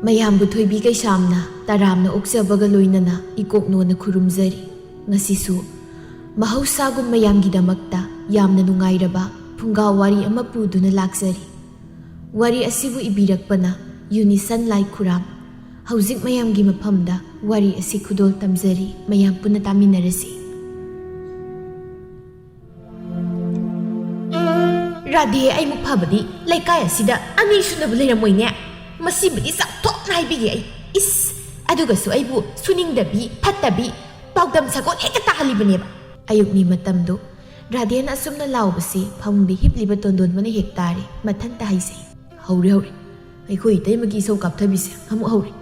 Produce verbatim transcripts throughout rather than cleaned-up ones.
ꯃꯌꯥꯝꯕꯨ ꯊꯣꯏꯕꯤ ꯀꯩꯁꯥꯝꯅ ꯇꯔꯥꯝꯅ ꯑꯣꯛꯆꯕꯒ ꯂꯣꯏꯅꯅ ꯏꯀꯣꯛꯅꯣꯅ ꯈꯨꯔꯨꯝꯖꯔꯤ꯫ ꯉꯁꯤꯁꯨ ꯃꯍꯧꯁꯥꯒꯨꯝ ꯃꯌꯥꯝꯒꯤꯗꯃꯛꯇ ꯌꯥꯝꯅ ꯅꯨꯡꯉꯥꯏꯔꯕ ꯐꯨꯡꯒꯥ ꯋꯥꯔꯤ ꯑꯃ ꯄꯨꯗꯨꯅ ꯂꯥꯛꯆꯔꯤ꯫ ꯋꯥꯔꯤ ꯑꯁꯤꯕꯨ ꯏꯕꯤꯔꯛꯄꯅ ꯌꯨꯅꯤꯁꯟ ꯂꯥꯏ ꯈꯨꯔꯥꯝ꯫ ꯍꯧꯖꯤꯛ ꯃꯌꯥꯝꯒꯤ ꯃꯐꯝꯗ ꯋꯥꯔꯤ ꯑꯁꯤ ꯈꯨꯗꯣꯜ ꯇꯝꯖꯔꯤ, ꯃꯌꯥꯝ ꯄꯨꯟꯅ ꯇꯥꯃꯤꯟꯅꯔꯁꯤ꯫ ꯔꯥꯙꯦ, ꯑꯩꯃꯨꯛ ꯐꯕꯗꯤ ꯂꯩꯀꯥꯏ ꯑꯁꯤꯗ ꯑꯅꯤꯁꯨꯅꯕ ꯂꯩꯔꯝꯃꯣꯏꯅꯦ꯫ ꯃꯁꯤꯕꯨꯗꯤ ꯆꯥꯎꯊꯣꯛꯅ ꯍꯥꯏꯕꯤꯒꯦ ꯑꯩ꯫ ꯏꯁ, ꯑꯗꯨꯒꯁꯨ ꯑꯩꯕꯨ ꯁꯨꯅꯤꯡꯗꯕꯤ, ꯐꯠꯇꯕꯤ, ꯄꯥꯎꯗꯝ ꯁꯥꯒꯣꯟ ꯍꯦꯛꯇ ꯇꯥꯍꯜꯂꯤꯕꯅꯦꯕ꯫ ꯑꯌꯨꯛꯅꯤ ꯃꯇꯝꯗꯨ꯫ ꯔꯥꯙꯦꯅ ꯑꯁꯨꯝꯅ ꯂꯥꯎꯕꯁꯤ ꯐꯃꯨꯡꯗ ꯍꯤꯞꯂꯤꯕ ꯇꯣꯟꯗꯣꯟꯕꯅ ꯍꯦꯛ ꯇꯥꯔꯦ, ꯃꯊꯟꯇ ꯍꯥꯏꯖꯩ꯫ ꯍꯧꯔꯦ, ꯍꯧꯔꯦ꯫ ꯑꯩꯈꯣꯏ ꯏꯇꯩꯃꯒꯤ ꯏꯁꯧ ꯀꯥꯞꯊꯕꯤꯁꯦ ꯑꯃꯨꯛ ꯍꯧꯔꯦ꯫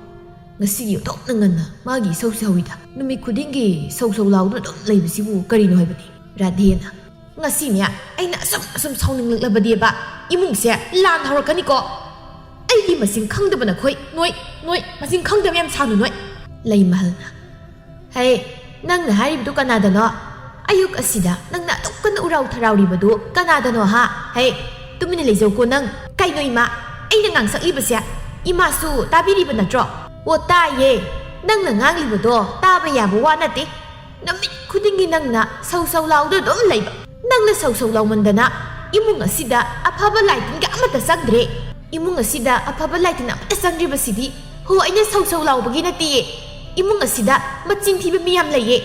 ꯉꯁꯤꯒꯤ ꯑꯣꯟꯊꯣꯛꯅ ꯉꯟꯅ ꯃꯥꯒꯤ ꯏꯁꯧꯁꯦ ꯍꯧꯏꯗ꯫ ꯅꯨꯃꯤꯠ ꯈꯨꯗꯤꯡꯒꯤ ꯁꯧ ꯁꯧ ꯂꯥꯎꯗꯨꯅ ꯑꯗꯨꯝ ꯂꯩꯕꯁꯤꯕꯨ ꯀꯔꯤꯅꯣ ꯍꯥꯏꯕꯅꯤ? ꯔꯥꯙꯦꯅ꯫ ꯉꯁꯤꯅꯦ, ꯑꯩꯅ ꯑꯁꯨꯝ ꯑꯁꯨꯝ ꯁꯥꯎꯅꯤꯡꯂꯛꯂꯕꯗꯤꯕ ꯏꯃꯨꯡꯁꯦ ꯂꯥꯟ ꯍꯧꯔꯛꯀꯅꯤꯀꯣ꯫ ꯑꯩꯒꯤ ꯃꯁꯤꯡ ꯈꯪꯗꯕ ꯅꯈꯣꯏ, ꯅꯣꯏ, ꯅꯣꯏ, ꯃꯁꯤꯡ ꯈꯪꯗꯕ ꯌꯥꯝ ꯁꯥꯅꯨ ꯅꯣꯏ꯫ ꯂꯩꯃꯍꯜꯅ꯫ ꯍꯦ, ꯅꯪꯅ ꯍꯥꯏꯔꯤꯕꯗꯨ ꯀꯅꯥꯗꯅꯣ? ꯑꯌꯨꯛ ꯑꯁꯤꯗ ꯅꯪꯅ ꯑꯗꯨꯛ ꯀꯟꯅ ꯎꯔꯥꯎ ꯊꯔꯥꯎꯔꯤꯕꯗꯨ ꯀꯅꯥꯗꯅꯣ ꯍꯥ? ꯍꯦ, ꯇꯨꯃꯤꯟꯅ ꯂꯩꯖꯧꯀꯣ ꯅꯪ꯫ ꯀꯩꯅꯣ ꯏꯃꯥ? ꯑꯩꯅ ꯉꯥꯡꯁꯛꯂꯤꯕꯁꯦ ꯏꯃꯥꯁꯨ ꯇꯥꯕꯤꯔꯤꯕ ꯅꯠꯇ꯭ꯔꯣ? ꯑꯣ, ꯇꯥꯏꯌꯦ꯫ ꯅꯪꯅ ꯉꯥꯡꯂꯤꯕꯗꯣ ꯇꯥꯕ ꯌꯥꯕ ꯋꯥ ꯅꯠꯇꯦ꯫ ꯅꯨꯃꯤꯠ ꯈꯨꯗꯤꯡꯒꯤ ꯅꯪꯅ ꯁꯧ ꯁꯧ ꯂꯥꯎꯗꯨꯅ ꯑꯗꯨꯝ ꯂꯩꯕ꯫ ꯅꯪꯅ ꯁꯧ ꯁꯧ ꯂꯥꯎꯃꯟꯗꯅ ꯏꯃꯨꯡ ꯑꯁꯤꯗ ꯑꯐꯕ ꯂꯥꯏꯇꯤꯟꯒ ꯑꯃꯠꯇ ꯆꯪꯗ꯭ꯔꯦ꯫ ꯏꯃꯨꯡ ꯑꯁꯤꯗ ꯑꯐꯕ ꯂꯥꯏꯇꯤꯟ ꯑꯃꯠꯇ ꯆꯪꯗ꯭ꯔꯤꯕꯁꯤꯗꯤ, ꯍꯣ, ꯑꯩꯅ ꯁꯧ ꯁꯧ ꯂꯥꯎꯕꯒꯤ ꯅꯠꯇꯦꯌꯦ꯫ ꯏꯃꯨꯡ ꯑꯁꯤꯗ ꯃꯆꯤꯟ ꯊꯤꯕ ꯃꯤ ꯌꯥꯝ ꯂꯩꯌꯦ꯫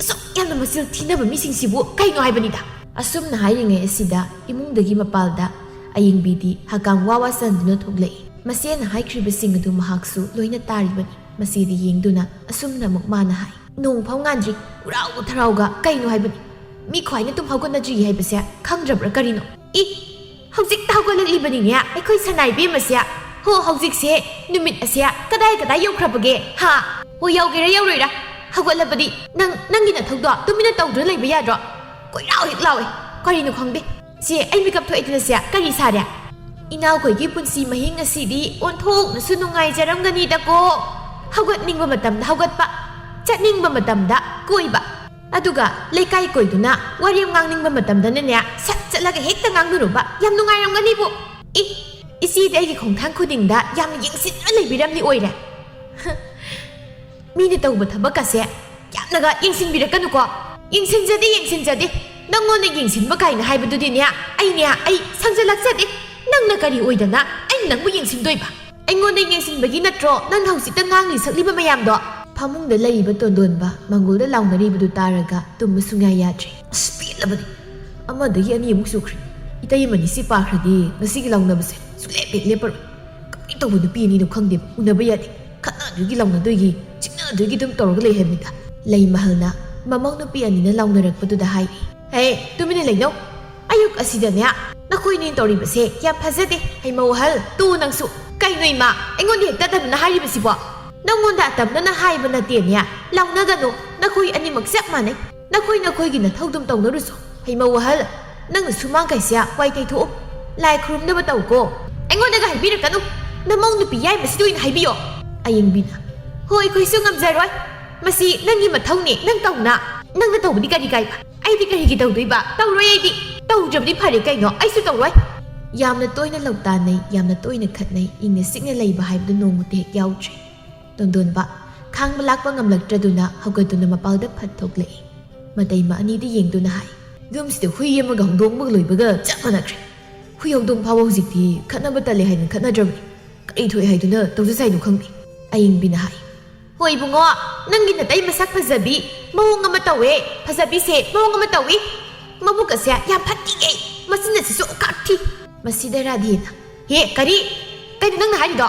ꯑꯁꯨꯛ ꯌꯥꯝꯅ ꯃꯆꯤꯟ ꯊꯤꯅꯕ ꯃꯤꯁꯤꯡꯁꯤꯕꯨ ꯀꯩꯅꯣ ꯍꯥꯏꯕꯅꯤꯗ꯫ ꯑꯁꯨꯝꯅ ꯍꯥꯏꯔꯤꯉꯩ ꯑꯁꯤꯗ ꯏꯃꯨꯡꯗꯒꯤ ꯃꯄꯥꯜꯗ ꯑꯌꯤꯡꯕꯤꯗꯤ ꯍꯀꯥꯝ ꯋꯥ ꯋꯥ ꯆꯟꯗꯨꯅ ꯊꯣꯛꯂꯛꯏ꯫ ꯃꯆꯦꯅ ꯍꯥꯏꯈ꯭ꯔꯤꯕꯁꯤꯡ ꯑꯗꯨ ꯃꯍꯥꯛꯁꯨ ꯂꯣꯏꯅ ꯇꯥꯔꯤꯕꯅꯤ꯫ ꯃꯁꯤꯗ ꯌꯦꯡꯗꯨꯅ ꯑꯁꯨꯝꯅ ꯑꯃꯨꯛ ꯃꯥꯅ ꯍꯥꯏ, "ꯅꯣꯡ ꯐꯥꯎ ꯉꯥꯟꯗ꯭ꯔꯤ, ꯎꯔꯥꯎ ꯊꯔꯥꯎꯒ ꯀꯩꯅꯣ ꯍꯥꯏꯕꯅꯤ? ꯃꯤ ꯈ꯭ꯋꯥꯏꯅ ꯇꯨꯝ ꯍꯧꯒꯠꯅꯗ꯭ꯔꯤ ꯍꯥꯏꯕꯁꯦ ꯈꯪꯗ꯭ꯔꯕ꯭ꯔꯥ ꯀꯔꯤꯅꯣ?" ꯏ, ꯍꯧꯖꯤꯛꯇ ꯍꯧꯒꯠꯂꯛꯂꯤꯕꯅꯤꯅꯦ ꯑꯩꯈꯣꯏ ꯁꯅꯥ ꯏꯕꯦꯝꯃꯁꯦ꯫ ꯍꯣ, ꯍꯧꯖꯤꯛꯁꯦ ꯅꯨꯃꯤꯠ ꯑꯁꯦ ꯀꯗꯥꯏ ꯀꯗꯥꯏ ꯌꯧꯈ꯭ꯔꯕꯒꯦ? ꯍꯥ? ꯍꯣ, ꯌꯧꯒꯦꯔꯥ ꯌꯧꯔꯣꯏꯔꯥ? ꯍꯧꯒꯠꯂꯕꯗꯤ ꯅꯪ ꯅꯪꯒꯤ ꯅꯊꯧꯗꯣ ꯇꯨꯃꯤꯟꯅ ꯇꯧꯗꯨꯅ ꯂꯩꯕ ꯌꯥꯗ꯭ꯔꯣ? ꯀꯣꯏꯔꯥꯎ ꯍꯦꯛ ꯂꯥꯎꯋꯦ꯫ ꯀꯔꯤꯅꯣ ꯈꯪꯗꯦ꯫ ꯁꯦ, ꯑꯩ ꯃꯤꯀꯞ ꯊꯣꯛꯑꯦꯗꯅ ꯁꯦ, ꯀꯔꯤ ꯁꯥꯔꯦ? ꯏꯅꯥꯎꯈꯣꯏꯒꯤ ꯄꯨꯟꯁꯤ ꯃꯍꯤꯡ ꯑꯁꯤꯗꯤ ꯑꯣꯟꯊꯣꯛꯅꯁꯨ ꯅꯨꯡꯉꯥꯏꯖꯔꯝꯒꯅꯤꯗꯀꯣ꯫ ꯍꯧꯒꯠꯅꯤꯡꯕ ꯃꯇꯝꯗ ꯍꯧꯒꯠꯄ, ꯆꯠꯅꯤꯡꯕ ꯃꯇꯝꯗ ꯀꯣꯏꯕ, ꯑꯗꯨꯒ ꯂꯩꯀꯥꯏ ꯀꯣꯏꯗꯨꯅ ꯋꯥꯔꯤ ꯉꯥꯡꯅꯤꯡꯕ ꯃꯇꯝꯗꯅꯅꯦ, ꯁꯠ ꯆꯠꯂꯒ ꯍꯦꯛꯇ ꯉꯥꯡꯂꯨꯔꯨꯕ꯫ ꯌꯥꯝ ꯅꯨꯡꯉꯥꯏꯔꯝꯒꯅꯤꯕꯨ꯫ ꯏ, ꯏꯆꯦꯗꯤ ꯑꯩꯒꯤ ꯈꯣꯡꯊꯥꯡ ꯈꯨꯗꯤꯡꯗ ꯌꯥꯝꯅ ꯌꯦꯡꯁꯤꯟꯗꯨꯅ ꯂꯩꯕꯤꯔꯝꯂꯤ ꯑꯣꯏꯔꯦ꯫ ꯃꯤꯅ ꯇꯧꯕ ꯊꯕꯛꯀꯁꯦ ꯌꯥꯝꯅꯒ ꯌꯦꯡꯁꯤꯟꯕꯤꯔꯛꯀꯅꯨꯀꯣ꯫ ꯌꯦꯡꯁꯤꯟꯖꯗꯦ, ꯌꯦꯡꯁꯤꯟꯖꯗꯦ꯫ ꯅꯪꯉꯣꯟꯗ ꯌꯦꯡꯁꯤꯟꯕ ꯀꯥꯏꯅ ꯍꯥꯏꯕꯗꯨꯗꯤꯅꯦ, ꯑꯩꯅꯦ, ꯑꯩ ꯁꯪꯖꯜꯂꯛꯆꯗꯦ꯫ ꯅꯪꯅ ꯀꯔꯤ ꯑꯣꯏꯗꯅ ꯑꯩꯅ ꯅꯪꯕꯨ ꯌꯦꯡꯁꯤꯟꯗꯣꯏꯕ? ꯑꯩꯉꯣꯟꯗ ꯌꯦꯡꯁꯤꯟꯕꯒꯤ ꯅꯠꯇ꯭ꯔꯣ ꯅꯪꯅ ꯍꯧꯖꯤꯛꯇ ꯉꯥꯡꯂꯤ ꯁꯛꯂꯤꯕ ꯃꯌꯥꯝꯗꯣ? ꯐꯃꯨꯡꯗ ꯂꯩꯔꯤꯕ ꯇꯣꯟꯗꯣꯟꯕ ꯃꯪꯒꯣꯜꯗ ꯂꯥꯎꯅꯔꯤꯕꯗꯨ ꯇꯥꯔꯒ ꯇꯨꯝꯕ ꯁꯨꯡꯌꯥ ꯌꯥꯗ꯭ꯔꯦ꯫ ꯑꯁ, ꯄꯦꯜꯂꯕꯅꯤ꯫ ꯑꯃꯗꯒꯤ ꯑꯅꯤ ꯑꯃꯨꯛ ꯁꯨꯈ꯭ꯔꯦ꯫ ꯏꯇꯩꯃꯅꯤ ꯁꯤ ꯄꯥꯈ꯭ꯔꯗꯤ ꯉꯁꯤꯒꯤ ꯂꯥꯎꯅꯕꯁꯦ ꯁꯨꯡꯂꯦꯞ ꯍꯦꯛ ꯂꯦꯞꯄꯔꯣꯏ꯫ ꯀꯃꯥꯏꯅ ꯇꯧꯕ ꯅꯨꯄꯤ ꯑꯅꯤꯅꯣ ꯈꯪꯗꯦꯕ, ꯎꯅꯕ ꯌꯥꯗꯦ꯫ ꯈꯠꯅꯗꯣꯏꯒꯤ ꯂꯥꯎꯅꯗꯣꯏꯒꯤ, ꯆꯤꯛꯅꯗꯣꯏꯒꯤ ꯑꯗꯨꯝ ꯇꯧꯔꯒ ꯂꯩ ꯍꯥꯏꯕꯅꯤꯗ꯫ ꯂꯩꯃꯍꯜꯅ ꯃꯃꯧ ꯅꯨꯄꯤ ꯑꯅꯤꯅ ꯂꯥꯎꯅꯔꯛꯄꯗꯨꯗ ꯍꯥꯏꯔꯤ, "ꯍꯦ, ꯇꯨꯃꯤꯟꯅ ꯂꯩꯅꯧ꯫ ꯑꯌꯨꯛ ꯑꯁꯤꯗꯅꯦ, ꯅꯈꯣꯏꯅꯦ ꯇꯧꯔꯤꯕꯁꯦ ꯌꯥꯝ ꯐꯖꯗꯦ, ꯍꯩꯃꯧ ꯑꯍꯜ꯫ ꯇꯨ ꯅꯪꯁꯨ꯫ ꯀꯩꯅꯣ ꯏꯃꯥ, ꯑꯩꯉꯣꯟꯗ ꯍꯦꯛꯇ ꯑꯇꯝꯅꯅ ꯍꯥꯏꯔꯤꯕꯁꯤꯕꯣ? ꯅꯪꯉꯣꯟꯗ ꯑꯇꯝꯅꯅ ꯍꯥꯏꯕ ꯅꯠꯇꯦꯅꯦ꯫ ꯂꯥꯎꯅꯒꯅꯨ, ꯅꯈꯣꯏ ꯑꯅꯤꯃꯛ ꯆꯞ ꯃꯥꯟꯅꯩ꯫ ꯅꯈꯣꯏ ꯅꯈꯣꯏꯒꯤ ꯅꯊꯧꯗꯨꯝ ꯇꯧꯅꯔꯨꯁꯨ꯫ ꯍꯩꯃꯧ ꯑꯍꯜ, ꯅꯪꯅ ꯁꯨꯃꯥꯡ ꯀꯩꯁꯦ ꯋꯥꯏ ꯇꯩꯊꯣꯛꯎ꯫ ꯂꯥꯏ ꯈꯨꯔꯨꯝꯅꯕ ꯇꯧꯀꯣ꯫ ꯑꯩꯉꯣꯟꯗꯒ ꯍꯥꯏꯕꯤꯔꯛꯀꯅꯨ꯫ ꯅꯃꯧ ꯅꯨꯄꯤ ꯌꯥꯏꯃꯁꯤꯗ ꯑꯣꯏꯅ ꯍꯥꯏꯕꯤꯌꯣ꯫" ꯑꯌꯤꯡꯕꯤꯅ, "ꯍꯣꯏ, ꯑꯩꯈꯣꯏꯁꯨ ꯉꯝꯖꯔꯣꯏ꯫ ꯃꯁꯤ ꯅꯪꯒꯤ ꯃꯊꯧꯅꯤ, ꯅꯪ ꯇꯧꯅ꯫ ꯅꯪꯅ ꯇꯧꯕꯗꯤ ꯀꯔꯤ ꯀꯥꯏꯕ? ꯑꯩꯗꯤ ꯀꯔꯤꯒꯤ ꯇꯧꯗꯣꯏꯕ? ꯇꯧꯔꯣꯏ ꯑꯩꯗꯤ꯫ ꯇꯧꯗ꯭ꯔꯕꯗꯤ ꯐꯔꯦ ꯀꯩꯅꯣ, ꯑꯩꯁꯨ ꯇꯧꯔꯣꯏ꯫" ꯌꯥꯝꯅ ꯇꯣꯏꯅ ꯂꯧꯇꯥꯟꯅꯩ, ꯌꯥꯝꯅ ꯇꯣꯏꯅ ꯈꯠꯅꯩ, ꯏꯪꯅ ꯆꯤꯛꯅ ꯂꯩꯕ ꯍꯥꯏꯕꯗꯨ ꯅꯣꯡꯃꯇ ꯍꯦꯛ ꯌꯥꯎꯗ꯭ꯔꯦ꯫ ꯇꯣꯟꯗꯣꯟꯕ ꯈꯥꯡꯕ ꯂꯥꯛꯄ ꯉꯝꯂꯛꯇ꯭ꯔꯗꯨꯅ ꯍꯧꯒꯠꯇꯨꯅ ꯃꯄꯥꯜꯗ ꯐꯠ ꯊꯣꯛꯂꯛꯏ꯫ ꯃꯇꯩꯃ ꯑꯅꯤꯗ ꯌꯦꯡꯗꯨꯅ ꯍꯥꯏ, "ꯌꯨꯝꯁꯤꯗ ꯍꯨꯏ ꯑꯃꯒ ꯍꯧꯗꯣꯡ ꯑꯃꯒ ꯂꯣꯏꯕꯒ ꯆꯞ ꯃꯥꯟꯅꯈ꯭ꯔꯦ꯫ ꯍꯨꯏ ꯍꯧꯗꯣꯡ ꯐꯥꯎꯕ ꯍꯧꯖꯤꯛꯇꯤ ꯈꯠꯅꯕ ꯇꯜꯂꯦ ꯍꯥꯏꯅ ꯈꯠꯅꯗ꯭ꯔꯕꯅꯤ꯫ ꯀꯔꯤ ꯊꯣꯛꯑꯦ ꯍꯥꯏꯗꯨꯅ ꯇꯧꯖꯁ ꯍꯥꯏꯅꯣ ꯈꯪꯗꯦ꯫" ꯑꯌꯤꯡꯕꯤꯅ ꯍꯥꯏ, "ꯍꯣꯏ ꯏꯕꯨꯡꯉꯣ, ꯅꯪꯒꯤ ꯅꯇꯩ ꯃꯁꯛ ꯐꯖꯕꯤ ꯃꯑꯣꯡ ꯑꯃ ꯇꯧꯋꯦ, ꯐꯖꯕꯤꯁꯦ ꯃꯑꯣꯡ ꯑꯃ ꯇꯧꯏ꯫ ꯃꯕꯨꯛ ꯑꯁꯦ ꯌꯥꯝ ꯐꯠꯇꯤꯌꯦ, ꯃꯆꯤꯟ ꯑꯁꯤꯁꯨ ꯑꯣꯀꯥꯛ ꯊꯤ꯫" ꯃꯁꯤꯗ ꯔꯥꯙꯦꯅ, "ꯍꯦ, ꯀꯔꯤ? ꯀꯩꯅꯣ ꯅꯪꯅ ꯍꯥꯏꯔꯤꯗꯣ?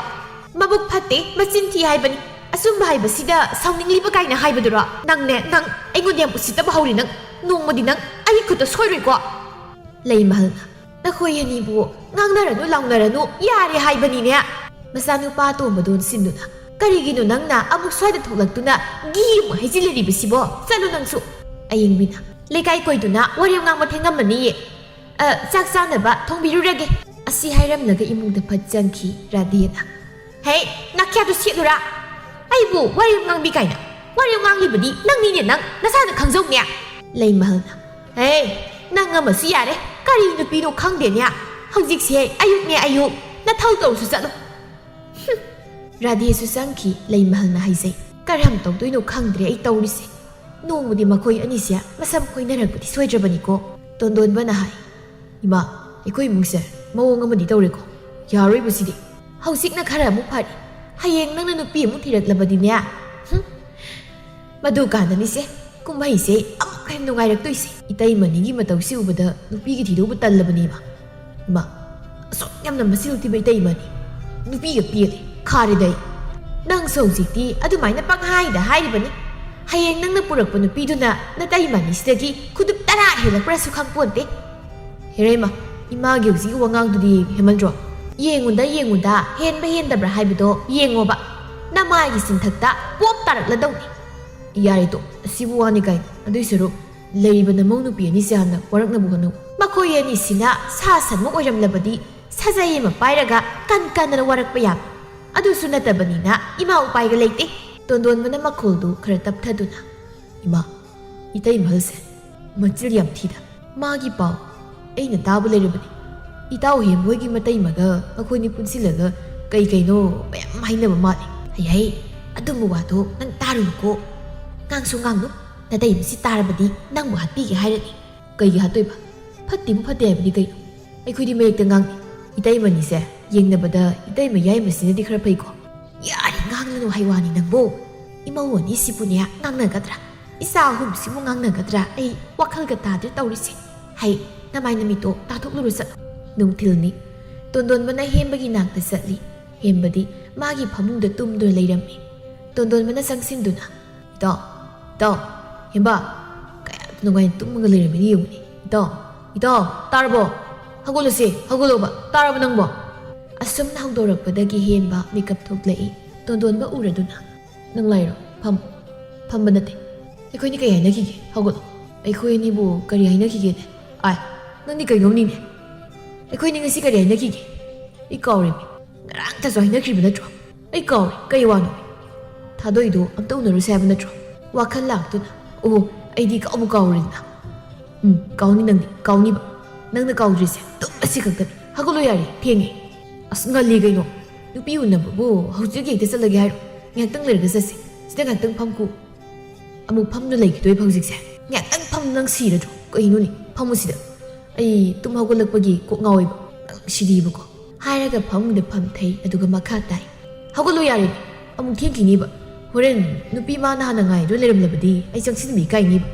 ꯃꯕꯨꯛ ꯐꯠꯇꯦ, ꯃꯆꯤꯟ ꯊꯤ ꯍꯥꯏꯕꯅꯤ꯫ ꯑꯆꯨꯝꯕ ꯍꯥꯏꯕꯁꯤꯗ ꯁꯥꯎꯅꯤꯡꯂꯤꯕ ꯀꯥꯏꯅ ꯍꯥꯏꯕꯗꯨꯔꯣ? ꯅꯪꯅꯦ, ꯅꯪ ꯑꯩꯉꯣꯟꯗ ꯌꯥꯝ ꯎꯁꯤꯠꯇꯕ ꯍꯧꯔꯤ ꯅꯪ꯫ ꯅꯣꯡꯃꯗꯤ ꯅꯪ ꯑꯩꯒꯤ ꯈꯨꯠꯇ ꯁꯣꯏꯔꯣꯏꯀꯣ꯫" ꯂꯩꯃꯍꯜꯅ, "ꯅꯈꯣꯏ ꯑꯅꯤꯕꯨ ꯉꯥꯡꯅꯔꯅꯨ ꯂꯥꯎꯅꯔꯅꯨ, ꯌꯥꯔꯦ ꯍꯥꯏꯕꯅꯤꯅꯦ꯫" ꯃꯆꯥꯅꯨꯄꯥ ꯑꯇꯣꯝꯕꯗꯣ ꯑꯣꯟꯁꯤꯟꯗꯨꯅ, "ꯀꯔꯤꯒꯤꯅꯣ ꯅꯪꯅ ꯑꯃꯨꯛ ꯁ꯭ꯋꯥꯏꯗ ꯊꯣꯛꯂꯛꯇꯨꯅ ꯘꯤ ꯑꯃꯨꯛ ꯍꯩꯖꯤꯜꯂꯤꯔꯤꯕꯁꯤꯕꯣ? ꯆꯠꯂꯨ ꯅꯪꯁꯨ꯫" ꯑꯌꯤꯡꯕꯤꯅ, "ꯂꯩꯀꯥꯏ ꯀꯣꯏꯗꯨꯅ ꯋꯥꯔꯦꯝ ꯉꯥꯡꯕ ꯊꯦꯡꯉꯝꯃꯅꯤꯌꯦ꯫ ꯑ, ꯆꯥꯛ ꯆꯥꯅꯕ ꯊꯣꯡꯕꯤꯔꯨꯔꯒꯦ꯫" ꯑꯁꯤ ꯍꯥꯏꯔꯝꯂꯒ ꯏꯃꯨꯡꯗ ꯐꯠ ꯆꯪꯈꯤ ꯔꯥꯙꯦꯅ꯫ "ꯍꯦ, ꯅꯥꯈ꯭ꯌꯥꯗꯨ ꯁꯦꯠꯂꯨꯔꯥ? ꯑꯩꯕꯨ ꯋꯥꯔꯦꯝ ꯉꯥꯡꯕꯤ ꯀꯥꯏꯅ꯫ ꯋꯥꯔꯦꯝ ꯉꯥꯡꯂꯤꯕꯗꯤ ꯅꯪꯅꯤꯅꯦ, ꯅꯪ ꯅꯁꯥꯅ ꯈꯪꯖꯧꯅꯦ꯫" ꯂꯩꯃꯍꯜꯅ, "ꯍꯦ, ꯅꯪ ꯑꯃꯁꯨ ꯌꯥꯔꯦ꯫ ꯀꯔꯤ ꯅꯨꯄꯤꯅꯣ ꯈꯪꯗꯦꯅꯦ꯫ ꯍꯧꯖꯤꯛꯁꯦ ꯑꯌꯨꯛꯅꯦ ꯑꯌꯨꯛ꯫ ꯅꯊꯧ ꯇꯧꯔꯁꯨ ꯆꯠꯂꯣ꯫ ꯍꯨꯝ꯫ ꯔꯥꯙꯦꯁꯨ ꯆꯪꯈꯤ꯫ ꯂꯩꯃꯍꯜꯅ ꯍꯥꯏꯖꯩ꯫ ꯀꯔꯝ ꯇꯧꯗꯣꯏꯅꯣ ꯈꯪꯗ꯭ꯔꯦ ꯑꯩ ꯇꯧꯔꯤꯁꯦ꯫ ꯅꯣꯡꯃꯗꯤ ꯃꯈꯣꯏ ꯑꯅꯤꯁꯦ ꯃꯁꯝ ꯈꯣꯏꯅꯔꯛꯄꯗꯤ ꯁꯣꯏꯗ꯭ꯔꯕꯅꯤꯀꯣ꯫ ꯇꯣꯟꯗꯣꯟꯕꯅ ꯍꯥꯏ꯫ ꯏꯃꯥ, ꯑꯩꯈꯣꯏ ꯏꯃꯨꯡꯁꯦ ꯃꯑꯣꯡ ꯑꯃꯗꯤ ꯇꯧꯔꯦꯀꯣ꯫ ꯌꯥꯔꯣꯏꯕꯨ ꯁꯤꯗꯤ꯫ ꯍꯧꯖꯤꯛꯅ ꯈꯔ ꯑꯃꯨꯛ ꯐꯔꯤ꯫ ꯍꯌꯦꯡ ꯅꯪꯅ ꯅꯨꯄꯤ ꯑꯃꯨꯛ ꯊꯤꯔꯛꯂꯕꯗꯤꯅꯦ꯫ ꯍꯨꯝ꯫ ꯃꯗꯨ ꯀꯥꯟꯗꯅꯤꯁꯦ ꯀꯨꯝꯍꯩꯁꯦ ꯑꯃꯨꯛ ꯍꯦꯟꯅ ꯅꯨꯡꯉꯥꯏꯔꯛꯇꯣꯏꯁꯦ꯫ ꯏꯇꯩꯃꯅꯤꯒꯤ ꯃꯇꯧꯁꯤ ꯎꯕꯗ ꯅꯨꯄꯤꯒꯤ ꯊꯤꯗꯧꯕ ꯇꯜꯂꯕꯅꯦꯕ꯫ ꯏꯃꯥ, ꯑꯁꯨꯛ ꯌꯥꯝꯅ ꯃꯆꯤꯟ ꯊꯤꯕ ꯏꯇꯩꯃꯅꯤ꯫ ꯅꯨꯄꯤꯒ ꯄꯦꯜꯂꯦ꯫ ꯈꯥꯔꯦꯗ ꯑꯩ꯫ ꯅꯪꯁꯨ ꯍꯧꯖꯤꯛꯇꯤ ꯑꯗꯨꯃꯥꯏꯅ ꯄꯪꯍꯥꯏꯗ ꯍꯥꯏꯔꯤꯕꯅꯤ꯫ ꯍꯌꯦꯡ ꯅꯪꯅ ꯄꯨꯔꯛꯄ ꯅꯨꯄꯤꯗꯨꯅ ꯅꯇꯩꯃꯅꯤꯁꯤꯗꯒꯤ ꯈꯨꯗꯨꯞ ꯇꯔꯥ ꯍꯦꯜꯂꯛꯄ꯭ꯔꯁꯨ ꯈꯪꯄꯣꯟꯇꯦ꯫ ꯍꯦꯔꯩꯃ, ꯏꯃꯥꯒꯤ ꯍꯧꯖꯤꯛꯀꯤ ꯋꯥꯉꯥꯡꯗꯨꯗꯤ ꯍꯦꯟꯃꯟꯗ꯭ꯔꯣ? ꯌꯦꯡꯉꯨꯗ, ꯌꯦꯡꯉꯨꯗ, ꯍꯦꯟꯕ ꯍꯦꯟꯗꯕ꯭ꯔꯥ ꯍꯥꯏꯕꯗꯣ ꯌꯦꯡꯉꯣꯕ꯫ ꯅꯃꯥꯏꯒꯤ ꯆꯤꯟꯊꯛꯇ ꯄꯣꯞ ꯇꯥꯔꯛꯂꯗꯧꯅꯤ꯫ ꯌꯥꯔꯦ ꯇꯣ, ꯑꯁꯤꯕꯨ ꯋꯥꯅꯤ ꯀꯥꯏꯅ꯫ ꯑꯗꯨꯏ ꯁꯔꯨꯛ ꯂꯩꯔꯤꯕ ꯅꯃꯧ ꯅꯨꯄꯤ ꯑꯅꯤꯁꯦ ꯍꯥꯟꯅ ꯋꯥꯔꯛꯅꯕ ꯍꯣꯠꯅꯧ꯫ ꯃꯈꯣꯏ ꯑꯅꯤꯁꯤꯅ ꯁꯥ ꯁꯟꯃꯨꯛ ꯑꯣꯏꯔꯝꯂꯕꯗꯤ ꯁꯥꯖꯩ ꯑꯃ ꯄꯥꯏꯔꯒ ꯀꯟ ꯀꯟꯗꯅ ꯋꯥꯔꯛꯄ ꯌꯥꯕ꯫ ꯑꯗꯨꯁꯨ ꯅꯠꯇꯕꯅꯤꯅ ꯏꯃꯥ ꯎꯄꯥꯏꯒ ꯂꯩꯇꯦ꯫ ꯇꯣꯟꯗꯣꯟꯕꯅ ꯃꯈꯣꯜꯗꯨ ꯈꯔ ꯇꯞꯊꯗꯨꯅ, ꯏꯃꯥ, ꯏꯇꯩꯃꯜꯁꯦ ꯃꯆꯤꯜ ꯌꯥꯝ ꯊꯤꯗ꯫ ꯃꯥꯒꯤ ꯄꯥꯎ ꯑꯩꯅ ꯇꯥꯕ ꯂꯩꯔꯕꯅꯤ꯫ ꯏꯇꯥꯎ ꯍꯦꯝꯕꯣꯏꯒꯤ ꯃꯇꯩꯃꯒ ꯑꯩꯈꯣꯏꯅꯤ ꯄꯨꯟꯁꯤꯜꯂꯒ ꯀꯩ ꯀꯩꯅꯣ ꯃꯌꯥꯝ ꯍꯥꯏꯅꯕ ꯃꯥꯜꯂꯤ꯫ ꯍꯩ ꯍꯩ, ꯑꯗꯨꯝꯕ ꯋꯥꯗꯣ ꯅꯪ ꯇꯥꯔꯨꯅꯨꯀꯣ꯫ ꯉꯥꯡꯁꯨ ꯉꯥꯡꯅꯨ꯫ ꯅꯇꯩꯃꯁꯤ ꯇꯥꯔꯕꯗꯤ ꯅꯪꯕꯨ ꯍꯥꯠꯄꯤꯒꯦ ꯍꯥꯏꯔꯅꯤ꯫ ꯀꯩꯒꯤ ꯍꯥꯠꯇꯣꯏꯕ? ꯐꯠꯇꯦꯕꯨ ꯐꯠꯇꯦ ꯍꯥꯏꯕꯗꯤ ꯀꯩꯅꯣ? ꯑꯩꯈꯣꯏꯗꯤ ꯃꯌꯦꯛꯇ ꯉꯥꯡꯅꯤ꯫ ꯏꯇꯩꯃꯅꯤꯁꯦ ꯌꯦꯡꯅꯕꯗ ꯏꯇꯩꯃ ꯌꯥꯏꯃꯁꯤꯅꯗꯤ ꯈꯔ ꯐꯩꯀꯣ꯫ ꯌꯥꯔꯦ, ꯉꯥꯡꯂꯅꯨ ꯍꯥꯏꯋꯥꯅꯤ ꯅꯪꯕꯨ꯫ ꯏꯃꯧ ꯑꯅꯤꯁꯤꯕꯨꯅꯦ ꯉꯥꯡꯅꯒꯗ꯭ꯔꯥ? ꯏꯆꯥ ꯑꯍꯨꯝꯁꯤꯕꯨ ꯉꯥꯡꯅꯒꯗ꯭ꯔꯥ? ꯑꯩ ꯋꯥꯈꯜꯒ ꯇꯥꯗ꯭ꯔꯦ ꯇꯧꯔꯤꯁꯦ꯫ ꯍꯩ, ꯅꯃꯥꯏ ꯅꯃꯤꯠꯇꯣ ꯇꯥꯊꯣꯛꯂꯨꯔꯣ ꯆꯠꯂꯣ꯫ ꯅꯨꯡꯊꯤꯜꯅꯤ꯫ ꯇꯣꯟꯗꯣꯟꯕꯅ ꯍꯦꯝꯕꯒꯤ ꯅꯥꯛꯇ ꯆꯠꯂꯤ꯫ ꯍꯦꯝꯕꯗꯤ ꯃꯥꯒꯤ ꯐꯃꯨꯡꯗ ꯇꯨꯝꯗꯨꯅ ꯂꯩꯔꯝꯃꯤ꯫ ꯇꯣꯟꯗꯣꯟꯕꯅ ꯆꯪꯁꯤꯟꯗꯨꯅ, "ꯏꯇꯥꯎ, ꯏꯇꯥꯎ, ꯍꯦꯝꯕ, ꯀꯌꯥꯗ ꯅꯨꯡꯉꯥꯏꯅ ꯇꯨꯝꯃꯒ ꯂꯩꯔꯝꯃꯤꯅ ꯌꯦꯡꯉꯨꯅꯦ꯫ ꯏꯇꯥꯎ, ꯏꯇꯥꯎ, ꯇꯥꯔꯕꯣ? ꯍꯧꯒꯠꯂꯨꯁꯦ, ꯍꯧꯒꯠꯂꯣꯕ, ꯇꯥꯔꯕ ꯅꯪꯕꯣ?" ꯑꯁꯨꯝꯅ ꯍꯧꯗꯣꯔꯛꯄꯗꯒꯤ ꯍꯦꯝꯕ ꯃꯤꯀꯞ ꯊꯣꯛꯂꯛꯏ꯫ ꯇꯣꯟꯗꯣꯟꯕ ꯎꯔꯗꯨꯅ, "ꯅꯪ ꯂꯥꯛꯏꯔꯣ? ꯐꯝ꯫" "ꯐꯝꯕ ꯅꯠꯇꯦ꯫ ꯑꯩꯈꯣꯏꯅꯤ ꯀꯩ ꯍꯥꯏꯅꯈꯤꯒꯦ? ꯍꯧꯒꯠꯂꯣ꯫ ꯑꯩꯈꯣꯏ ꯑꯅꯤꯕꯨ ꯀꯔꯤ ꯍꯥꯏꯅꯈꯤꯒꯦꯅꯦ? ꯑꯥꯏ, ꯅꯪꯗꯤ ꯀꯩꯅꯣꯝꯅꯤꯅꯦ꯫ ꯑꯩꯈꯣꯏꯅꯤ ꯉꯁꯤ ꯀꯔꯤ ꯍꯥꯏꯅꯈꯤꯒꯦ? ꯑꯩ ꯀꯥꯎꯔꯦꯃꯤ꯫ ꯉꯔꯥꯡꯇꯁꯨ ꯍꯥꯏꯅꯈ꯭ꯔꯤꯕ ꯅꯠꯇ꯭ꯔꯣ? ꯑꯩ ꯀꯥꯎꯔꯦ꯫ ꯀꯩ ꯋꯥꯅꯣ? ꯊꯥꯗꯣꯏꯗꯣ ꯑꯝꯇ ꯎꯅꯔꯨꯁꯦ ꯍꯥꯏꯕ ꯅꯠꯇ꯭ꯔꯣ?" ꯋꯥꯈꯜ ꯂꯥꯛꯇꯨꯅ, "ꯑꯣ, ꯑꯩꯗꯤ ꯀꯥꯎꯕꯨ ꯀꯥꯎꯔꯦꯗꯅ꯫ ꯎꯝ, ꯀꯥꯎꯅꯤ ꯅꯪꯗꯤ, ꯀꯥꯎꯅꯤꯕ꯫ ꯅꯪꯅ ꯀꯥꯎꯗ꯭ꯔꯤꯁꯦ ꯑꯗꯨꯝ ꯑꯁꯤ ꯈꯛꯇꯅꯤ꯫ ꯍꯧꯒꯠꯂꯣ ꯌꯥꯔꯦ, ꯊꯦꯡꯉꯦ꯫" "ꯑꯁ, ꯉꯜꯂꯤ ꯀꯩꯅꯣ꯫ ꯅꯨꯄꯤ ꯎꯅꯕꯕꯨ ꯍꯧꯖꯤꯛ ꯍꯦꯛꯇ ꯆꯠꯂꯒꯦ ꯍꯥꯏꯔꯣ? ꯉꯥꯏꯍꯥꯛꯇꯪ ꯂꯩꯔꯒ ꯆꯠꯁꯤ꯫ ꯁꯤꯗ ꯉꯥꯏꯍꯥꯛꯇꯪ ꯐꯝꯈꯣ꯫ ꯑꯃꯨꯛ ꯐꯝꯗꯨꯅ ꯂꯩꯈꯤꯗꯣꯏꯕ ꯍꯧꯖꯤꯛꯁꯦ? ꯉꯥꯏꯍꯥꯛꯇꯪ ꯐꯝ, ꯅꯪ ꯁꯤꯔꯗ꯭ꯔꯣ? ꯀꯩꯅꯣꯅꯦ? ꯐꯝꯃꯨ ꯁꯤꯗ꯫ ꯑꯩ ꯇꯨꯝ ꯍꯧꯒꯠꯂꯛꯄꯒꯤ ꯀꯣꯛ ꯉꯥꯎꯋꯦꯕ꯫ ꯅꯪ ꯁꯤꯗꯤꯕꯀꯣ?" ꯍꯥꯏꯔꯒ ꯐꯃꯨꯡꯗ ꯐꯝꯊꯩ, ꯑꯗꯨꯒ ꯃꯈꯥ ꯇꯥꯏ꯫ "ꯍꯧꯒꯠꯂꯣ ꯌꯥꯔꯦ, ꯑꯃꯨꯛ ꯊꯦꯡꯈꯤꯅꯤꯕ꯫ ꯍꯣꯔꯦꯟ ꯅꯨꯄꯤ ꯃꯥꯅ ꯍꯥꯟꯅ ꯉꯥꯏꯗꯨꯅ ꯂꯩꯔꯝꯂꯕꯗꯤ ꯑꯩ ꯆꯪꯁꯤꯟꯕ ꯏꯀꯥꯏꯅꯤꯕ꯫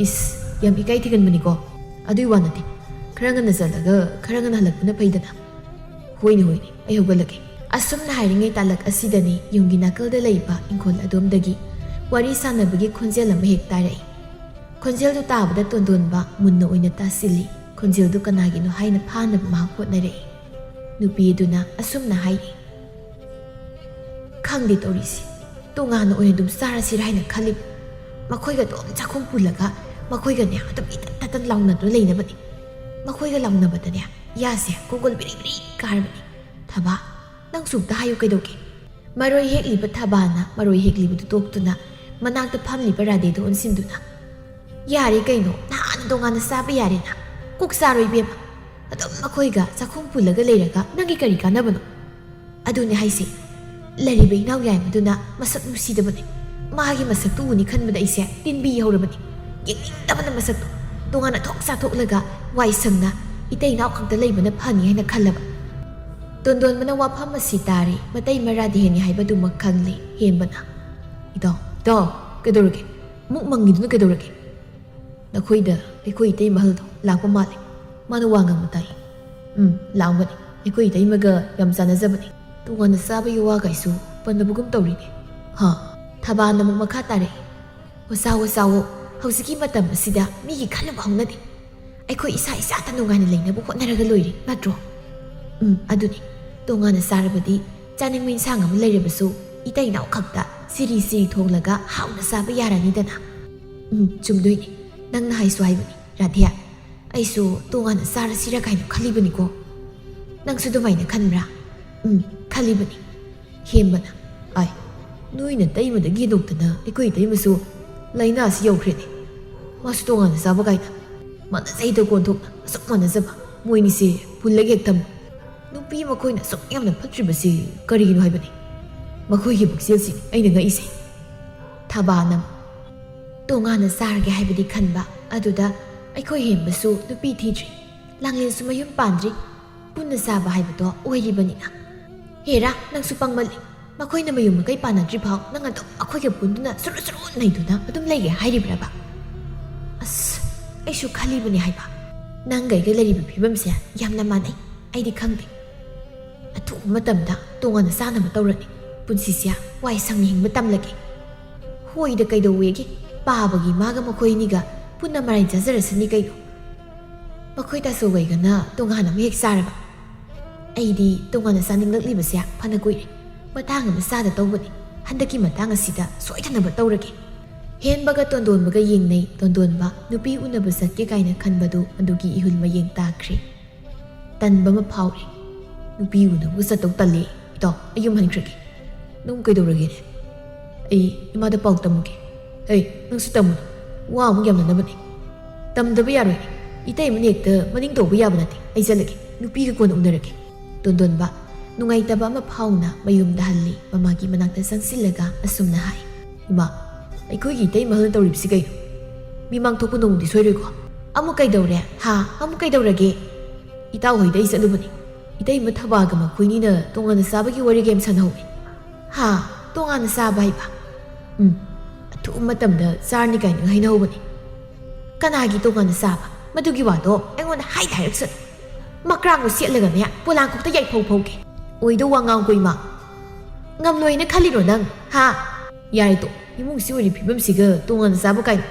ꯏꯁ, ꯌꯥꯝ ꯏꯀꯥꯏ ꯊꯤꯒꯟꯕꯅꯤꯀꯣ꯫ ꯑꯗꯨꯏ ꯋꯥ ꯅꯠꯇꯦ, ꯈꯔ ꯉꯟꯅ ꯆꯠꯂꯒ ꯈꯔ ꯉꯟꯅ ꯍꯜꯂꯛꯄꯅ ꯐꯩꯗꯅ꯫" "ꯍꯣꯏꯅꯦ, ꯍꯣꯏꯅꯦ, ꯑꯩ ꯍꯧꯒꯠꯂꯒꯦ꯫" ꯑꯁꯨꯝꯅ ꯍꯥꯏꯔꯤꯉꯩ ꯇꯥꯂꯛ ꯑꯁꯤꯗꯅꯤ ꯌꯨꯝꯒꯤ ꯅꯥꯀꯜꯗ ꯂꯩꯕ ꯏꯪꯈꯣꯜ ꯑꯗꯣꯝꯗꯒꯤ ꯋꯥꯔꯤ ꯁꯥꯟꯅꯕꯒꯤ ꯈꯣꯟꯖꯦꯜ ꯑꯃ ꯍꯦꯛ ꯇꯥꯔꯛꯏ꯫ ꯈꯣꯟꯖꯦꯜꯗꯨ ꯇꯥꯕꯗ ꯇꯣꯟꯗꯣꯟꯕ ꯃꯨꯟꯅ ꯑꯣꯏꯅ ꯇꯥꯁꯤꯜꯂꯤ꯫ ꯈꯣꯟꯖꯦꯜꯗꯨ ꯀꯅꯥꯒꯤꯅꯣ ꯍꯥꯏꯅ ꯐꯥꯅꯕ ꯃꯍꯥꯛ ꯍꯣꯠꯅꯔꯛꯏ꯫ ꯅꯨꯄꯤ ꯑꯗꯨꯅ ꯑꯁꯨꯝꯅ ꯍꯥꯏꯔꯤ, "ꯈꯪꯗꯦ ꯇꯧꯔꯤꯁꯦ, ꯇꯣꯉꯥꯟꯅ ꯑꯣꯏꯅ ꯑꯗꯨꯝ ꯆꯥꯔꯁꯤꯔꯥ ꯍꯥꯏꯅ ꯈꯜꯂꯤꯕ꯫ ꯃꯈꯣꯏꯒ ꯑꯗꯨꯝ ꯆꯥꯛꯈꯨꯝ ꯄꯨꯜꯂꯒ ꯃꯈꯣꯏꯒꯅꯦ ꯑꯗꯨꯝ ꯏꯇꯟ ꯇꯇꯟ ꯂꯥꯎꯅꯗꯨꯅ ꯂꯩꯅꯕꯅꯦ꯫ ꯃꯈꯣꯏꯒ ꯂꯥꯎꯅꯕꯗꯅꯦ ꯌꯥꯁꯦ ꯀꯣꯡꯒꯣꯜ ꯕꯤꯔꯤ ꯕꯤꯔꯤ ꯀꯥꯔꯕꯅꯦ꯫ ꯊꯕꯥ, ꯅꯪꯁꯨ ꯑꯝꯇ ꯍꯥꯏꯌꯨ ꯀꯩꯗꯧꯒꯦ?" ꯃꯔꯣꯏ ꯍꯦꯛꯂꯤꯕ ꯊꯕꯥꯅ ꯃꯔꯣꯏ ꯍꯦꯛꯂꯤꯕꯗꯨ ꯇꯣꯛꯇꯨꯅ ꯃꯅꯥꯛꯇ ꯐꯝꯂꯤꯕ ꯔꯥꯙꯦꯗꯨ ꯑꯣꯟꯁꯤꯟꯗꯨꯅ, "ꯌꯥꯔꯦ ꯀꯩꯅꯣ, ꯅꯍꯥꯟꯅ ꯇꯣꯉꯥꯟꯅ ꯆꯥꯕ ꯌꯥꯔꯦꯅ꯫ ꯀꯣꯛ ꯆꯥꯔꯣꯏ ꯏꯕꯦꯝꯃ꯫ ꯑꯗꯨꯝ ꯃꯈꯣꯏꯒ ꯆꯥꯛꯈꯨꯝ ꯄꯨꯜꯂꯒ ꯂꯩꯔꯒ ꯅꯪꯒꯤ ꯀꯔꯤ ꯀꯥꯟꯅꯕꯅꯣ?" "ꯑꯗꯨꯅꯦ ꯍꯥꯏꯁꯦ, ꯂꯩꯔꯤꯕ ꯏꯅꯥꯎ ꯌꯥꯏꯃꯗꯨꯅ ꯃꯁꯛ ꯅꯨꯡꯁꯤꯗꯕꯅꯦ꯫ ꯃꯥꯒꯤ ꯃꯁꯛꯇꯨ ꯎꯅꯤ ꯈꯟꯕꯗ ꯑꯩꯁꯦ ꯇꯤꯟꯕꯤ ꯍꯧꯔꯕꯅꯤ꯫ ꯌꯦꯡꯅꯤꯡꯗꯕꯅ ꯃꯁꯛꯇꯣ꯫ ꯇꯣꯉꯥꯟꯅ ꯊꯣꯛ ꯆꯥꯊꯣꯛꯂꯒ ꯋꯥꯏ ꯁꯪꯅ ꯏꯇꯩ ꯏꯅꯥꯎ ꯈꯛꯇ ꯂꯩꯕꯅ ꯐꯅꯤ ꯍꯥꯏꯅ ꯈꯜꯂꯕ꯫" ꯇꯣꯟꯗꯣꯟꯕꯅ ꯋꯥꯐꯝ ꯑꯁꯤ ꯇꯥꯔꯦ꯫ ꯃꯇꯩ ꯃꯔꯥꯗꯤ ꯍꯦꯟꯅꯤ ꯍꯥꯏꯕꯗꯨꯃꯛ ꯈꯪꯂꯦ ꯍꯦꯝꯕꯅ꯫ "ꯏꯇꯥꯎ, ꯏꯇꯥꯎ, ꯀꯩꯗꯧꯔꯒꯦ? ꯑꯃꯨꯛ ꯃꯪꯉꯤꯗꯨꯅ ꯀꯩꯗꯧꯔꯒꯦ?" "ꯅꯈꯣꯏꯗ ꯑꯩꯈꯣꯏ ꯏꯇꯩ ꯃꯍꯜꯗꯣ ꯂꯥꯛꯄ ꯃꯥꯜꯂꯦ꯫ ꯃꯥꯅ ꯋꯥ ꯉꯥꯡꯕ ꯇꯥꯏ꯫" "ꯎꯝ, ꯂꯥꯛꯑꯝꯒꯅꯤ꯫ ꯑꯩꯈꯣꯏ ꯏꯇꯩꯃꯒ ꯌꯥꯝ ꯆꯥꯟꯅꯖꯕꯅꯤ꯫ ꯇꯣꯉꯥꯟꯅ ꯆꯥꯕꯒꯤ ꯋꯥꯒꯥꯏꯁꯨ ꯄꯟꯅꯕꯒꯨꯝ ꯇꯧꯔꯤꯅꯦ꯫" "ꯍꯥ?" ꯊꯕꯥꯅ ꯑꯃꯨꯛ ꯃꯈꯥ ꯇꯥꯔꯛꯏ꯫ "ꯑꯣ, ꯆꯥꯎꯑꯣ, ꯆꯥꯎꯑꯣ꯫ ꯍꯧꯖꯤꯛꯀꯤ ꯃꯇꯝ ꯑꯁꯤꯗ ꯃꯤꯒꯤ ꯈꯜꯂꯨꯕ ꯍꯧꯅꯗꯦ꯫ ꯑꯩꯈꯣꯏ ꯏꯁꯥ ꯏꯁꯥꯇ ꯅꯨꯡꯉꯥꯏꯅ ꯂꯩꯅꯕ ꯍꯣꯠꯅꯔꯒ ꯂꯣꯏꯔꯦ, ꯅꯠꯇ꯭ꯔꯣ?" "ꯎꯝ, ꯑꯗꯨꯅꯤ꯫ ꯇꯣꯉꯥꯟꯅ ꯆꯥꯔꯕꯗꯤ ꯆꯥꯅꯤꯡꯕ ꯏꯟꯁꯥꯡ ꯑꯃ ꯂꯩꯔꯕꯁꯨ ꯏꯇꯩ ꯏꯅꯥꯎ ꯈꯛꯇ ꯁꯤꯔꯤ ꯁꯤꯔꯤ ꯊꯣꯡꯂꯒ ꯍꯥꯎꯅ ꯆꯥꯕ ꯌꯥꯔꯅꯤꯗꯅ꯫" "ꯎꯝ, ꯆꯨꯝꯗꯣꯏꯅꯤ꯫ ꯅꯪꯅ ꯍꯥꯏꯁꯨ ꯍꯥꯏꯕꯅꯤ, ꯔꯥꯙꯦꯌꯥ꯫ ꯑꯩꯁꯨ ꯇꯣꯉꯥꯟꯅ ꯆꯥꯔꯁꯤꯔ ꯀꯥꯏꯅ ꯈꯜꯂꯤꯕꯅꯤꯀꯣ꯫ ꯅꯪꯁꯨ ꯑꯗꯨꯃꯥꯏꯅ ꯈꯟꯕ꯭ꯔꯥ?" "ꯎꯝ, ꯈꯜꯂꯤꯕꯅꯤ꯫" ꯍꯦꯝꯕꯅ, "ꯑꯥꯏ, ꯅꯣꯏ ꯅꯇꯩꯃꯗꯒꯤ ꯍꯦꯟꯗꯣꯛꯇꯅ ꯑꯩꯈꯣꯏ ꯏꯇꯩꯃꯁꯨ ꯂꯥꯏꯅꯥꯁꯤ ꯌꯧꯈ꯭ꯔꯦꯅꯦ꯫ ꯃꯥꯁꯨ ꯇꯣꯉꯥꯟꯅ ꯆꯥꯕ ꯀꯥꯏꯅ꯫ ꯃꯥꯟꯅꯖꯩꯗ ꯀꯣꯟꯊꯣꯛꯅ, ꯑꯁꯨꯛ ꯃꯥꯟꯅꯖꯕ꯫ ꯃꯣꯏꯅꯤꯁꯦ ꯄꯨꯜꯂꯒ ꯍꯦꯛ ꯊꯝꯃꯨ꯫" ꯅꯨꯄꯤ ꯃꯈꯣꯏꯅ ꯑꯁꯨꯛ ꯌꯥꯝꯅ ꯐꯠꯇ꯭ꯔꯤꯕꯁꯤ ꯀꯔꯤꯒꯤꯅꯣ ꯍꯥꯏꯕꯅꯤ? ꯃꯈꯣꯏꯒꯤ ꯄꯨꯛꯆꯦꯜꯁꯤꯅꯤ ꯑꯩꯅ ꯉꯛꯏꯁꯦ꯫ ꯊꯕꯥꯅ ꯇꯣꯉꯥꯟꯅ ꯆꯥꯔꯒꯦ ꯍꯥꯏꯕꯗꯤ ꯈꯟꯕ, ꯑꯗꯨꯗ ꯑꯩꯈꯣꯏ ꯍꯦꯝꯕꯁꯨ ꯅꯨꯄꯤ ꯊꯤꯗ꯭ꯔꯤ, ꯂꯥꯡꯂꯦꯟꯁꯨ ꯃꯌꯨꯝ ꯄꯥꯟꯗ꯭ꯔꯤ, ꯄꯨꯟꯅ ꯆꯥꯕ ꯍꯥꯏꯕꯗꯣ ꯑꯣꯏꯔꯤꯕꯅꯤꯅ꯫ ꯍꯦꯔꯥ, ꯅꯪꯁꯨ ꯄꯪꯃꯜꯂꯤ꯫ ꯃꯈꯣꯏꯅ ꯃꯌꯨꯝ ꯃꯀꯩ ꯄꯥꯟꯅꯗ꯭ꯔꯤ ꯐꯥꯎ ꯅꯪ ꯑꯗꯨꯝ ꯑꯩꯈꯣꯏꯒ ꯄꯨꯟꯗꯨꯅ ꯁꯨꯔꯨ ꯁꯨꯔꯨ ꯅꯩꯗꯨꯅ ꯑꯗꯨꯝ ꯂꯩꯒꯦ ꯍꯥꯏꯔꯤꯕ꯭ꯔꯕ? ꯑꯁ, ꯑꯩꯁꯨ ꯈꯜꯂꯤꯕꯅꯤ ꯍꯥꯏꯕ꯫ ꯅꯪꯒ ꯑꯩꯒ ꯂꯩꯔꯤꯕ ꯐꯤꯕꯝꯁꯦ ꯌꯥꯝꯅ ꯃꯥꯟꯅꯩ꯫ ꯑꯩꯗꯤ ꯈꯪꯗꯦ꯫ ꯑꯊꯨꯕ ꯃꯇꯝꯗ ꯇꯣꯉꯥꯟꯅ ꯆꯥꯅꯕ ꯇꯧꯔꯅꯤ꯫ ꯄꯨꯟꯁꯤꯁꯦ ꯋꯥꯏ ꯁꯪꯅ ꯍꯤꯡꯕ ꯇꯝꯂꯒꯦ꯫ ꯍꯣꯏꯗ ꯀꯩꯗꯧꯋꯦꯒꯦ? ꯄꯥꯕꯒꯤ ꯃꯥꯒ ꯃꯈꯣꯏ ꯑꯅꯤꯒ ꯄꯨꯟꯅ ꯃꯔꯥꯏ ꯆꯥꯖꯔꯁꯅꯤ ꯀꯩꯅꯣ꯫ ꯃꯈꯣꯏ ꯇꯥꯆꯧꯒꯩꯒꯅ ꯇꯣꯉꯥꯟꯅ ꯑꯃ ꯍꯦꯛ ꯆꯥꯔꯕ? ꯑꯩꯗꯤ ꯇꯣꯉꯥꯟꯅ ꯆꯥꯅꯤꯡꯂꯛꯂꯤꯕꯁꯦ ꯐꯅ ꯀꯨꯏꯔꯦ꯫ ꯃꯇꯥꯡ ꯑꯃ ꯆꯥꯗ ꯇꯧꯕꯅꯤ꯫ ꯍꯟꯗꯛꯀꯤ ꯃꯇꯥꯡ ꯑꯁꯤꯗ ꯁꯣꯏꯗꯅꯕ ꯇꯧꯔꯒꯦ꯫ ꯍꯦꯟꯕꯒ ꯇꯣꯟꯗꯣꯟꯕꯒ ꯌꯦꯡꯅꯩ꯫ ꯇꯣꯟꯗꯣꯟꯕ ꯅꯨꯄꯤ ꯎꯅꯕ ꯆꯠꯀꯦ ꯀꯥꯏꯅ ꯈꯟꯕꯗꯨ ꯑꯗꯨꯒꯤ ꯏꯍꯨꯜ ꯃꯌꯦꯡ ꯇꯥꯈ꯭ꯔꯦ꯫ ꯇꯟꯕ ꯑꯃ ꯐꯥꯎꯔꯦ꯫ ꯅꯨꯄꯤ ꯎꯅꯕꯒ ꯆꯠꯇꯧ ꯇꯜꯂꯦ꯫ ꯏꯇꯥꯎ, ꯑꯩ ꯌꯨꯝ ꯍꯟꯈ꯭ꯔꯒꯦ꯫ ꯅꯪ ꯀꯩꯗꯧꯔꯒꯦꯅꯦ? ꯑꯩ ꯏꯃꯥꯗ ꯄꯥꯎ ꯇꯝꯃꯨꯒꯦ꯫ ꯍꯩ, ꯅꯪꯁꯨ ꯇꯝꯃꯨꯅꯨ꯫ ꯋꯥ ꯑꯃꯨꯛ ꯌꯥꯝꯅꯅꯕꯅꯦ꯫ ꯇꯝꯗꯕ ꯌꯥꯔꯣꯏ꯫ ꯏꯇꯩꯃꯅ ꯍꯦꯛꯇ ꯃꯅꯤꯡ ꯇꯧꯕ ꯌꯥꯕ ꯅꯠꯇꯦ꯫ ꯑꯩ ꯆꯠꯂꯒꯦ꯫ ꯅꯨꯄꯤꯒ ꯀꯣꯟꯅ ꯎꯅꯔꯒꯦ꯫ ꯇꯣꯟꯗꯣꯟꯕ ꯅꯨꯡꯉꯥꯏꯇꯕ ꯑꯃ ꯐꯥꯎꯅ ꯃꯌꯨꯝꯗ ꯍꯜꯂꯤ꯫ ꯃꯃꯥꯒꯤ ꯃꯅꯥꯛꯇ ꯆꯪꯁꯤꯜꯂꯒ ꯑꯁꯨꯝꯅ ꯍꯥꯏ, "ꯏꯃꯥ, ꯑꯩꯈꯣꯏꯒꯤ ꯏꯇꯩꯃ ꯍꯜꯅ ꯇꯧꯔꯤꯕꯁꯤ ꯀꯩꯅꯣ? ꯃꯤꯃꯥꯡ ꯊꯣꯛꯄ ꯅꯣꯡꯃꯗꯤ ꯁꯣꯏꯔꯣꯏꯀꯣ?" "ꯑꯃꯨꯛ ꯀꯩꯗꯧꯔꯦ? ꯍꯥ? ꯑꯃꯨꯛ ꯀꯩꯗꯧꯔꯒꯦ?" "ꯏꯇꯥꯎ ꯍꯣꯏꯗ ꯑꯩ ꯆꯠꯂꯨꯕꯅꯤ꯫ ꯏꯇꯩꯃ ꯊꯕꯥꯒ ꯃꯈꯣꯏꯅꯤꯅ ꯇꯣꯉꯥꯟꯅ ꯆꯥꯕꯒꯤ ꯋꯥꯔꯤ ꯒꯦꯝ ꯁꯥꯟꯅꯍꯧꯋꯤ꯫" "ꯍꯥ? ꯇꯣꯉꯥꯟꯅ ꯆꯥꯕ ꯍꯥꯏꯕ?" "ꯎꯝ, ꯑꯊꯨꯕ ꯃꯇꯝꯗ ꯆꯥꯔꯅꯤ ꯀꯥꯏꯅ ꯍꯥꯏꯅꯍꯧꯕꯅꯤ꯫" "ꯀꯅꯥꯒꯤ ꯇꯣꯉꯥꯟꯅ ꯆꯥꯕ? ꯃꯗꯨꯒꯤ ꯋꯥꯗꯣ ꯑꯩꯉꯣꯟꯗ ꯍꯥꯏꯗ ꯍꯥꯏꯔꯛꯁꯅꯨ꯫ ꯃꯀ꯭ꯔꯥꯡꯗꯣ ꯁꯦꯠꯂꯒꯅꯦ ꯄꯣꯂꯥꯡꯈꯣꯛꯇ ꯌꯥꯏꯐꯧ ꯐꯧꯒꯦ꯫ ꯑꯣꯏꯗꯧ ꯋꯥ ꯉꯥꯡꯀꯣ ꯏꯃꯥ꯫ ꯉꯝꯂꯣꯏꯅ ꯈꯜꯂꯤꯔꯣ ꯅꯪ? ꯍꯥ?" "ꯌꯥꯔꯦ ꯇꯣ, ꯏꯃꯨꯡꯁꯤ ꯑꯣꯏꯔꯤ ꯐꯤꯕꯝꯁꯤꯒ ꯇꯣꯉꯥꯟꯅ ꯆꯥꯕ ꯀꯥꯏꯅ꯫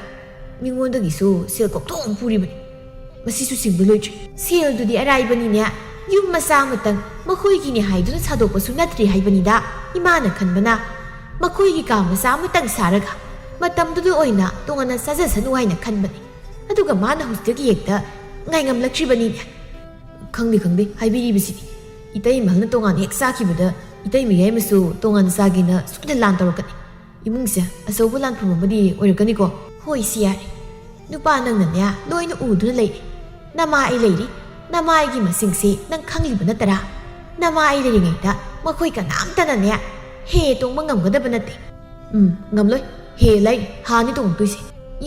ꯃꯤꯉꯣꯟꯗꯒꯤꯁꯨ ꯁꯦꯜ ꯀꯣꯛꯊꯣꯛ ꯑꯃ ꯄꯨꯔꯤꯕꯅꯤ꯫ ꯃꯁꯤꯁꯨ ꯁꯤꯡꯕ ꯂꯣꯏꯗ꯭ꯔꯤ꯫" "ꯁꯦꯜꯗꯨꯗꯤ ꯑꯔꯥꯏꯕꯅꯤꯅꯦ꯫ ꯌꯨꯝ ꯃꯆꯥ ꯑꯃꯇꯪ ꯃꯈꯣꯏꯒꯤꯅꯤ ꯍꯥꯏꯗꯨꯅ ꯁꯥꯗꯣꯛꯄꯁꯨ ꯅꯠꯇ꯭ꯔꯤ ꯍꯥꯏꯕꯅꯤꯗ꯫ ꯏꯃꯥꯅ ꯈꯟꯕꯅ ꯃꯈꯣꯏꯒꯤ ꯀꯥ ꯃꯆꯥ ꯑꯃꯇꯪ ꯁꯥꯔꯒ ꯃꯇꯝꯗꯨꯗ ꯑꯣꯏꯅ ꯇꯣꯉꯥꯟꯅ ꯆꯥꯖꯁꯅꯨ ꯍꯥꯏꯅ ꯈꯟꯕꯅꯤ꯫ ꯑꯗꯨꯒ ꯃꯥꯅ ꯍꯧꯖꯤꯛꯇꯒꯤ ꯍꯦꯛꯇ ꯉꯥꯏꯉꯝꯂꯛꯇ꯭ꯔꯤꯕꯅꯤꯅꯦ꯫" "ꯈꯪꯗꯦ, ꯈꯪꯗꯦ, ꯍꯥꯏꯕꯤꯔꯤꯕꯁꯤꯗꯤ꯫ ꯏꯇꯩꯃ ꯍꯜꯅ ꯇꯣꯉꯥꯟꯅ ꯍꯦꯛ ꯆꯥꯈꯤꯕꯗ ꯏꯇꯩꯃ ꯌꯥꯏꯃꯁꯨ ꯇꯣꯉꯥꯟꯅ ꯆꯥꯒꯦꯅ ꯁꯣꯏꯗꯅ ꯂꯥꯟ ꯇꯧꯔꯛꯀꯅꯤ꯫ ꯏꯃꯨꯡꯁꯦ ꯑꯆꯧꯕ ꯂꯥꯟꯐꯝ ꯑꯃꯗꯤ ꯑꯣꯏꯔꯛꯀꯅꯤꯀꯣ꯫" "ꯍꯣꯏ, ꯁꯤ ꯌꯥꯔꯦ꯫ ꯅꯨꯄꯥ ꯅꯪꯅꯅꯦ ꯂꯣꯏꯅ ꯎꯗꯨꯅ ꯂꯩꯔꯦ꯫ ꯅꯃꯥ ꯑꯩ ꯂꯩꯔꯤ꯫ ꯅꯃꯥꯏꯒꯤ ꯃꯁꯤꯡꯁꯤ ꯅꯪ ꯈꯪꯂꯤꯕ ꯅꯠꯇꯔꯥ? ꯅꯃꯥꯏ ꯂꯩꯔꯤꯉꯩꯗ ꯃꯈꯣꯏ ꯀꯅꯥꯝꯇꯅꯅꯦ ꯍꯦ ꯇꯣꯡꯕ ꯉꯝꯒꯗꯕ ꯅꯠꯇꯦ꯫ ꯎꯝ, ꯉꯝꯂꯣꯏ꯫ ꯍꯦ ꯂꯩ, ꯍꯥꯅꯤ ꯇꯣꯡꯗꯣꯏꯁꯦ꯫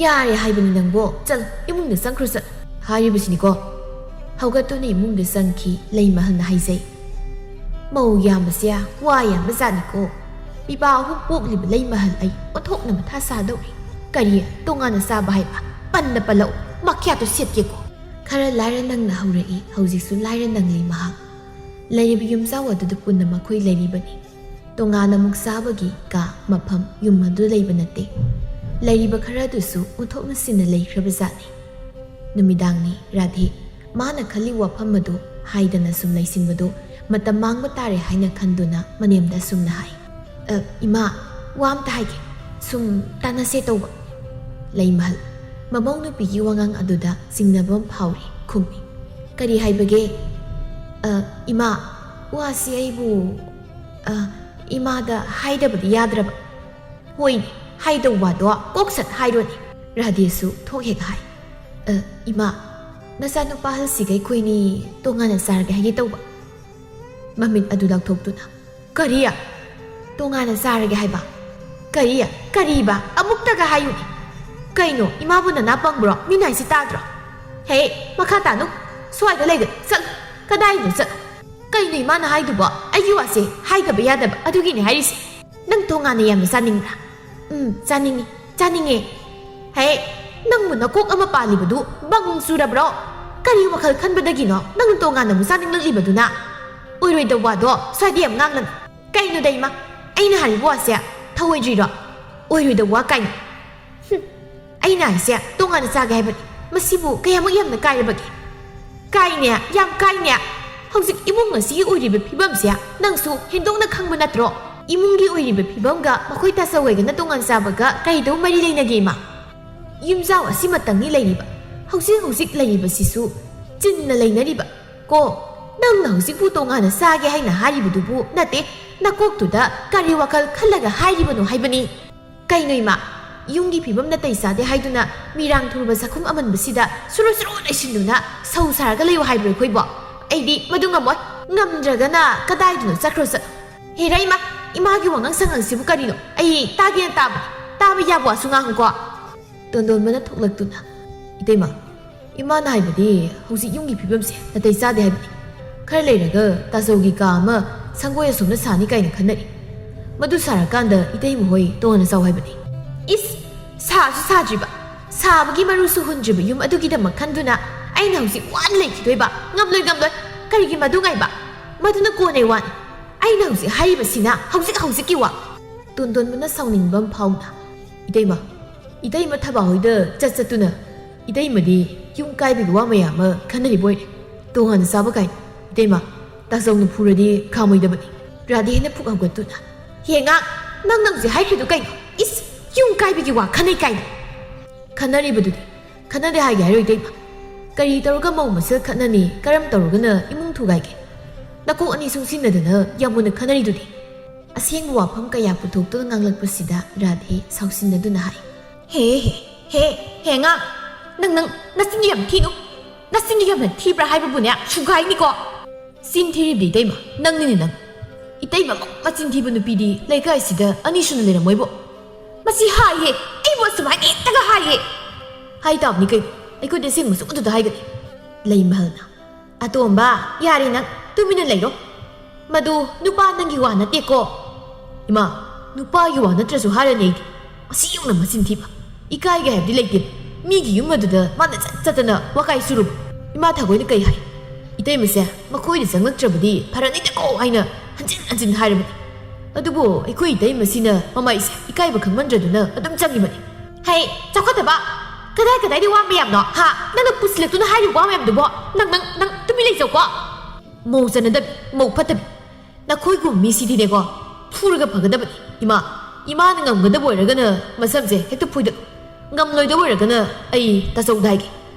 ꯌꯥꯔꯦ ꯍꯥꯏꯕꯅꯤ ꯅꯪꯕꯣ, ꯆꯠꯂꯣ, ꯏꯃꯨꯡꯗ ꯆꯪꯈ꯭ꯔꯣ, ꯆꯠꯂꯣ꯫ ꯍꯥꯏꯔꯤꯕꯁꯤꯅꯤꯀꯣ꯫ ꯍꯧꯒꯠꯇꯨꯅ ꯏꯃꯨꯡꯗ ꯆꯪꯈꯤ ꯂꯩꯃꯍꯜꯅ ꯍꯥꯏꯖꯩ꯫ ꯃꯧ ꯌꯥꯝꯕꯁꯦ ꯋꯥ ꯌꯥꯝꯕ ꯖꯥꯠꯅꯤꯀꯣ꯫ ꯄꯤꯕꯥ ꯑꯍꯨꯝ ꯄꯣꯛꯂꯤꯕ ꯂꯩꯃꯍꯜ ꯑꯩ ꯑꯣꯟꯊꯣꯛꯅ ꯃꯊꯥ ꯁꯥꯗꯧꯔꯤ꯫ ꯀꯔꯤ? ꯇꯣꯉꯥꯟꯅ ꯆꯥꯕ ꯍꯥꯏꯕ? ꯄꯟꯅ ꯄꯜꯂꯛꯎ, ꯃꯈ꯭ꯌꯥꯠꯇꯨ ꯁꯦꯠꯀꯦꯀꯣ꯫ ꯈꯔ ꯂꯥꯏꯔ ꯅꯪꯅ ꯍꯧꯔꯛꯏ, ꯍꯧꯖꯤꯛꯁꯨ ꯂꯥꯏꯔ ꯅꯪꯂꯤ ꯃꯍꯥꯛ꯫ ꯂꯩꯔꯤꯕ ꯌꯨꯝꯖꯥꯎ ꯑꯗꯨꯗ ꯄꯨꯟꯅ ꯃꯈꯣꯏ ꯂꯩꯔꯤꯕꯅꯤ꯫ ꯇꯣꯉꯥꯟꯅ ꯑꯃꯨꯛ ꯆꯥꯕꯒꯤ ꯀꯥ, ꯃꯐꯝ, ꯌꯨꯝ ꯑꯗꯨ ꯂꯩꯕ ꯅꯠꯇꯦ꯫ ꯂꯩꯔꯤꯕ ꯈꯔ ꯑꯗꯨꯁꯨ ꯑꯣꯟꯊꯣꯛꯅ ꯁꯤꯟꯅ ꯂꯩꯈ꯭ꯔꯕ ꯖꯥꯠꯅꯤ꯫ ꯅꯨꯃꯤꯗꯥꯡꯅꯤ꯫ ꯔꯥꯙꯦ, ꯃꯥꯅ ꯈꯜꯂꯤ ꯋꯥꯐꯝ ꯑꯗꯨ ꯍꯥꯏꯗꯅ ꯁꯨꯝ ꯂꯩꯁꯤꯟꯕꯗꯨ ꯃꯇꯝ ꯃꯥꯡꯕ ꯇꯥꯔꯦ ꯍꯥꯏꯅ ꯈꯟꯗꯨꯅ ꯃꯅꯦꯝꯗ ꯑꯁꯨꯝꯅ ꯍꯥꯏ꯫ "ꯑ, ꯏꯃꯥ, ꯋꯥ ꯑꯝꯇ ꯍꯥꯏꯒꯦ꯫ ꯁꯨꯝ ꯇꯥꯟꯅꯁꯦ ꯇꯧꯕ꯫" ꯂꯩꯃꯍꯜ, ꯃꯃꯧ ꯅꯨꯄꯤꯒꯤ ꯋꯥꯉꯥꯡ ꯑꯗꯨꯗ ꯆꯤꯡꯅꯕ ꯑꯃ ꯐꯥꯎꯔꯤ, ꯈꯨꯝꯃꯤ꯫ "ꯀꯔꯤ ꯍꯥꯏꯕꯒꯦ?" "ꯑ, ꯏꯃꯥ, ꯋꯥꯁꯤ ꯑꯩꯕꯨ, ꯑ, ꯏꯃꯥꯗ ꯍꯥꯏꯗꯕꯗꯤ ꯌꯥꯗ꯭ꯔꯕ꯫" "ꯍꯣꯏꯅꯦ, ꯍꯥꯏꯗꯧ ꯋꯥꯗꯣ ꯀꯣꯛ ꯁꯠ ꯍꯥꯏꯔꯣꯅꯦ꯫" ꯔꯥꯙꯦꯁꯨ ꯊꯣꯛ ꯍꯦꯛ ꯍꯥꯏ꯫ "ꯑ, ꯏꯃꯥ, ꯅꯆꯥꯅꯨꯄꯥ ꯑꯍꯜꯁꯤꯒ ꯑꯩꯈꯣꯏꯅꯤ ꯇꯣꯉꯥꯟꯅ ꯆꯥꯔꯒꯦ ꯍꯥꯏꯒꯦ ꯇꯧꯕ꯫" ꯃꯃꯤꯠ ꯑꯗꯨ ꯂꯥꯎꯊꯣꯛꯇꯨꯅ, "ꯀꯔꯤ? ꯇꯣꯉꯥꯟꯅ ꯆꯥꯔꯒꯦ ꯍꯥꯏꯕ? ꯀꯔꯤ? ꯀꯔꯤꯕ? ꯑꯃꯨꯛꯇꯒ ꯍꯥꯏꯌꯨꯅꯦ꯫ ꯀꯩꯅꯣ, ꯏꯃꯥꯕꯨ ꯅꯅꯥ ꯄꯪꯕ꯭ꯔꯣ? ꯃꯤꯅ ꯍꯥꯏꯁꯤ ꯇꯥꯗ꯭ꯔꯣ? ꯍꯦ, ꯃꯈꯥ ꯇꯥꯅꯨ꯫ ꯁ꯭ꯋꯥꯏꯗ ꯂꯩꯒꯅꯨ꯫ ꯆꯠꯂꯨ꯫ ꯀꯗꯥꯏꯗꯅꯣ ꯆꯠꯂꯨ꯫" "ꯀꯩꯅꯣ ꯏꯃꯥꯅ ꯍꯥꯏꯗꯨꯕꯣ? ꯑꯩꯒꯤ ꯋꯥꯁꯦ ꯍꯥꯏꯗꯕ ꯌꯥꯗꯕ ꯑꯗꯨꯒꯤꯅꯦ ꯍꯥꯏꯔꯤꯁꯦ꯫ ꯅꯪ ꯇꯣꯉꯥꯟꯅ ꯌꯥꯝꯅ ꯆꯥꯅꯤꯡꯕ꯭ꯔꯥ?" "ꯎꯝ, ꯆꯥꯅꯤꯡꯉꯤ, ꯆꯥꯅꯤꯡꯉꯦ꯫" "ꯍꯦ, ꯅꯪꯕꯨ ꯅꯀꯣꯛ ꯑꯃ ꯄꯥꯜꯂꯤꯕꯗꯨ ꯕꯪ ꯆꯨꯔꯕ꯭ꯔꯣ? ꯀꯔꯤ ꯋꯥꯈꯜ ꯈꯟꯕꯗꯒꯤꯅꯣ ꯅꯪꯅ ꯇꯣꯉꯥꯟꯅ ꯑꯃꯨꯛ ꯆꯥꯅꯤꯡꯂꯛꯂꯤꯕꯗꯨꯅ? ꯑꯣꯏꯔꯣꯏꯗꯧꯕ ꯋꯥꯗꯣ ꯁ꯭ꯋꯥꯏꯗ ꯌꯥꯝ ꯉꯥꯡꯂꯅꯨ꯫ ꯀꯩꯅꯣꯗ ꯏꯃꯥ, ꯑꯩꯅ ꯍꯥꯏꯔꯤꯕ ꯋꯥꯁꯦ ꯊꯧꯑꯣꯏꯗ꯭ꯔꯤꯔꯣ? ꯑꯣꯏꯔꯣꯏꯗꯧꯕ ꯋꯥ ꯀꯥꯏꯅ꯫ ꯍꯨꯝ, ꯑꯩꯅ ꯍꯥꯏꯁꯦ ꯇꯣꯉꯥꯟꯅ ꯆꯥꯒꯦ ꯍꯥꯏꯕꯅꯤ꯫ ꯃꯁꯤꯕꯨ ꯀꯌꯥꯃꯨꯛ ꯌꯥꯝꯅ ꯀꯥꯏꯔꯕꯒꯦ?" "ꯀꯥꯏꯅꯦ, ꯌꯥꯝ ꯀꯥꯏꯅꯦ꯫ ꯍꯧꯖꯤꯛ ꯏꯃꯨꯡ ꯑꯁꯤꯒꯤ ꯑꯣꯏꯔꯤꯕ ꯐꯤꯕꯝꯁꯦ ꯅꯪꯁꯨ ꯍꯦꯟꯗꯣꯛꯅ ꯈꯪꯕ ꯅꯠꯇ꯭ꯔꯣ? ꯏꯃꯨꯡꯒꯤ ꯑꯣꯏꯔꯤꯕ ꯐꯤꯕꯝꯒ ꯃꯈꯣꯏ ꯇꯥꯆꯧ ꯍꯣꯏꯒꯅ ꯇꯣꯉꯥꯟ ꯆꯥꯕꯒ ꯀꯔꯤꯗꯧ ꯃꯔꯤ ꯂꯩꯅꯒꯦ ꯏꯃꯥ? ꯌꯨꯝꯖꯥꯎ ꯑꯁꯤꯃꯇꯪꯅꯤ ꯂꯩꯔꯤꯕ꯫ ꯍꯧꯖꯤꯛ ꯍꯧꯖꯤꯛ ꯂꯩꯔꯤꯕꯁꯤꯁꯨ ꯆꯤꯟꯅ ꯂꯩꯅꯔꯤꯕ ꯀꯣ꯫ ꯅꯪꯅ ꯍꯧꯖꯤꯛꯄꯨ ꯇꯣꯉꯥꯟꯅ ꯆꯥꯒꯦ ꯍꯥꯏꯅ ꯍꯥꯏꯔꯤꯕꯗꯨꯕꯨ ꯅꯠꯇꯦ, ꯅꯀꯣꯛꯇꯨꯗ ꯀꯔꯤ ꯋꯥꯈꯜ ꯈꯜꯂꯒ ꯍꯥꯏꯔꯤꯕꯅꯣ ꯍꯥꯏꯕꯅꯤ꯫" "ꯀꯩꯅꯣ ꯏꯃꯥ? ꯌꯨꯝꯒꯤ ꯐꯤꯕꯝ ꯅꯥꯇꯩ ꯆꯥꯗꯦ ꯍꯥꯏꯗꯨꯅ ꯃꯤꯔꯥꯡ ꯊꯨꯔꯕ ꯆꯥꯛꯈꯨꯝ ꯑꯃꯟꯕꯁꯤꯗ ꯁꯨꯔꯨ ꯁꯨꯔꯨ ꯂꯩꯁꯤꯟꯗꯨꯅ ꯁꯧ ꯁꯥꯔꯒ ꯂꯩꯌꯨ ꯍꯥꯏꯕ꯭ꯔꯣ ꯑꯩꯈꯣꯏꯕꯣ? ꯑꯩꯗꯤ ꯃꯗꯨ ꯉꯝꯃꯣꯏ꯫ ꯉꯝꯗ꯭ꯔꯒꯅ ꯀꯗꯥꯏꯗꯅꯣ ꯆꯠꯈ꯭ꯔꯣ ꯆꯠꯂꯣ꯫ ꯍꯦꯔꯥ ꯏꯃꯥ, ꯏꯃꯥꯒꯤ ꯋꯥꯉꯥꯡ ꯁꯉꯥꯡꯁꯤꯕꯨ ꯀꯔꯤꯅꯣ? ꯑꯩ ꯇꯥꯒꯦꯅ ꯇꯥꯕ, ꯇꯥꯕ ꯌꯥꯕ ꯋꯥꯁꯨ ꯉꯥꯡꯉꯨꯀꯣ꯫ ꯇꯣꯟꯗꯣꯟꯕꯅ ꯊꯣꯛꯂꯛꯇꯨꯅ, "ꯏꯇꯩꯃ, ꯏꯃꯥꯅ ꯍꯥꯏꯕꯗꯤ ꯍꯧꯖꯤꯛ ꯌꯨꯝꯒꯤ ꯐꯤꯕꯝꯁꯦ ꯅꯥꯇꯩ ꯆꯥꯗꯦ ꯍꯥꯏꯕꯅꯤ꯫ ꯈꯔ ꯂꯩꯔꯒ ꯇꯥꯖꯧꯒꯤ ꯀꯥ ꯑꯃ ꯁꯪꯒꯣꯏ ꯑꯁꯣꯝꯅ ꯁꯥꯅꯤ ꯀꯥꯏꯅ ꯈꯟꯅꯔꯤ꯫ ꯃꯗꯨ ꯁꯥꯔꯀꯥꯟꯗ ꯏꯇꯩꯃ ꯍꯣꯏ ꯇꯣꯉꯥꯟꯅ ꯆꯥꯎ ꯍꯥꯏꯕꯅꯤ꯫" "ꯏꯁ, ꯁꯥꯁꯨ ꯁꯥꯗ꯭ꯔꯤꯕ, ꯁꯥꯕꯒꯤ ꯃꯔꯨꯁꯨ ꯍꯨꯟꯗ꯭ꯔꯤꯕ ꯌꯨꯝ ꯑꯗꯨꯒꯤꯗꯃꯛ ꯈꯟꯗꯨꯅ ꯑꯩꯅ ꯍꯧꯖꯤꯛ ꯋꯥꯅ ꯂꯩꯈꯤꯗꯣꯏꯕ? ꯉꯝꯂꯣꯏ, ꯉꯝꯂꯣꯏ꯫ ꯀꯔꯤꯒꯤ ꯃꯗꯨ ꯉꯥꯏꯕ? ꯃꯗꯨꯅ ꯀꯣꯟꯅꯩ ꯋꯥꯅꯤ꯫ ꯑꯩꯅ ꯍꯧꯖꯤꯛ ꯍꯥꯏꯔꯤꯕꯁꯤꯅ ꯍꯧꯖꯤꯛ ꯍꯧꯖꯤꯛꯀꯤ ꯋꯥ꯫" ꯇꯣꯟꯗꯣꯟꯕꯅ ꯁꯥꯎꯅꯤꯡꯕ ꯑꯃ ꯐꯥꯎꯅ, "ꯏꯇꯩꯃ, ꯏꯇꯩꯃ ꯊꯕꯥ ꯍꯣꯏꯗ ꯆꯠ ꯆꯠꯇꯨꯅ ꯏꯇꯩꯃꯗꯤ ꯌꯨꯝ ꯀꯥꯏꯕꯒꯤ ꯋꯥ ꯃꯌꯥꯝ ꯑꯃ ꯈꯟꯅꯔꯤꯕ ꯑꯣꯏꯔꯦ꯫ ꯇꯣꯉꯥꯟꯅ ꯆꯥꯕ ꯀꯥꯏꯅ꯫ ꯏꯇꯩꯃ, ꯇꯥꯖꯧꯅ ꯐꯨꯔꯗꯤ ꯈꯥꯝꯃꯣꯏꯗꯕꯅꯤ꯫" ꯔꯥꯙꯦꯅ ꯐꯨꯛ ꯍꯧꯒꯠꯇꯨꯅ, "ꯍꯦ ꯑꯉꯥꯡ, ꯅꯪ ꯅꯪꯁꯦ ꯍꯥꯏꯈ꯭ꯔꯤꯗꯨ ꯀꯩꯅꯣ? ꯏꯁ, ꯌꯨꯝ ꯀꯥꯏꯕꯒꯤ ꯋꯥ ꯈꯟꯅꯩ ꯀꯥꯏꯅ?" "ꯈꯟꯅꯔꯤꯕꯗꯨꯗꯤ ꯈꯟꯅꯗꯦ ꯍꯥꯏꯒꯦ ꯍꯥꯏꯔꯣ ꯏꯇꯩꯃ? ꯀꯔꯤ ꯇꯧꯔꯒ ꯃꯧ ꯃꯁꯦꯜ ꯈꯠꯅꯅꯤ? ꯀꯔꯝ ꯇꯧꯔꯒꯅ ꯏꯃꯨꯡ ꯊꯨꯒꯥꯏꯒꯦ? ꯅꯀꯣꯛ ꯑꯅꯤ ꯁꯨꯡꯁꯤꯟꯅꯗꯅ ꯌꯥꯝ ꯃꯨꯟꯅ ꯈꯟꯅꯔꯤꯗꯨꯗꯤ?" ꯑꯁꯦꯡꯕ ꯋꯥꯐꯝ ꯀꯌꯥ ꯄꯨꯊꯣꯛꯇꯨꯅ ꯉꯥꯡꯂꯛꯄꯁꯤꯗ ꯔꯥꯙꯦ ꯁꯥꯎꯁꯤꯟꯅꯗꯨꯅ ꯍꯥꯏ, "ꯍꯦ, ꯍꯦ, ꯍꯦ, ꯍꯦ, ꯑꯉꯥꯡ, ꯅꯪ, ꯅꯪ ꯅꯆꯤꯟꯗꯨ ꯌꯥꯝ ꯊꯤꯅꯨ꯫ ꯅꯆꯤꯟꯗꯨ ꯌꯥꯝꯅ ꯊꯤꯕ꯭ꯔꯥ ꯍꯥꯏꯕꯕꯨꯅꯦ, ꯁꯨꯒꯥꯏꯅꯤꯀꯣ꯫" "ꯆꯤꯟ ꯊꯤꯔꯤꯕꯗꯤ ꯏꯇꯩꯃ, ꯅꯪꯅꯤꯅꯦ ꯅꯪ꯫ ꯏꯇꯩꯃꯃꯨꯛ ꯃꯆꯤꯟ ꯊꯤꯕ ꯅꯨꯄꯤꯗꯤ ꯂꯩꯀꯥꯏꯁꯤꯗ ꯑꯅꯤ ꯁꯨꯅ ꯂꯩꯔꯝꯃꯣꯏꯕꯣ꯫ ꯃꯁꯤ ꯍꯥꯏꯍꯦ, ꯑꯩꯕꯨ ꯑꯁꯨꯃꯥꯏꯅ ꯍꯦꯛꯇꯒ ꯍꯥꯏꯍꯦ꯫" "ꯍꯥꯏ ꯇꯥꯕꯅꯤ ꯀꯩꯅꯣ, ꯑꯩꯈꯣꯏꯗꯤ ꯑꯁꯦꯡꯕꯁꯨ ꯑꯗꯨꯗ ꯍꯥꯏꯒꯅꯤ꯫" ꯂꯩꯃꯍꯜꯅ, "ꯑꯇꯣꯝꯕ, ꯌꯥꯔꯦ ꯅꯪ, ꯇꯨꯃꯤꯟꯅ ꯂꯩꯔꯣ꯫ ꯃꯗꯨ ꯅꯨꯄꯥ ꯅꯪꯒꯤ ꯋꯥ ꯅꯠꯇꯦꯀꯣ꯫" "ꯏꯃꯥ, ꯅꯨꯄꯥꯒꯤ ꯋꯥ ꯅꯠꯇ꯭ꯔꯁꯨ ꯍꯥꯏꯔꯅꯤ ꯑꯩꯗꯤ꯫ ꯃꯁꯤ ꯌꯧꯅ ꯃꯆꯤꯟ ꯊꯤꯕ꯫ ꯏꯀꯥꯏꯒꯦ ꯍꯥꯏꯕꯗꯤ ꯂꯩꯇꯦ꯫ ꯃꯤꯒꯤ ꯌꯨꯝ ꯑꯗꯨꯗ ꯃꯥꯅ ꯆꯠ ꯆꯠꯇꯅ ꯋꯥꯀꯥꯏ ꯆꯨꯔꯨꯕ꯫ ꯏꯃꯥ ꯊꯥꯒꯣꯏꯅ ꯀꯩ ꯍꯥꯏ? ꯏꯇꯩꯃꯁꯦ ꯃꯈꯣꯏꯗ ꯆꯪꯂꯛꯇ꯭ꯔꯕꯗꯤ ꯐꯔꯅꯤꯗꯀꯣ ꯍꯥꯏꯅ ꯍꯟꯖꯤꯟ ꯍꯟꯖꯤꯟ ꯍꯥꯏꯔꯕꯅꯤ꯫ ꯑꯗꯨꯕꯨ ꯑꯩꯈꯣꯏ ꯏꯇꯩꯃꯁꯤꯅ ꯃꯃꯥꯏꯁꯦ ꯏꯀꯥꯏꯕ ꯈꯪꯃꯟꯗ꯭ꯔꯗꯨꯅ ꯑꯗꯨꯝ ꯆꯪꯉꯤꯕꯅꯤ꯫" "ꯍꯩ, ꯆꯥꯎꯈꯠꯇꯕ! ꯀꯗꯥꯏ ꯀꯗꯥꯏꯗ ꯋꯥ ꯃꯌꯥꯝꯅꯣ? ꯍꯥ? ꯅꯪꯅ ꯄꯨꯁꯤꯜꯂꯛꯇꯨꯅ ꯍꯥꯏꯔꯤꯕ ꯋꯥ ꯃꯌꯥꯝꯗꯨꯕꯣ? ꯅꯪ, ꯅꯪ, ꯅꯪ ꯇꯨꯃꯤꯟ ꯂꯩꯖꯧꯀꯣ꯫ ꯃꯧ ꯆꯥꯟꯅꯗꯕꯤ, ꯃꯧ ꯐꯠꯇꯕꯤ꯫ ꯅꯈꯣꯏꯒꯨꯝꯕ ꯃꯤꯁꯤꯗꯤꯅꯦꯀꯣ, ꯐꯨꯔꯒ ꯐꯒꯗꯕꯅꯤ꯫ ꯏꯃꯥ, ꯏꯃꯥꯅ ꯉꯝꯒꯗꯕ ꯑꯣꯏꯔꯒꯅ ꯃꯁꯝꯁꯦ ꯍꯦꯛꯇ ꯐꯣꯏꯗꯠꯂꯨ꯫ ꯉꯝꯂꯣꯏꯗꯕ ꯑꯣꯏꯔꯒꯅ ꯑꯩ ꯇꯥꯆꯧꯗ ꯍꯥꯏꯒꯦ꯫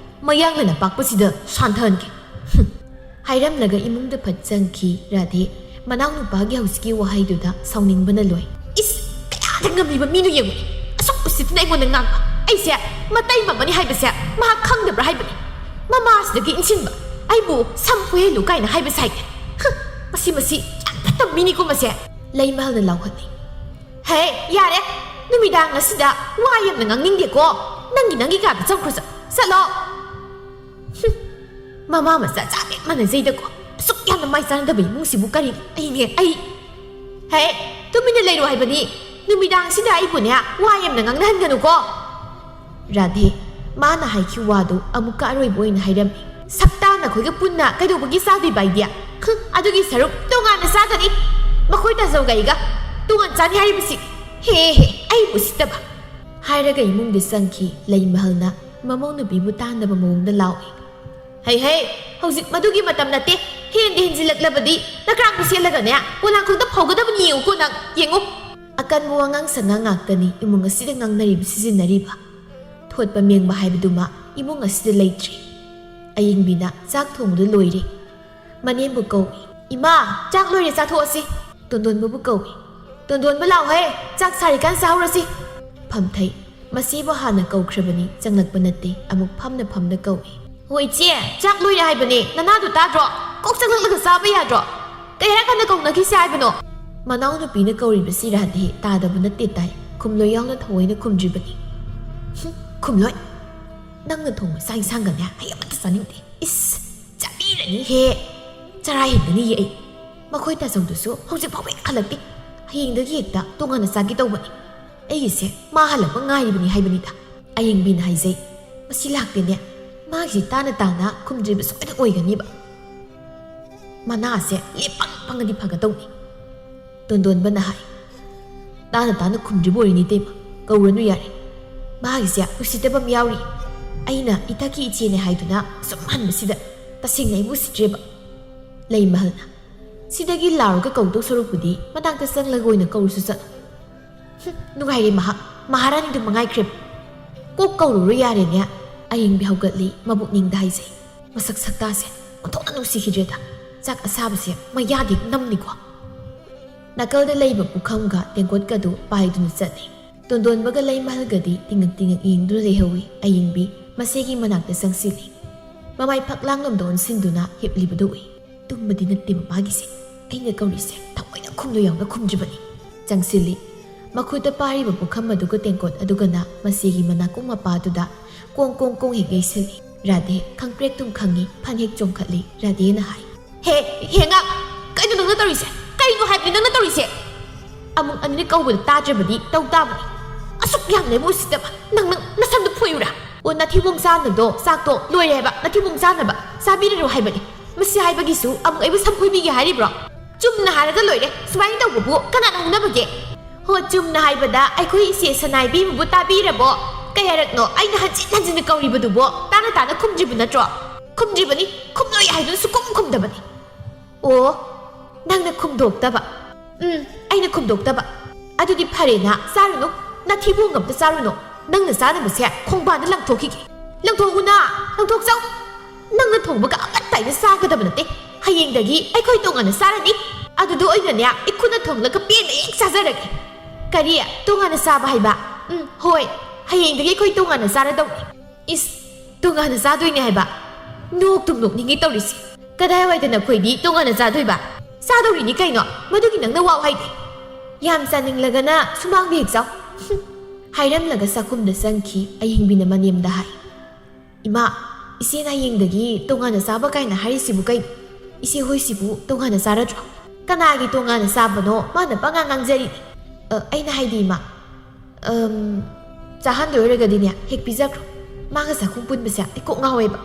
ꯃꯌꯥꯡꯂꯦꯟ ꯑꯄꯥꯛꯄꯁꯤꯗ ꯁꯥꯟꯊꯍꯟꯒꯦ꯫" ꯍꯝ꯫ ꯍꯥꯏꯔꯝꯂꯒ ꯏꯃꯨꯡꯗ ꯐꯠ ꯆꯪꯈꯤ ꯔꯥꯙꯦ꯫ ꯃꯅꯥꯎꯅꯨꯄꯥꯒꯤ ꯍꯧꯖꯤꯛꯀꯤ ꯋꯥꯍꯩꯗꯨꯗ ꯁꯥꯎꯅꯤꯡꯕꯅ ꯂꯣꯏ꯫ "ꯏꯁ, ꯀꯌꯥꯗ ꯉꯝꯂꯤꯕ ꯃꯤꯅꯣ ꯌꯦꯡꯉꯨꯅꯦ꯫ ꯑꯁꯨꯛ ꯎꯁꯤꯠꯇꯅ ꯑꯩꯉꯣꯟꯗ ꯉꯥꯡꯕ꯫ ꯑꯩꯁꯦ ꯃꯇꯩ ꯃꯃꯅꯤ ꯍꯥꯏꯕꯁꯦ ꯃꯍꯥꯛ ꯈꯪꯗꯕ꯭ꯔꯥ ꯍꯥꯏꯕꯅꯤ꯫ ꯃꯃꯥꯁꯤꯗꯒꯤ ꯏꯟꯁꯤꯟꯕ, ꯑꯩꯕꯨ ꯁꯝ ꯐꯣꯏꯍꯜꯂꯨ ꯀꯥꯏꯅ ꯍꯥꯏꯕ ꯁꯥꯏꯅꯦ꯫ ꯍꯨꯝ, ꯃꯁꯤ, ꯃꯁꯤ ꯌꯥꯝ ꯐꯠꯇꯕ ꯃꯤꯅꯤꯀꯣ ꯃꯁꯦ꯫ ꯂꯩꯃꯍꯜꯅ ꯂꯥꯎꯍꯠꯂꯤ꯫ "ꯍꯦ, ꯌꯥꯔꯦ꯫ ꯅꯨꯃꯤꯗꯥꯡ ꯑꯁꯤꯗ ꯋꯥ ꯌꯥꯝꯅ ꯉꯥꯡꯅꯤꯡꯗꯦꯀꯣ꯫ ꯅꯪꯒꯤ, ꯅꯪꯒꯤ ꯀꯥꯗ ꯆꯪꯈ꯭ꯔꯣ, ꯆꯠ-, ꯆꯠꯂꯣ꯫" ꯍꯨꯝ, ꯃꯃꯥ ꯃꯆꯥ ꯆꯞ ꯍꯦꯛ ꯃꯥꯟꯅꯖꯩꯗꯀꯣ꯫ ꯑꯁꯨꯛ ꯌꯥꯝꯅ ꯃꯥꯏ ꯆꯥꯟꯅꯗꯕ ꯏꯃꯨꯡꯁꯤꯕꯨ ꯀꯔꯤꯅꯣ? ꯑꯩꯅꯦ, ꯑꯩ꯫ "ꯍꯦ, ꯇꯨꯃꯤꯟꯅ ꯂꯩꯔꯣ ꯍꯥꯏꯕꯅꯤ꯫ ꯅꯨꯃꯤꯗꯥꯡꯁꯤꯗ ꯑꯩꯕꯨꯅꯦ ꯋꯥ ꯌꯥꯝꯅ ꯉꯥꯡꯅꯍꯟꯒꯅꯨꯀꯣ꯫" ꯔꯥꯙꯦ, ꯃꯥꯅ ꯍꯥꯏꯈꯤꯕ ꯋꯥꯗꯨ ꯑꯃꯨꯛꯀ ꯑꯔꯣꯏꯕ ꯑꯣꯏꯅ ꯍꯥꯏꯔꯝꯃꯤ꯫ "ꯁꯛꯇꯥ ꯅꯈꯣꯏꯒ ꯄꯨꯟꯅ ꯀꯩꯗꯧꯕꯒꯤ ꯆꯥꯗꯣꯏꯕ ꯑꯩꯗꯤ? ꯍꯨꯝ, ꯑꯗꯨꯒꯤ ꯁꯔꯨꯛ ꯇꯣꯉꯥꯟꯅ ꯆꯥꯒꯅꯤ꯫ ꯃꯈꯣꯏ ꯇꯥꯖꯧꯒ ꯑꯩꯒ ꯇꯣꯉꯥꯟ ꯆꯥꯅꯤ ꯍꯥꯏꯔꯤꯕꯁꯤ꯫ ꯍꯦ, ꯍꯦ, ꯑꯩꯕꯨ ꯎꯁꯤꯠꯇꯕ꯫" ꯍꯥꯏꯔꯒ ꯏꯃꯨꯡꯗ ꯆꯪꯈꯤ꯫ ꯂꯩꯃꯍꯜꯅ ꯃꯃꯧ ꯅꯨꯄꯤꯕꯨ ꯇꯥꯟꯗꯕ ꯃꯑꯣꯡꯗ ꯂꯥꯎꯏ꯫ "ꯍꯩ, ꯍꯩ, ꯍꯧꯖꯤꯛ ꯃꯗꯨꯒꯤ ꯃꯇꯝ ꯅꯠꯇꯦ꯫ ꯍꯦꯟꯗ ꯍꯦꯟꯖꯤꯜꯂꯛꯂꯕꯗꯤ ꯅꯀ꯭ꯔꯥꯡꯗꯨ ꯁꯦꯠꯂꯒꯅꯦ ꯄꯣꯂꯥꯡꯈꯣꯡꯗ ꯐꯧꯒꯗꯕꯅꯤ, ꯌꯦꯡꯉꯨꯀꯣ ꯅꯪ, ꯌꯦꯡꯉꯨ꯫" ꯑꯀꯟꯕ ꯋꯥꯉꯥꯡ ꯁꯉꯥꯡ ꯉꯥꯛꯇꯅꯤ ꯏꯃꯨꯡ ꯑꯁꯤꯗ ꯉꯥꯡꯅꯔꯤꯕ, ꯁꯤꯖꯤꯟꯅꯔꯤꯕ꯫ ꯊꯣꯠꯄ ꯃꯦꯡꯕ ꯍꯥꯏꯕꯗꯨꯃ ꯏꯃꯨꯡ ꯑꯁꯤꯗ ꯂꯩꯇ꯭ꯔꯦ꯫ ꯑꯌꯤꯡꯕꯤꯅ ꯆꯥꯛ ꯊꯣꯡꯕꯗꯨ ꯂꯣꯏꯔꯦ꯫ ꯃꯅꯦꯝꯕꯨ ꯀꯧꯏ꯫ "ꯏꯃꯥ, ꯆꯥꯛ ꯂꯣꯏꯔꯦ, ꯆꯥꯊꯣꯛꯑꯁꯤ꯫" ꯇꯣꯟꯗꯣꯟꯕꯕꯨ ꯀꯧꯏ꯫ "ꯇꯣꯟꯗꯣꯟꯕ, ꯂꯥꯎꯍꯦ, ꯆꯥꯛ ꯁꯥꯔꯤꯀꯥꯟ ꯆꯥꯍꯧꯔꯁꯤ꯫" ꯐꯝꯊꯩ꯫ ꯃꯁꯤꯕꯨ ꯍꯥꯟꯅ ꯀꯧꯈ꯭ꯔꯕꯅꯤ, ꯆꯪꯂꯛꯄ ꯅꯠꯇꯦ꯫ ꯑꯃꯨꯛ ꯐꯝꯅ ꯐꯝꯅ ꯀꯧꯏ꯫ "ꯍꯣ ꯏꯆꯦ, ꯆꯥꯛ ꯂꯣꯏꯔꯦ ꯍꯥꯏꯕꯅꯦ, ꯅꯅꯥꯗꯨ ꯇꯥꯗ꯭ꯔꯣ? ꯀꯣꯛ ꯆꯪꯂꯛꯂꯒ ꯆꯥꯕ ꯌꯥꯗ꯭ꯔꯣ? ꯀꯩ ꯍꯥꯏꯔꯀꯥꯟꯗ ꯀꯧꯅꯈꯤꯁꯦ ꯍꯥꯏꯕꯅꯣ?" ꯃꯅꯥꯎꯅꯨꯄꯤꯅ ꯀꯧꯔꯤꯕꯁꯤ ꯔꯥꯙꯦ ꯇꯥꯗꯕ ꯅꯠꯇꯦ, ꯇꯥꯏ꯫ ꯈꯨꯝꯂꯣꯏ ꯌꯥꯎꯅ ꯊꯑꯣꯏꯅ ꯈꯨꯝꯗ꯭ꯔꯤꯕꯅꯤ꯫ "ꯍꯨꯝ, ꯈꯨꯝꯂꯣꯏ꯫ ꯅꯪꯅ ꯊꯣꯡꯕ ꯆꯥꯛ ꯏꯟꯁꯥꯡꯒꯅꯦ ꯑꯩ ꯑꯃꯠꯇ ꯆꯥꯅꯤꯡꯗꯦ꯫ ꯏꯁ, ꯆꯥꯕꯤꯔꯅꯤꯍꯦ꯫ ꯆꯔꯥ ꯍꯦꯟꯒꯅꯤꯌꯦ ꯑꯩ꯫ ꯃꯈꯣꯏ ꯇꯥꯆꯧꯗꯨꯁꯨ ꯍꯧꯖꯤꯛ ꯐꯥꯎꯕ ꯍꯦꯛ ꯍꯜꯂꯛꯇꯦ꯫ ꯍꯌꯦꯡꯗꯒꯤ ꯍꯦꯛꯇ ꯇꯣꯉꯥꯟꯅ ꯆꯥꯒꯦ ꯇꯧꯕꯅꯤ꯫ ꯑꯩꯒꯤꯁꯦ ꯃꯥ ꯍꯜꯂꯛꯄ ꯉꯥꯏꯔꯤꯕꯅꯤ ꯍꯥꯏꯕꯅꯤꯗ꯫" ꯑꯌꯤꯡꯕꯤꯅ ꯍꯥꯏꯖꯩ꯫ "ꯃꯁꯤ ꯂꯥꯛꯇꯦꯅꯦ꯫ ꯃꯥꯒꯤꯁꯤ ꯇꯥꯅ ꯇꯥꯅ ꯈꯨꯝꯗ꯭ꯔꯤꯕ ꯁꯣꯏꯗ ꯑꯣꯏꯒꯅꯤꯕ꯫ ꯃꯅꯥꯁꯦ ꯂꯦꯞꯄꯪ ꯄꯪꯉꯗꯤ ꯐꯒꯗꯧꯅꯤ꯫" ꯇꯣꯟꯗꯣꯟꯕꯅ ꯍꯥꯏ꯫ "ꯇꯥꯅ ꯇꯥꯅ ꯈꯨꯝꯗ꯭ꯔꯤꯕ ꯑꯣꯏꯔꯅꯤ ꯏꯇꯩꯃ꯫ ꯀꯧꯔꯅꯨ ꯌꯥꯔꯦ꯫ ꯃꯥꯒꯤꯁꯦ ꯎꯁꯤꯠꯇꯕ ꯑꯃ ꯌꯥꯎꯔꯤ꯫ ꯑꯩꯅ ꯏꯊꯛꯀꯤ ꯏꯆꯦꯅꯦ ꯍꯥꯏꯗꯨꯅ ꯁꯨꯝ ꯍꯟꯕꯁꯤꯗ ꯇꯁꯦꯡꯅ ꯑꯩꯕꯨ ꯎꯁꯤꯠꯇ꯭ꯔꯦꯕ꯫" ꯂꯩꯃꯍꯜꯅ, "ꯁꯤꯗꯒꯤ ꯂꯥꯎꯔꯒ ꯀꯧꯗꯧ ꯁꯔꯨꯛꯄꯨꯗꯤ ꯃꯅꯥꯛꯇ ꯆꯪꯂꯒ ꯑꯣꯏꯅ ꯀꯧꯔꯨꯁꯨ ꯆꯠꯂꯨ꯫" "ꯍꯨꯝ, ꯅꯨꯡꯉꯥꯏꯔꯦ ꯃꯍꯥꯛ, ꯃꯍꯥꯔꯥꯅꯤꯗꯨ ꯃꯉꯥꯏꯈ꯭ꯔꯦ꯫ ꯀꯣꯛ ꯀꯧꯔꯨꯔꯣ ꯌꯥꯔꯦꯅꯦ꯫" ꯑꯌꯤꯡꯕꯤ ꯍꯧꯒꯠꯂꯤ, ꯃꯕꯨꯛꯅꯤꯡꯗ ꯍꯥꯏꯖꯩ꯫ "ꯃꯁꯛ ꯁꯛꯇꯥꯁꯦ ꯑꯣꯟꯊꯣꯛꯅ ꯅꯨꯡꯁꯤꯈꯤꯗ꯭ꯔꯦꯗ꯫ ꯆꯥꯛ ꯑꯁꯥꯕꯁꯦ ꯃꯌꯥꯗꯤ ꯅꯝꯅꯤꯀꯣ꯫" ꯅꯥꯀꯜꯗ ꯂꯩꯕ ꯄꯨꯈꯝꯒ ꯇꯦꯡꯀꯣꯠꯀꯗꯨ ꯄꯥꯏꯗꯨꯅ ꯆꯠꯂꯤ꯫ ꯇꯣꯟꯗꯣꯟꯕꯒ ꯂꯩꯃꯍꯜꯒꯗꯤ ꯇꯤꯡꯉꯛ ꯇꯤꯡꯉꯛ ꯌꯦꯡꯗꯨꯅ ꯂꯩꯍꯧꯏ꯫ ꯑꯌꯤꯡꯕꯤ ꯃꯆꯦꯒꯤ ꯃꯅꯥꯛꯇ ꯆꯪꯁꯤꯜꯂꯤ꯫ ꯃꯃꯥꯏ ꯐꯛꯂꯥꯡꯂꯣꯝꯗ ꯑꯣꯟꯁꯤꯟꯗꯨꯅ ꯍꯤꯞꯂꯤꯕꯗꯨ ꯎꯏ꯫ ꯇꯨꯝꯕꯗꯤ ꯅꯠꯇꯦ ꯃꯄꯥꯒꯤꯁꯦ꯫ ꯑꯩꯅ ꯀꯧꯔꯤꯁꯦ ꯊꯃꯣꯏꯅ ꯈꯨꯝꯂꯨ ꯌꯥꯎꯅ ꯈꯨꯝꯗ꯭ꯔꯤꯕꯅꯤ꯫ ꯆꯪꯁꯤꯜꯂꯤ꯫ ꯃꯈꯨꯠꯇ ꯄꯥꯏꯔꯤꯕ ꯄꯨꯈꯝ ꯑꯗꯨꯒ ꯇꯦꯡꯀꯣꯠ ꯑꯗꯨꯒꯅ ꯃꯆꯦꯒꯤ ꯃꯅꯥꯀꯣꯡ ꯃꯄꯥꯗꯨꯗ ꯀꯣꯡ ꯀꯣꯡ ꯀꯣꯡ ꯍꯦꯛ ꯌꯩꯁꯤꯜꯂꯤ꯫ ꯔꯥꯙꯦ ꯈꯪꯄ꯭ꯔꯦꯛꯇꯨꯝ ꯈꯪꯉꯤ꯫ ꯐꯟ ꯍꯦꯛ ꯆꯣꯡꯈꯠꯂꯤ꯫ ꯔꯥꯙꯦꯅ ꯍꯥꯏ, "ꯍꯦ, ꯍꯦ, ꯉꯥꯛ! ꯀꯩꯅꯣ ꯅꯪꯅ ꯇꯧꯔꯤꯁꯦ? ꯀꯩꯅꯣ ꯍꯥꯏꯕꯅꯤ ꯅꯪꯅ ꯇꯧꯔꯤꯁꯦ? ꯑꯃꯨꯛ ꯑꯅꯤꯔꯛ ꯀꯧꯕꯗ ꯇꯥꯗ꯭ꯔꯕꯗꯤ ꯇꯧ ꯇꯥꯕꯅꯤ꯫ ꯑꯁꯨꯛ ꯌꯥꯝꯅ ꯑꯩꯕꯨ ꯎꯁꯤꯠꯇꯕ! ꯅꯪ, ꯅꯪ ꯅꯁꯝꯗꯨ ꯐꯣꯏꯌꯨꯔꯥ? ꯑꯣ, ꯅꯊꯤꯕꯣꯡ ꯆꯥꯅꯗꯣ ꯆꯥꯛꯇꯣ ꯂꯣꯏꯔꯦ ꯍꯥꯏꯕ, ꯅꯊꯤꯕꯣꯡ ꯆꯥꯅꯕ ꯆꯥꯕꯤꯔꯔꯣ ꯍꯥꯏꯕꯅꯤ꯫ ꯃꯁꯤ ꯍꯥꯏꯕꯒꯤꯁꯨ ꯑꯃꯨꯛ ꯑꯩꯕꯨ ꯁꯝ ꯐꯣꯏꯕꯤꯒꯦ ꯍꯥꯏꯔꯤꯕ꯭ꯔꯣ? ꯆꯨꯝꯅ ꯍꯥꯏꯔꯒ ꯂꯣꯏꯔꯦ꯫ ꯁꯨꯃꯥꯏꯅ ꯇꯧꯕꯕꯨ ꯀꯅꯥꯅ ꯍꯧꯅꯕꯒꯦ?" "ꯍꯣ, ꯆꯨꯝꯅ ꯍꯥꯏꯕꯗ ꯑꯩꯈꯣꯏ ꯏꯆꯦ ꯁꯅꯥꯏꯕꯤꯃꯕꯨ ꯇꯥꯕꯤꯔꯕꯣ? ꯀꯌꯥꯔꯛꯅꯣ ꯑꯩꯅ ꯍꯟꯖꯤꯟ ꯍꯟꯖꯤꯟꯅ ꯀꯧꯔꯤꯕꯗꯨꯕꯣ? ꯇꯥꯅ ꯇꯥꯅ ꯈꯨꯝꯗ꯭ꯔꯤꯕ ꯅꯠꯇ꯭ꯔꯣ?" "ꯈꯨꯝꯗ꯭ꯔꯤꯕꯅꯤ, ꯈꯨꯝꯂꯣꯏ ꯍꯥꯏꯗꯨꯅ ꯁꯨꯛꯈꯨꯝ ꯈꯨꯝꯗꯕꯅꯤ꯫" "ꯑꯣ, ꯅꯪꯅ ꯈꯨꯝꯗꯣꯛꯇꯕ?" "ꯎꯝ, ꯑꯩꯅ ꯈꯨꯝꯗꯣꯛꯇꯕ꯫" "ꯑꯗꯨꯗꯤ ꯐꯔꯦꯅ, ꯆꯥꯔꯨꯅꯨ, ꯅꯊꯤꯕꯣꯡ ꯑꯝꯇ ꯆꯥꯔꯨꯅꯨ꯫ ꯅꯪꯅ ꯆꯥꯅꯕꯁꯦ ꯈꯣꯡꯕꯥꯟꯗ ꯂꯪꯊꯣꯛꯈꯤꯒꯦ꯫ ꯂꯪꯊꯣꯛꯎꯅ, ꯂꯪꯊꯣꯛꯆꯧ꯫ ꯅꯪꯅ ꯊꯣꯡꯕꯒ ꯑꯃꯠꯇ ꯑꯩꯅ ꯆꯥꯒꯗꯕ ꯅꯠꯇꯦ꯫ ꯍꯌꯦꯡꯗꯒꯤ ꯑꯩꯈꯣꯏ ꯇꯣꯉꯥꯟꯅ ꯆꯥꯔꯅꯤ꯫ ꯑꯗꯨꯗ ꯑꯣꯏꯅꯅꯦ, ꯏꯈꯨꯠꯅ ꯊꯣꯡꯂꯒ ꯄꯦꯟꯅ ꯍꯦꯛ ꯆꯥꯖꯔꯒꯦ꯫" "ꯀꯔꯤ? ꯇꯣꯉꯥꯟꯅ ꯆꯥꯕ ꯍꯥꯏꯕ?" "ꯎꯝ, ꯍꯣꯏ, ꯍꯌꯦꯡꯗꯒꯤ ꯑꯩꯈꯣꯏ ꯇꯣꯉꯥꯟꯅ ꯆꯥꯔꯗꯧꯅꯤ꯫" "ꯏꯁ, ꯇꯣꯉꯥꯟꯅ ꯆꯥꯗꯣꯏꯅꯦ ꯍꯥꯏꯕ? ꯅꯣꯛꯇꯨꯝ ꯅꯣꯛꯅꯤꯡꯉꯤ ꯇꯧꯔꯤꯁꯦ꯫ ꯀꯗꯥꯏꯋꯥꯏꯗ ꯅꯈꯣꯏꯗꯤ ꯇꯣꯉꯥꯟꯅ ꯆꯥꯗꯣꯏꯕ? ꯆꯥꯗꯧꯔꯤꯅꯤ ꯀꯩꯅꯣ, ꯃꯗꯨꯒꯤ ꯅꯪꯅ ꯋꯥꯎ ꯍꯥꯏꯗꯤ꯫ ꯌꯥꯝ ꯆꯥꯅꯤꯡꯂꯒꯅ ꯁꯨꯃꯥꯡꯗ ꯍꯦꯛ ꯆꯥꯎ꯫" ꯍꯨꯝ꯫ ꯍꯥꯏꯔꯝꯂꯒ ꯆꯥꯛꯈꯨꯝꯗ ꯆꯪꯈꯤ꯫ ꯑꯌꯤꯡꯕꯤꯅ ꯃꯅꯦꯝꯗ ꯍꯥꯏ, "ꯏꯃꯥ, ꯏꯆꯦꯅ ꯍꯌꯦꯡꯗꯒꯤ ꯇꯣꯉꯥꯟꯅ ꯆꯥꯕ ꯀꯥꯏꯅ ꯍꯥꯏꯔꯤꯁꯤꯕꯨ ꯀꯩꯅꯣ? ꯏꯆꯦ ꯍꯣꯏꯁꯤꯕꯨ ꯇꯣꯉꯥꯟꯅ ꯆꯥꯔꯗ꯭ꯔꯣ?" "ꯀꯅꯥꯒꯤ ꯇꯣꯉꯥꯟꯅ ꯆꯥꯕꯅꯣ? ꯃꯥꯅ ꯄꯉꯥꯡ ꯉꯥꯡꯖꯔꯤꯅꯤ꯫" "ꯑ, ꯑꯩꯅ ꯍꯥꯏꯗꯤ, ꯏꯃꯥ, ꯑꯝ, ꯆꯥꯍꯟꯗꯣꯏ ꯑꯣꯏꯔꯒꯗꯤꯅꯦ, ꯍꯦꯛ ꯄꯤꯖꯈ꯭ꯔꯣ꯫ ꯃꯥꯒ ꯆꯥꯛꯈꯨꯝ ꯄꯨꯟꯕꯁꯦ ꯑꯩ ꯀꯣꯛ ꯉꯥꯎꯋꯦꯕ꯫"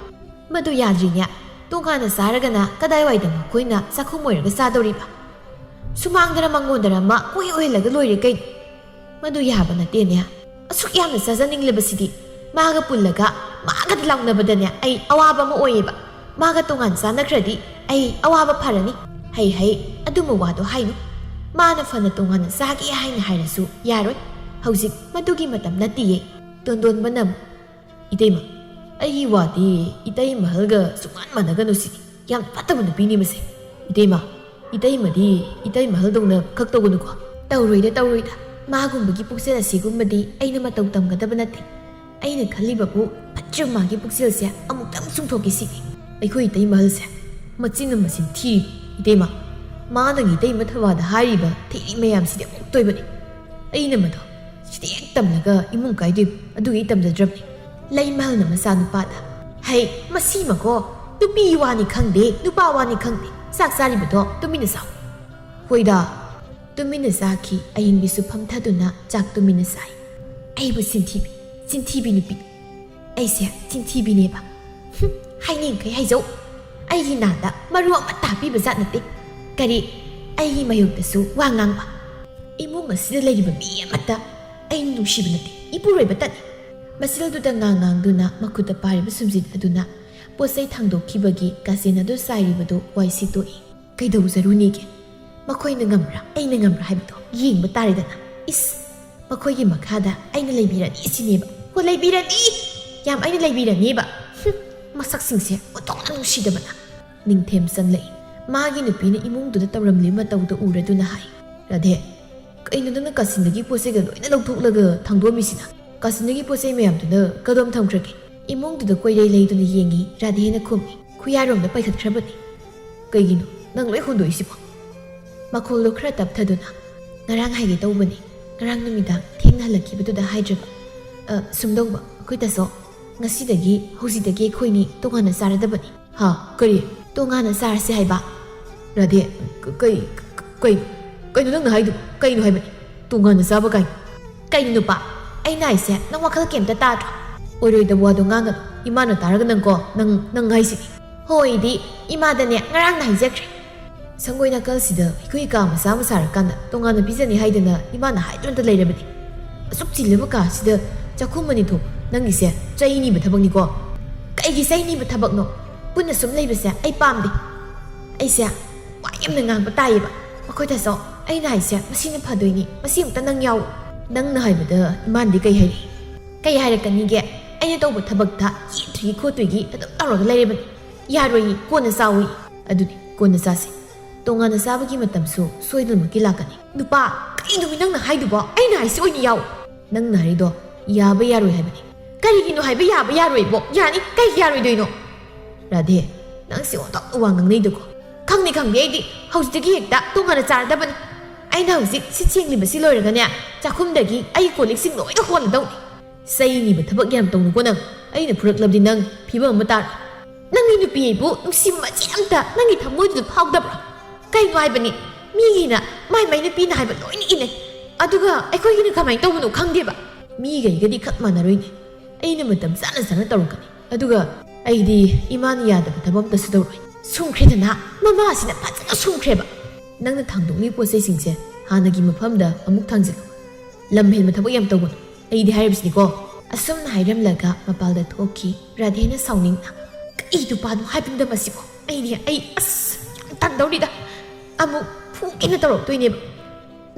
"ꯃꯗꯨ ꯌꯥꯗ꯭ꯔꯤꯅꯦ꯫ ꯇꯣꯉꯥꯟꯅ ꯆꯥꯔꯒꯅ ꯀꯗꯥꯏꯋꯥꯏꯗ ꯃꯈꯣꯏꯅ ꯆꯥꯛꯈꯨꯝ ꯑꯣꯏꯔꯒ ꯆꯥꯗꯧꯔꯤꯕ? ꯁꯨꯃꯥꯡꯗꯔ ꯃꯥꯡꯒꯣꯟꯗꯔ ꯑꯃ ꯀꯣꯏ ꯑꯣꯏꯍꯜꯂꯒ ꯂꯣꯏꯔꯦ ꯀꯩꯅꯣ꯫ ꯃꯗꯨ ꯌꯥꯕ ꯅꯠꯇꯦꯅꯦ꯫ ꯑꯁꯨꯛ ꯌꯥꯝꯅ ꯆꯥꯖꯅꯤꯡꯂꯕꯁꯤꯗꯤ꯫ ꯃꯥꯒ ꯄꯨꯜꯂꯒ ꯃꯥꯒꯗ ꯂꯥꯎꯅꯕꯗꯅꯦ ꯑꯩ ꯑꯋꯥꯕ ꯑꯃ ꯑꯣꯏꯌꯦꯕ꯫ ꯃꯥꯒ ꯇꯣꯉꯥꯟ ꯆꯥꯅꯈ꯭ꯔꯗꯤ ꯑꯩ ꯑꯋꯥꯕ ꯐꯔꯅꯤ꯫ ꯍꯩ ꯍꯩ, ꯑꯗꯨꯝꯕ ꯋꯥꯗꯣ ꯍꯥꯏꯅꯨ꯫ ꯃꯥꯅ ꯐꯅ ꯇꯣꯉꯥꯟꯅ ꯆꯥꯒꯦ ꯍꯥꯏꯅ ꯍꯥꯏꯔꯁꯨ ꯌꯥꯔꯣꯏ꯫ ꯍꯧꯖꯤꯛ ꯃꯗꯨꯒꯤ ꯃꯇꯝ ꯅꯠꯇꯤꯌꯦ꯫" ꯇꯣꯟꯗꯣꯟꯕꯅ ꯑꯃꯨꯛ, "ꯏꯇꯩꯃ, ꯑꯩꯒꯤ ꯋꯥꯗꯤ ꯏꯇꯩ ꯃꯍꯜꯒ ꯁꯨꯛꯃꯥꯟ ꯃꯥꯟꯅꯒꯅꯨ ꯁꯤꯅꯤ꯫ ꯌꯥꯝ ꯐꯠꯇꯕ ꯅꯨꯄꯤꯅꯤ ꯃꯁꯦ꯫ ꯏꯇꯩꯃ, ꯏꯇꯩꯃꯗꯤ ꯏꯇꯩ ꯃꯍꯜꯗꯧꯅ ꯈꯛ ꯇꯧꯒꯅꯨꯀꯣ꯫" "ꯇꯧꯔꯣꯏꯗ, ꯇꯧꯔꯣꯏꯗ꯫ ꯃꯥꯒꯨꯝꯕꯒꯤ ꯄꯨꯛꯆꯦꯜ ꯑꯁꯤꯒꯨꯝꯕꯗꯤ ꯑꯩꯅ ꯃꯇꯧ ꯇꯝꯒꯗꯕ ꯅꯠꯇꯦ꯫ ꯑꯩꯅ ꯈꯜꯂꯤꯕꯕꯨ ꯐꯠꯇ꯭ꯔ ꯃꯥꯒꯤ ꯄꯨꯛꯆꯦꯜꯁꯦ ꯑꯃꯨꯛꯇꯪ ꯆꯨꯝꯊꯣꯛꯀꯦ ꯁꯤꯅꯤ꯫ ꯑꯩꯈꯣꯏ ꯏꯇꯩꯃꯍꯜꯁꯦ ꯃꯆꯤꯟꯅ ꯃꯆꯤꯟ ꯊꯤꯔꯤꯕ꯫ ꯏꯇꯩꯃ, ꯃꯥ ꯅꯪ ꯏꯇꯩꯃ ꯊꯕꯥꯗ ꯍꯥꯏꯔꯤꯕ ꯊꯤꯔꯤ ꯃꯌꯥꯝꯁꯤꯗꯤ ꯑꯃꯨꯛꯇꯣꯏꯕꯅꯤ꯫ ꯑꯩꯅ ꯃꯗꯣ ꯁꯤꯗ ꯍꯦꯛ ꯇꯝꯂꯒ ꯏꯃꯨꯡ ꯀꯥꯏꯗꯣꯏꯕ ꯑꯗꯨꯒꯤ ꯇꯝꯖꯗ꯭ꯔꯕꯅꯤ꯫ ꯂꯩꯃꯍꯜꯅ ꯃꯆꯥꯅꯨꯄꯥꯗ, "ꯍꯩ, ꯃꯁꯤꯃꯀꯣ ꯅꯨꯄꯤ ꯋꯥꯅꯤ ꯈꯪꯗꯦ, ꯅꯨꯄꯥ ꯋꯥꯅꯤ ꯈꯪꯗꯦ, ꯆꯥꯛ ꯆꯥꯔꯤꯕꯗꯣ ꯇꯨꯃꯤꯟꯅ ꯆꯥꯎ꯫" ꯍꯣꯏꯗ, ꯇꯨꯃꯤꯟꯅ ꯆꯥꯈꯤ꯫ ꯑꯌꯤꯡꯕꯤꯁꯨ ꯐꯝꯊꯗꯨꯅ ꯆꯥꯛ ꯇꯨꯃꯤꯟꯅ ꯆꯥꯏ꯫ ꯑꯩꯕꯨ ꯆꯤꯟꯊꯤꯕꯤ, ꯆꯤꯟꯊꯤꯕꯤ ꯅꯨꯄꯤ꯫ ꯑꯩꯁꯦ ꯆꯤꯟꯊꯤꯕꯤꯅꯦꯕ꯫ ꯍꯨꯝ, ꯍꯥꯏꯅꯤꯡꯈꯩ ꯍꯥꯏꯖꯧ꯫ ꯑꯩꯒꯤ ꯅꯥꯗ ꯃꯔꯨ ꯑꯃꯠꯇ ꯍꯥꯞꯄꯤꯕ ꯖꯥꯠ ꯅꯠꯇꯦ꯫ ꯀꯔꯤ, ꯑꯩꯒꯤ ꯃꯥꯌꯣꯛꯇꯁꯨ ꯋꯥ ꯉꯥꯡꯕ? ꯏꯃꯨꯡ ꯑꯁꯤꯗ ꯂꯩꯔꯤꯕ ꯃꯤ ꯑꯃꯠꯇ ꯑꯩ ꯅꯨꯡꯁꯤꯕ ꯅꯠꯇꯦ, ꯏꯄꯨꯔꯣꯏꯕꯇꯅꯤ꯫ ꯃꯆꯤꯜꯗꯨꯗ ꯉꯥꯡ ꯉꯥꯡꯗꯨꯅ ꯃꯈꯨꯠꯇ ꯄꯥꯏꯔꯤꯕ ꯁꯨꯝꯖꯤꯠ ꯑꯗꯨꯅ ꯄꯣꯠꯆꯩ ꯊꯥꯡꯗꯣꯛꯈꯤꯕꯒꯤ ꯀꯥꯆꯦꯟ ꯑꯗꯨ ꯆꯥꯏꯔꯤꯕꯗꯨ ꯋꯥꯏ ꯁꯤꯠꯇꯣꯛꯏ꯫ ꯀꯩꯗꯧꯖꯔꯨꯅꯤꯒꯦ? ꯃꯈꯣꯏꯅ ꯉꯝꯕ꯭ꯔꯥ, ꯑꯩꯅ ꯉꯝꯕ꯭ꯔꯥ ꯍꯥꯏꯕꯗꯣ ꯌꯦꯡꯕ ꯇꯥꯔꯦꯗꯅ꯫ ꯏꯁ, ꯃꯈꯣꯏꯒꯤ ꯃꯈꯥꯗ ꯑꯩꯅ ꯂꯩꯕꯤꯔꯅꯤ ꯁꯤꯅꯦꯕ꯫ ꯍꯣ, ꯂꯩꯕꯤꯔꯅꯤ! ꯌꯥꯝ ꯑꯩꯅ ꯂꯩꯕꯤꯔꯅꯤꯕ꯫ ꯍꯨꯝ, ꯃꯁꯛꯁꯤꯡꯁꯦ ꯑꯣꯟꯊꯣꯛꯅ ꯅꯨꯡꯁꯤꯗꯕꯅ꯫ ꯅꯤꯡꯊꯦꯝ ꯆꯪꯂꯛꯏ꯫ ꯃꯥꯒꯤ ꯅꯨꯄꯤꯅ ꯏꯃꯨꯡꯗꯨꯗ ꯇꯧꯔꯝꯂꯤꯕ ꯃꯇꯧꯗꯨ ꯎꯔꯗꯨꯅ ꯍꯥꯏ, "ꯔꯥꯙꯦ, ꯀꯩꯅꯣ ꯅꯪꯅ ꯀꯥꯆꯤꯟꯗꯒꯤ ꯄꯣꯠ ꯆꯩꯒ ꯂꯣꯏꯅ ꯂꯧꯊꯣꯛꯂꯒ ꯊꯥꯡꯗꯣꯛꯑꯝꯃꯤꯁꯤꯅ? ꯀꯥꯆꯤꯟꯗꯒꯤ ꯄꯣꯠ ꯆꯩ ꯃꯌꯥꯝꯗꯨꯅ ꯀꯗꯣꯝ ꯊꯝꯈ꯭ꯔꯒꯦ? ꯏꯃꯨꯡꯗꯨꯗ ꯀꯣꯏꯔꯩ ꯂꯩꯗꯨꯅ ꯌꯦꯡꯉꯤ", ꯔꯥꯙꯦꯅ ꯈꯨꯝꯃꯤ꯫ "ꯈꯨꯌꯥꯔꯣꯝꯗ ꯄꯥꯏꯈꯠꯈ꯭ꯔꯕꯅꯤ꯫ ꯀꯩꯒꯤꯅꯣ ꯅꯪ ꯂꯣꯏ ꯍꯨꯟꯗꯣꯛꯏꯁꯤꯕꯣ?" ꯃꯈꯣꯜꯗꯣ ꯈꯔ ꯇꯞꯊꯗꯨꯅ, "ꯉꯔꯥꯡ ꯍꯥꯏꯒꯦ ꯇꯧꯕꯅꯤ, ꯉꯔꯥꯡ ꯅꯨꯃꯤꯗꯥꯡ ꯊꯦꯡꯅ ꯍꯜꯂꯛꯈꯤꯕꯗꯨꯗ ꯍꯥꯏꯗ꯭ꯔꯕ꯫ ꯑ, ꯁꯨꯝꯗꯧꯕ, ꯑꯩꯈꯣꯏ ꯇꯥꯆꯧ, ꯉꯁꯤꯗꯒꯤ, ꯍꯧꯖꯤꯛꯇꯒꯤ ꯑꯩꯈꯣꯏꯅꯤ ꯇꯣꯉꯥꯟꯅ ꯆꯥꯔꯗꯕꯅꯤ꯫" "ꯍꯥ? ꯀꯔꯤ?" "ꯇꯣꯉꯥꯟꯅ ꯆꯥꯔꯁꯤ ꯍꯥꯏꯕ꯫" "ꯔꯥꯙꯦ, ꯀ-, ꯀꯩ, ꯀ-, ꯀꯩ, ꯀꯩꯅꯣ ꯅꯪꯅ ꯍꯥꯏꯗꯨꯕꯨ? ꯀꯩꯅꯣ ꯍꯥꯏꯕꯅꯤ? ꯇꯣꯉꯥꯟꯅ ꯆꯥꯕ ꯀꯥꯏꯅ?" "ꯀꯩꯅꯣ ꯅꯨꯄꯥ, ꯑꯩꯅ ꯍꯥꯏꯁꯦ ꯅꯪ ꯋꯥꯈꯜ ꯀꯩꯝꯇ ꯇꯥꯗ꯭ꯔꯣ? ꯑꯣꯏꯔꯣꯏꯗꯕ ꯋꯥꯗꯣ ꯉꯥꯡꯒꯅꯨ꯫ ꯏꯃꯥꯅ ꯇꯥꯔꯒ ꯅꯪꯀꯣ, ꯅꯪ, ꯅꯪ ꯍꯥꯏꯁꯤꯗꯤ꯫" "ꯍꯣꯏꯗꯤ, ꯏꯃꯥꯗꯅꯦ ꯉꯔꯥꯡꯅ ꯍꯥꯏꯖꯈ꯭ꯔꯦ꯫ ꯁꯪꯒꯣꯏ ꯅꯥꯀꯜꯁꯤꯗ ꯑꯩꯈꯣꯏ ꯀꯥ ꯃꯆꯥ ꯑꯃ ꯁꯥꯔꯀꯥꯟꯗ ꯇꯣꯉꯥꯟꯅ ꯄꯤꯖꯅꯤ ꯍꯥꯏꯗꯅ ꯏꯃꯥꯅ ꯍꯥꯏꯗꯨꯅꯇ ꯂꯩꯔꯕꯅꯤ꯫ ꯑꯁꯨꯛ ꯆꯤꯜꯂꯕ ꯀꯥꯁꯤꯗ ꯆꯥꯛꯈꯨꯝ ꯑꯅꯤ ꯊꯣꯛ, ꯅꯪꯒꯤꯁꯦ ꯆꯩ ꯅꯤꯕ ꯊꯕꯛꯅꯤꯀꯣ?" "ꯀꯩꯒꯤ ꯆꯩ ꯅꯤꯕ ꯊꯕꯛꯅꯣ? ꯄꯨꯟꯅ ꯁꯨꯝ ꯂꯩꯕꯁꯦ ꯑꯩ ꯄꯥꯝꯗꯦ꯫ ꯑꯩꯁꯦ ꯋꯥ ꯌꯥꯝꯅ ꯉꯥꯡꯕ ꯇꯥꯏꯌꯦꯕ꯫ ꯃꯈꯣꯏꯗꯁꯨ ꯑꯩꯅ ꯍꯥꯏꯁꯦ ꯃꯁꯤꯅ ꯐꯗꯣꯏꯅꯤ, ꯃꯁꯤ ꯑꯃꯨꯛꯇ ꯅꯪ ꯌꯥꯎ꯫" "ꯅꯪꯅ ꯍꯥꯏꯕꯗ ꯏꯃꯥꯅꯗꯤ ꯀꯩ ꯍꯥꯏꯔꯤ?" "ꯀꯩ ꯍꯥꯏꯔꯛꯀꯅꯤꯒꯦ? ꯑꯩꯅ ꯇꯧꯕ ꯊꯕꯛꯇ ꯌꯦꯠꯇꯣꯏꯒꯤ ꯈꯣꯠꯇꯣꯏꯒꯤ ꯑꯗꯨꯝ ꯇꯧꯔꯒ ꯂꯩꯔꯕꯅꯤ꯫ ꯌꯥꯔꯣꯏꯌꯦ, ꯀꯣꯟꯅ ꯆꯥꯎꯏ꯫" "ꯑꯗꯨꯅꯤ, ꯀꯣꯟꯅ ꯆꯥꯁꯤ꯫ ꯇꯣꯉꯥꯟꯅ ꯆꯥꯕꯒꯤ ꯃꯇꯝꯁꯨ ꯁꯣꯏꯗꯅꯃꯛꯀꯤ ꯂꯥꯛꯀꯅꯤ꯫" "ꯅꯨꯄꯥ, ꯀꯩꯅꯣꯃꯤ ꯅꯪꯅ ꯍꯥꯏꯗꯨꯕꯣ? ꯑꯩꯅ ꯍꯥꯏꯁꯤ ꯑꯣꯏꯅ ꯌꯥꯎ꯫ ꯅꯪꯅ ꯍꯥꯏꯗꯣ ꯌꯥꯕ ꯌꯥꯔꯣꯏ ꯍꯥꯏꯕꯅꯤ꯫ ꯀꯔꯤꯒꯤꯅꯣ ꯍꯥꯏꯕ ꯌꯥꯕ ꯌꯥꯔꯣꯏꯕꯣ? ꯌꯥꯅꯤ, ꯀꯩꯒꯤ ꯌꯥꯔꯣꯏꯗꯣꯏꯅꯣ? ꯔꯥꯙꯦ, ꯅꯪꯁꯤ ꯑꯣꯟꯊꯣꯛꯅ ꯋꯥ ꯉꯥꯡꯅꯩꯗꯀꯣ꯫ ꯈꯪꯗꯦ ꯈꯪꯗꯦ, ꯑꯩꯗꯤ ꯍꯧꯖꯤꯛꯇꯒꯤ ꯍꯦꯛꯇ ꯇꯣꯉꯥꯟꯅ ꯆꯥꯔꯗꯕꯅꯤ꯫ ꯑꯩꯅ ꯍꯧꯖꯤꯛ ꯁꯤꯠ ꯁꯦꯡꯂꯤꯕꯁꯤ ꯂꯣꯏꯔꯒꯅꯦ, ꯆꯥꯛꯈꯨꯝꯗꯒꯤ ꯑꯩꯒꯤ ꯀꯣꯜ ꯂꯤꯛꯁꯤꯡ ꯂꯣꯏꯅ ꯍꯣꯜꯂꯗꯧꯅꯤ꯫ ꯆꯩꯅꯤꯕ ꯊꯕꯛ ꯌꯥꯝ ꯇꯧꯅꯨꯀꯣ ꯅꯪ꯫ ꯑꯩꯅ ꯐꯨꯔꯛꯂꯕꯗꯤ ꯅꯪ ꯐꯤꯕꯝ ꯑꯃ ꯇꯥꯔꯦ꯫ ꯅꯪꯒꯤ ꯅꯨꯄꯤ ꯑꯩꯕꯨ ꯅꯨꯡꯁꯤꯕ ꯃꯆꯦꯠ ꯑꯝꯇ ꯅꯪꯒꯤ ꯊꯃꯣꯏꯗꯨꯗ ꯐꯥꯎꯗꯕ꯭ꯔꯥ? ꯀꯩꯅꯣ ꯍꯥꯏꯕꯅꯤ, ꯃꯤꯒꯤꯅ ꯃꯥꯏ ꯃꯥꯏ ꯅꯨꯄꯤꯅ ꯍꯥꯏꯕ ꯂꯣꯏꯅ ꯏꯟꯅꯩ꯫ ꯑꯗꯨꯒ ꯑꯩꯈꯣꯏꯒꯤꯅ ꯀꯃꯥꯏꯅ ꯇꯧꯕꯅꯣ ꯈꯪꯗꯦꯕ꯫ ꯃꯤꯒꯩꯒꯗꯤ ꯈꯛ ꯃꯥꯟꯅꯔꯣꯏꯅꯦ꯫ ꯑꯩꯅ ꯃꯇꯝ ꯆꯥꯅ ꯆꯥꯅ ꯇꯧꯔꯛꯀꯅꯤ꯫ ꯑꯗꯨꯒ ꯑꯩꯗꯤ ꯏꯃꯥꯅ ꯌꯥꯗꯕ ꯊꯕꯛ ꯑꯝꯇꯁꯨ ꯇꯧꯔꯣꯏ꯫ ꯁꯨꯝꯈ꯭ꯔꯦꯗꯅ, ꯃꯃꯥꯁꯤꯅ ꯐꯖꯅ ꯁꯨꯝꯈ꯭ꯔꯦꯕ꯫ ꯅꯪꯅ ꯊꯥꯡꯗꯣꯛꯂꯤ ꯄꯣꯠ ꯆꯩꯁꯤꯡꯁꯦ ꯍꯥꯟꯅꯒꯤ ꯃꯐꯝꯗ ꯑꯃꯨꯛ ꯊꯥꯡꯖꯤꯜꯂꯨ꯫ ꯂꯝ ꯍꯦꯟꯕ ꯊꯕꯛ ꯌꯥꯝ ꯇꯧꯒꯅꯨ꯫ ꯑꯩꯗꯤ ꯍꯥꯏꯔꯤꯕꯁꯤꯅꯤꯀꯣ꯫ ꯑꯁꯨꯝꯅ ꯍꯥꯏꯔꯝꯂꯒ ꯃꯄꯥꯜꯗ ꯊꯣꯛꯈꯤ꯫ ꯔꯥꯙꯦꯅ ꯁꯥꯎꯅꯤꯡꯅ, "ꯀꯔꯤ ꯅꯨꯄꯥꯅꯣ ꯍꯥꯏꯕꯅꯤꯗ ꯃꯁꯤꯕꯣ? ꯑꯩꯗꯤ, ꯑꯩ, ꯑꯁ, ꯌꯥꯝ ꯇꯟꯗꯧꯔꯤꯗ꯫ ꯑꯃꯨꯛ ꯐꯨꯒꯦꯅ ꯇꯧꯔꯛꯇꯣꯏꯅꯦꯕ꯫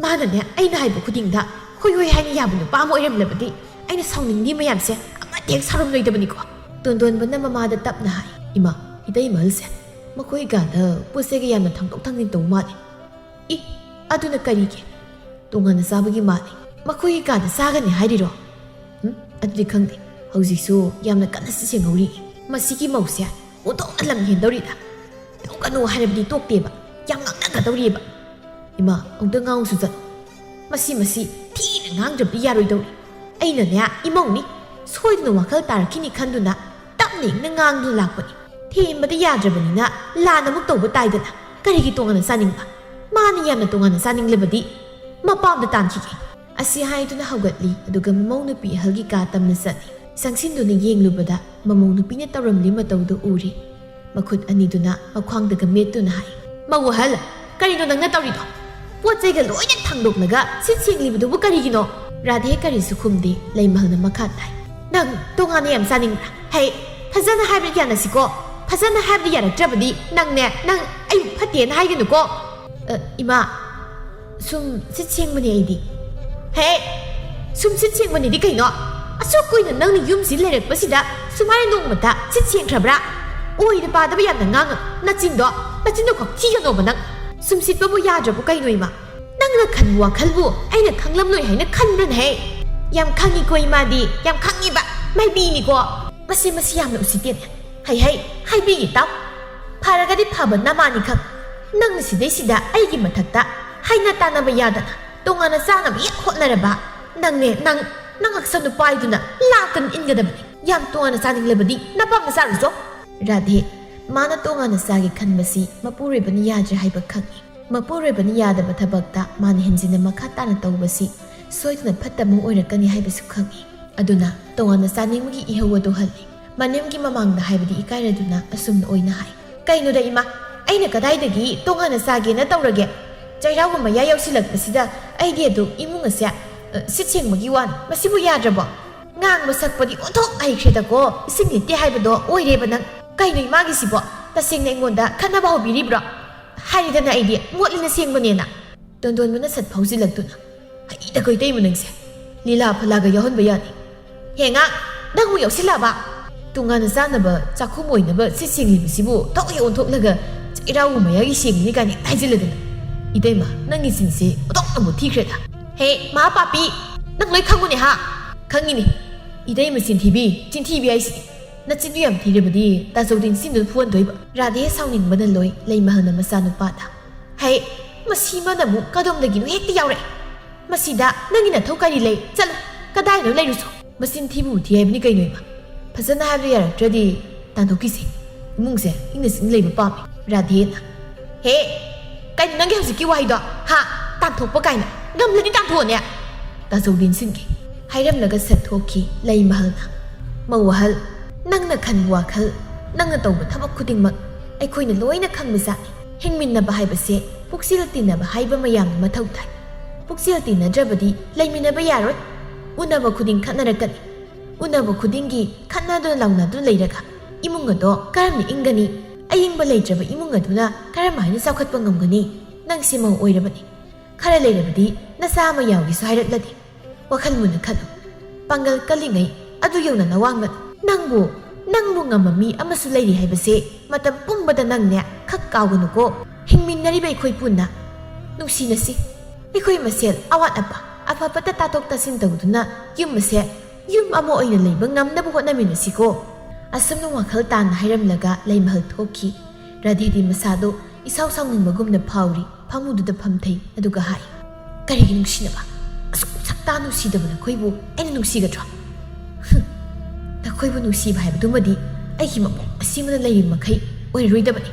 ꯃꯥꯅꯅꯦ, ꯑꯩꯅ ꯍꯥꯏꯕ ꯈꯨꯗꯤꯡꯗ ꯍꯣꯏ ꯍꯣꯏ ꯍꯥꯏꯅ ꯌꯥꯕ ꯅꯨꯄꯥ ꯑꯃ ꯑꯣꯏꯔꯝꯂꯕꯗꯤ ꯑꯩꯅ ꯁꯥꯎꯅꯤꯡꯂꯤ ꯃꯌꯥꯝꯁꯦ ꯑꯃꯠꯇ ꯍꯦꯛ ꯁꯥꯎꯔꯝꯂꯣꯏꯗꯕꯅꯤꯀꯣ"꯫ ꯇꯣꯟꯗꯣꯟꯕꯅ ꯃꯃꯥꯗ ꯇꯞꯅ ꯍꯥꯏ, "ꯏꯃꯥ, ꯏꯇꯩꯃꯍꯜꯁꯦ ꯃꯈꯣꯏ ꯀꯥꯗ ꯄꯣꯠ ꯆꯩꯒ ꯌꯥꯝꯅ ꯊꯥꯡꯗꯣꯛ ꯊꯥꯡꯖꯤꯟ ꯇꯧꯕ ꯃꯥꯜꯂꯦ"꯫ "ꯏ, ꯑꯗꯨꯅ ꯀꯔꯤꯒꯤ? ꯇꯣꯉꯥꯟꯅ ꯆꯥꯕꯒꯤ ꯃꯥꯜꯂꯤ꯫ ꯃꯈꯣꯏꯒꯤ ꯀꯥꯗ ꯆꯥꯒꯅꯤ ꯍꯥꯏꯔꯤꯔꯣ?" "ꯎꯝ, ꯑꯗꯨꯗꯤ ꯈꯪꯗꯦ꯫ ꯍꯧꯖꯤꯛꯁꯨ ꯌꯥꯝꯅ ꯀꯟꯅ ꯁꯦꯡꯍꯧꯔꯤ꯫ ꯃꯁꯤꯒꯤ ꯃꯧꯁꯦ ꯑꯣꯟꯊꯣꯛꯅ ꯂꯝ ꯍꯦꯟꯗꯧꯔꯤꯗ꯫ ꯇꯧꯒꯅꯨ ꯍꯥꯏꯔꯕꯗꯤ ꯇꯣꯛꯇꯦꯕ, ꯌꯥꯝ ꯉꯥꯡꯅꯒꯗꯧꯔꯤꯕ"꯫ "ꯏꯃꯥ, ꯑꯃꯨꯛꯇ ꯉꯥꯡꯉꯨꯁꯨ ꯆꯠꯂꯨ꯫ ꯃꯁꯤ, ꯃꯁꯤ ꯊꯤꯅ ꯉꯥꯡꯗ꯭ꯔꯕꯗꯤ ꯌꯥꯔꯣꯏꯗꯧꯔꯤ꯫ ꯑꯩꯅꯅꯦ, ꯏꯃꯧꯅꯤ, ꯁꯣꯏꯗꯅ ꯋꯥꯈꯜ ꯇꯥꯔꯛꯈꯤꯅꯤ ꯈꯟꯗꯨꯅ ꯇꯞꯅ ꯏꯪꯅ ꯉꯥꯡꯗꯨꯅ ꯂꯥꯛꯄꯅꯤ꯫ ꯊꯦꯝꯕꯗ ꯌꯥꯗ꯭ꯔꯕꯅꯤꯅ ꯂꯥꯟ ꯑꯃꯨꯛ ꯇꯧꯕ ꯇꯥꯏꯗꯅ꯫ ꯀꯔꯤꯒꯤ ꯇꯣꯉꯥꯟꯅ ꯆꯥꯅꯤꯡꯕ? ꯃꯥꯅ ꯌꯥꯝꯅ ꯇꯣꯉꯥꯟꯅ ꯆꯥꯅꯤꯡꯂꯕꯗꯤ ꯃꯄꯥꯝꯗ ꯇꯥꯟꯈꯤꯒꯦ"꯫ ꯑꯁꯤ ꯍꯥꯏꯗꯨꯅ ꯍꯧꯒꯠꯂꯤ, ꯑꯗꯨꯒ ꯃꯃꯧ ꯅꯨꯄꯤ ꯑꯍꯜꯒꯤ ꯀꯥ ꯇꯝꯅ ꯆꯠꯂꯤ꯫ ꯆꯪꯁꯤꯟꯗꯨꯅ ꯌꯦꯡꯂꯨꯕꯗ ꯃꯃꯧ ꯅꯨꯄꯤꯅ ꯇꯧꯔꯝꯂꯤ ꯃꯇꯧꯗꯨ ꯎꯔꯤ꯫ ꯃꯈꯨꯠ ꯑꯅꯤꯗꯨꯅ ꯃꯈ꯭ꯋꯥꯡꯗꯒ ꯃꯦꯠꯇꯨꯅ ꯍꯥꯏ, "ꯃꯧ ꯑꯍꯜ, ꯀꯔꯤꯅꯣ ꯅꯪꯅ ꯇꯧꯔꯤꯗꯣ? ꯄꯣꯠ ꯆꯩꯒ ꯂꯣꯏꯅ ꯊꯥꯡꯗꯣꯛꯂꯒ ꯁꯤꯠ ꯁꯦꯡꯂꯤꯕꯗꯨꯕꯨ ꯀꯔꯤꯒꯤꯅꯣ?" ꯔꯥꯙꯦ ꯀꯔꯤꯁꯨ ꯈꯨꯝꯗꯦ꯫ ꯂꯩꯃꯍꯜꯅ ꯃꯈꯥ ꯇꯥꯏ, "ꯅꯪ ꯇꯣꯉꯥꯟꯅ ꯌꯥꯝ ꯆꯥꯅꯤꯡꯕ꯭ꯔꯥ? ꯍꯦ, ꯐꯖꯅ ꯍꯥꯏꯕꯗꯤ ꯌꯥꯅꯁꯤꯀꯣ꯫ ꯐꯖꯅ ꯍꯥꯏꯕꯗꯤ ꯌꯥꯔꯛꯇ꯭ꯔꯕꯗꯤ ꯅꯪꯅꯦ, ꯅꯪ ꯑꯩꯕꯨ ꯐꯠꯇꯦꯅ ꯍꯥꯏꯒꯅꯨꯀꯣ"꯫ "ꯑ, ꯏꯃꯥ, ꯁꯨꯝ ꯁꯤꯠ ꯁꯦꯡꯕꯅꯦ ꯑꯩꯗꯤ"꯫ "ꯍꯦ, ꯁꯨꯝ ꯁꯤꯠ ꯁꯦꯡꯕꯅꯦꯗꯤ ꯀꯩꯅꯣ? ꯑꯁꯨꯛ ꯀꯨꯏꯅ ꯅꯪꯅ ꯌꯨꯝꯁꯤ ꯂꯩꯔꯛꯄꯁꯤꯗ ꯁꯨꯃꯥꯏꯅ ꯅꯣꯡꯃꯇ ꯁꯤꯠ ꯁꯦꯡꯈ꯭ꯔꯕ꯭ꯔꯥ? ꯑꯣꯏꯗ ꯄꯥꯗꯕ ꯌꯥꯝꯅ ꯉꯥꯡꯉ, ꯅꯆꯤꯟꯗꯣ, ꯅꯆꯤꯟꯗꯣ ꯈꯛ ꯊꯤꯒꯅꯣꯕ ꯅꯪ꯫ ꯁꯨꯝ ꯁꯤꯠꯄꯕꯨ ꯌꯥꯗ꯭ꯔꯕꯣ ꯀꯩꯅꯣ, ꯏꯃꯥ? ꯅꯪꯅ ꯈꯟꯕ ꯋꯥꯈꯜꯕꯨ ꯑꯩꯅ ꯈꯪꯂꯝꯂꯣꯏ ꯍꯥꯏꯅ ꯈꯟꯕ꯭ꯔꯅꯦ? ꯍꯦ, ꯌꯥꯝ ꯈꯪꯉꯤꯀꯣ ꯏꯃꯥꯗꯤ, ꯌꯥꯝ ꯈꯪꯉꯤꯕ꯫ ꯃꯥꯏꯕꯤꯅꯤꯀꯣ꯫ ꯃꯁꯤ, ꯃꯁꯤ ꯌꯥꯝꯅ ꯎꯁꯤꯠꯇꯦꯅꯦ꯫ ꯍꯩ ꯍꯩ, ꯍꯥꯏꯕꯤꯒꯦ ꯇꯥꯎ꯫ ꯐꯔꯒꯗꯤ ꯐꯕ ꯅꯃꯥꯅꯤ ꯈꯛ꯫ ꯅꯪꯅ ꯁꯤꯗꯩꯁꯤꯗ ꯑꯩꯒꯤ ꯃꯊꯛꯇ ꯍꯥꯏꯅ ꯇꯥꯅꯕ ꯌꯥꯗꯅ ꯇꯣꯉꯥꯟꯅ ꯆꯥꯅꯕ ꯍꯦꯛ ꯍꯣꯠꯅꯔꯕ꯫ ꯅꯪꯅꯦ, ꯅꯪ, ꯅꯪ ꯑꯛꯁꯟꯗꯨ ꯄꯥꯏꯗꯨꯅ ꯂꯥꯛꯇꯅ ꯏꯟꯒꯗꯕꯅꯤ꯫ ꯌꯥꯝ ꯇꯣꯉꯥꯟꯅ ꯆꯥꯅꯤꯡꯂꯕꯗꯤ ꯅꯄꯥꯝꯅ ꯆꯥꯔꯨꯆꯣ꯫ ꯔꯥꯙꯦ, ꯃꯥꯅ ꯇꯣꯉꯥꯟꯅ ꯆꯥꯒꯦ ꯈꯟꯕꯁꯤ ꯃꯄꯨꯔꯣꯏꯕꯅ ꯌꯥꯗ꯭ꯔꯦ ꯍꯥꯏꯕ ꯈꯪꯏ꯫ ꯃꯄꯨꯔꯣꯏꯕꯅ ꯌꯥꯗꯕ ꯊꯕꯛꯇ ꯃꯥꯅ ꯍꯦꯟꯖꯤꯟꯅ ꯃꯈꯥ ꯇꯥꯅ ꯇꯧꯕꯁꯤ ꯁꯣꯏꯗꯅ ꯐꯠꯇꯕ ꯑꯃ ꯑꯣꯏꯔꯛꯀꯅꯤ ꯍꯥꯏꯕꯁꯨ ꯈꯪꯏ꯫ ꯑꯗꯨꯅ ꯇꯣꯉꯥꯟꯅ ꯆꯥꯅꯤꯡꯕꯒꯤ ꯏꯍꯧ ꯑꯗꯨ ꯍꯜꯂꯤ꯫ ꯃꯅꯦꯝꯒꯤ ꯃꯃꯥꯡꯗ ꯍꯥꯏꯕꯗꯤ ꯏꯀꯥꯏꯔꯗꯨꯅ ꯑꯁꯨꯝꯅ ꯑꯣꯏꯅ ꯍꯥꯏ, "ꯀꯩꯅꯣꯗ ꯏꯃꯥ, ꯑꯩꯅ ꯀꯗꯥꯏꯗꯒꯤ ꯇꯣꯉꯥꯟꯅ ꯆꯥꯒꯦꯅ ꯇꯧꯔꯒꯦ? ꯆꯩꯔꯥꯎꯕ ꯃꯌꯥ ꯌꯧꯁꯤꯜꯂꯛꯄꯁꯤꯗ ꯑꯩꯗꯤ ꯑꯗꯨꯝ ꯏꯃꯨꯡ ꯑꯁꯦ, ꯑ, ꯁꯤꯠ ꯁꯦꯡꯕꯒꯤ ꯋꯥꯅꯤ꯫ ꯃꯁꯤꯕꯨ ꯌꯥꯗ꯭ꯔꯕꯣ? ꯉꯥꯡꯕ ꯁꯛꯄꯗꯤ ꯑꯣꯟꯊꯣꯛ ꯍꯩꯈ꯭ꯔꯦꯗꯀꯣ, ꯏꯁꯤꯡ ꯂꯤꯠꯇꯦ ꯍꯥꯏꯕꯗꯣ ꯑꯣꯏꯔꯦꯕ ꯅꯪ꯫ ꯀꯩꯅꯣ ꯏꯃꯥꯒꯤꯁꯤꯕꯣ? ꯇꯁꯦꯡꯅ ꯑꯩꯉꯣꯟꯗ ꯈꯠꯅꯕ ꯍꯧꯕꯤꯔꯤꯕ꯭ꯔꯣ? ꯍꯥꯏꯔꯤꯗꯅ ꯑꯩꯗꯤ ꯃꯣꯠꯂꯤꯅ ꯁꯦꯡꯕꯅꯦꯅ꯫" ꯇꯣꯟꯗꯣꯟꯕꯅ ꯁꯠ ꯐꯥꯎꯖꯤꯜꯂꯛꯇꯨꯅ, "ꯍꯩꯇ ꯀꯩꯇꯩꯃ ꯅꯪꯁꯦ, ꯂꯤꯂꯥ ꯐꯂꯥꯒ ꯌꯥꯎꯍꯟꯕ ꯌꯥꯅꯤ꯫ ꯍꯦ ꯉꯥ, ꯅꯪꯕꯨ ꯌꯥꯎꯁꯤꯜꯂꯛꯑꯕ? ꯇꯣꯉꯥꯟꯅ ꯆꯥꯅꯕ ꯆꯥꯛꯈꯨꯝ ꯑꯣꯏꯅꯕ ꯁꯤꯠ ꯁꯦꯡꯂꯤꯕꯁꯤꯕꯨ ꯊꯑꯣꯏ ꯑꯣꯟꯊꯣꯛꯂꯒ ꯆꯩꯔꯥꯎꯕ ꯃꯌꯥꯒꯤ ꯁꯦꯡꯕꯅꯤ ꯀꯥꯏꯅ ꯍꯥꯏꯖꯤꯜꯂꯗꯅ꯫ ꯏꯇꯩꯃ, ꯅꯪꯒꯤ ꯆꯤꯟꯁꯤ ꯑꯣꯟꯊꯣꯛꯅꯕꯨ ꯊꯤꯈ꯭ꯔꯦꯗ꯫ ꯍꯦ ꯃꯍꯥꯄꯥꯄꯤ, ꯅꯪ ꯂꯣꯏ ꯈꯪꯉꯨꯅꯦ ꯍꯥ?" "ꯈꯪꯉꯤꯅꯦ ꯏꯇꯩꯃ ꯆꯤꯟꯊꯤꯕꯤ, ꯆꯤꯟꯊꯤꯕꯤ ꯍꯥꯏꯁꯤꯗꯤ꯫ ꯅꯆꯤꯟꯗꯨ ꯌꯥꯝ ꯊꯤꯔꯕꯗꯤ ꯇꯥꯖꯧꯗꯤ ꯅꯆꯤꯟꯗꯨꯅ ꯐꯨꯍꯟꯗꯣꯏꯕ꯫" ꯔꯥꯙꯦ ꯁꯥꯎꯅꯤꯡꯕꯅ ꯂꯣꯏ ꯂꯩꯃꯍꯜꯅ ꯃꯆꯥꯅꯨꯄꯥꯗ꯫ "ꯍꯩ, ꯃꯁꯤ ꯃꯥꯅ ꯑꯃꯨꯛ ꯀꯗꯣꯝꯗꯒꯤꯅꯣ ꯍꯦꯛꯇ ꯌꯥꯎꯔꯛꯑꯦ꯫ ꯃꯁꯤꯗ ꯅꯪꯒꯤ ꯅꯊꯧ ꯀꯔꯤ ꯂꯩ? ꯆꯠꯂꯣ, ꯀꯗꯥꯏꯅꯣ ꯂꯩꯔꯨꯁꯣ꯫" "ꯃꯆꯤꯟ ꯊꯤꯕꯨ ꯊꯤ ꯍꯥꯏꯕꯅꯤ ꯀꯩꯅꯣ ꯏꯃꯥ꯫ ꯐꯖꯅ ꯍꯥꯏꯕꯗ ꯌꯥꯔꯛꯇ꯭ꯔꯗꯤ ꯇꯥꯟꯊꯣꯛꯈꯤꯁꯦ꯫ ꯏꯃꯨꯡꯁꯦ ꯏꯪꯅ ꯆꯤꯛꯅ ꯂꯩꯕ ꯄꯥꯝꯃꯤ꯫" ꯔꯥꯙꯦꯅ, "ꯍꯦ, ꯀꯩꯅꯣ ꯅꯪꯒꯤ ꯍꯧꯖꯤꯛꯀꯤ ꯋꯥꯍꯩꯗꯣ? ꯍꯥ? ꯇꯥꯟꯊꯣꯛꯄ ꯀꯥꯏꯅ꯫ ꯉꯝꯂꯗꯤ ꯇꯥꯟꯊꯣꯛꯑꯣꯅꯦ꯫" ꯇꯥꯖꯧ ꯂꯦꯟꯁꯤꯟꯈꯤ꯫ ꯍꯥꯏꯔꯝꯂꯒ ꯁꯠ ꯊꯣꯛꯈꯤ ꯂꯩꯃꯍꯜꯅ꯫ "ꯃꯧ ꯑꯍꯜ, ꯅꯪꯅ ꯈꯟꯕ ꯋꯥꯈꯜ, ꯅꯪꯅ ꯇꯧꯕ ꯊꯕꯛ ꯈꯨꯗꯤꯡꯃꯛ ꯑꯩꯈꯣꯏꯅ ꯂꯣꯏꯅ ꯈꯪꯕꯖꯥꯠꯅꯤ꯫ ꯍꯤꯡꯃꯤꯟꯅꯕ ꯍꯥꯏꯕꯁꯦ ꯄꯨꯛꯆꯦꯜ ꯇꯤꯟꯅꯕ ꯍꯥꯏꯕ ꯃꯌꯥꯝꯅ ꯃꯊꯧ ꯇꯥꯏ꯫ ꯄꯨꯛꯆꯦꯜ ꯇꯤꯟꯅꯗ꯭ꯔꯕꯗꯤ ꯂꯩꯃꯤꯟꯅꯕ ꯌꯥꯔꯣꯏ꯫ ꯎꯅꯕ ꯈꯨꯗꯤꯡ ꯈꯠꯅꯔꯛꯀꯅꯤ꯫ ꯎꯅꯕ ꯈꯨꯗꯤꯡꯒꯤ ꯈꯠꯅꯗꯨꯅ ꯂꯥꯎꯅꯗꯨꯅ ꯂꯩꯔꯒ ꯏꯃꯨꯡ ꯑꯗꯣ ꯀꯔꯝꯅ ꯏꯪꯒꯅꯤ? ꯑꯏꯪꯕ ꯂꯩꯇ꯭ꯔꯕ ꯏꯃꯨꯡ ꯑꯗꯨꯅ ꯀꯔꯝ ꯍꯥꯏꯅ ꯆꯥꯎꯈꯠꯄ ꯉꯝꯒꯅꯤ? ꯅꯪꯁꯦ ꯃꯧ ꯑꯣꯏꯔꯕꯅꯤ꯫ ꯈꯔ ꯂꯩꯔꯕꯗꯤ ꯅꯆꯥ ꯑꯃ ꯌꯥꯎꯒꯦꯁꯨ ꯍꯥꯏꯔꯛꯂꯅꯤ꯫ ꯋꯥꯈꯜ ꯃꯨꯟꯅ ꯈꯜꯂꯨ꯫ ꯄꯥꯡꯒꯜ ꯀꯜꯂꯤꯉꯩ ꯑꯗꯨ ꯌꯧꯅ ꯅꯋꯥꯡꯅ ꯅꯪꯕꯨ, ꯅꯪꯕꯨ ꯉꯝꯕ ꯃꯤ ꯑꯃꯁꯨ ꯂꯩꯔꯤ ꯍꯥꯏꯕꯁꯦ ꯃꯇꯝ ꯄꯨꯝꯕꯗ ꯅꯪꯅꯦ ꯈꯛ ꯀꯥꯎꯒꯅꯨꯀꯣ꯫ ꯍꯤꯡꯃꯤꯟꯅꯔꯤꯕ ꯑꯩꯈꯣꯏ ꯄꯨꯟꯅ ꯅꯨꯡꯁꯤꯅꯁꯤ꯫ ꯑꯩꯈꯣꯏ ꯃꯁꯦꯜ ꯑꯋꯥꯠ ꯑꯄꯥ ꯑꯐ ꯐꯠꯇ ꯇꯥꯊꯣꯛ ꯇꯥꯁꯤꯟ ꯇꯧꯗꯨꯅ ꯌꯨꯝ ꯑꯁꯦ ꯌꯨꯝ ꯑꯃ ꯑꯣꯏꯅ ꯂꯩꯕ ꯉꯝꯅꯕ ꯍꯣꯠꯅꯃꯤꯟꯅꯁꯤꯀꯣ꯫ ꯑꯁꯨꯝꯅ ꯋꯥꯈꯜ ꯇꯥꯅ ꯍꯥꯏꯔꯝꯂꯒ ꯂꯩꯃꯍꯜ ꯊꯣꯛꯈꯤ꯫ ꯔꯥꯙꯦꯗꯤ ꯃꯁꯥꯗꯣ ꯏꯁꯥꯎ ꯁꯥꯎꯅꯤꯡꯕꯒꯨꯝꯅ ꯐꯥꯎꯔꯤ꯫ ꯐꯃꯨꯡꯗꯨꯗ ꯐꯝꯊꯩ, ꯑꯗꯨꯒ ꯍꯥꯏ, "ꯀꯔꯤꯒꯤ ꯅꯨꯡꯁꯤꯅꯕ? ꯑꯁꯨꯛ ꯁꯛꯇꯥ ꯅꯨꯡꯁꯤꯗꯕ ꯅꯈꯣꯏꯕꯨ ꯑꯩꯅ ꯅꯨꯡꯁꯤꯒꯗ꯭ꯔꯣ? ꯍꯨꯝ, ꯅꯈꯣꯏꯕꯨ ꯅꯨꯡꯁꯤꯕ ꯍꯥꯏꯕꯗꯨꯃꯗꯤ ꯑꯩꯒꯤ ꯃꯄꯣꯛ ꯑꯁꯤꯃꯗ ꯂꯩꯔꯤꯕ ꯃꯈꯩ ꯑꯣꯏꯔꯔꯣꯏꯗꯕꯅꯤ꯫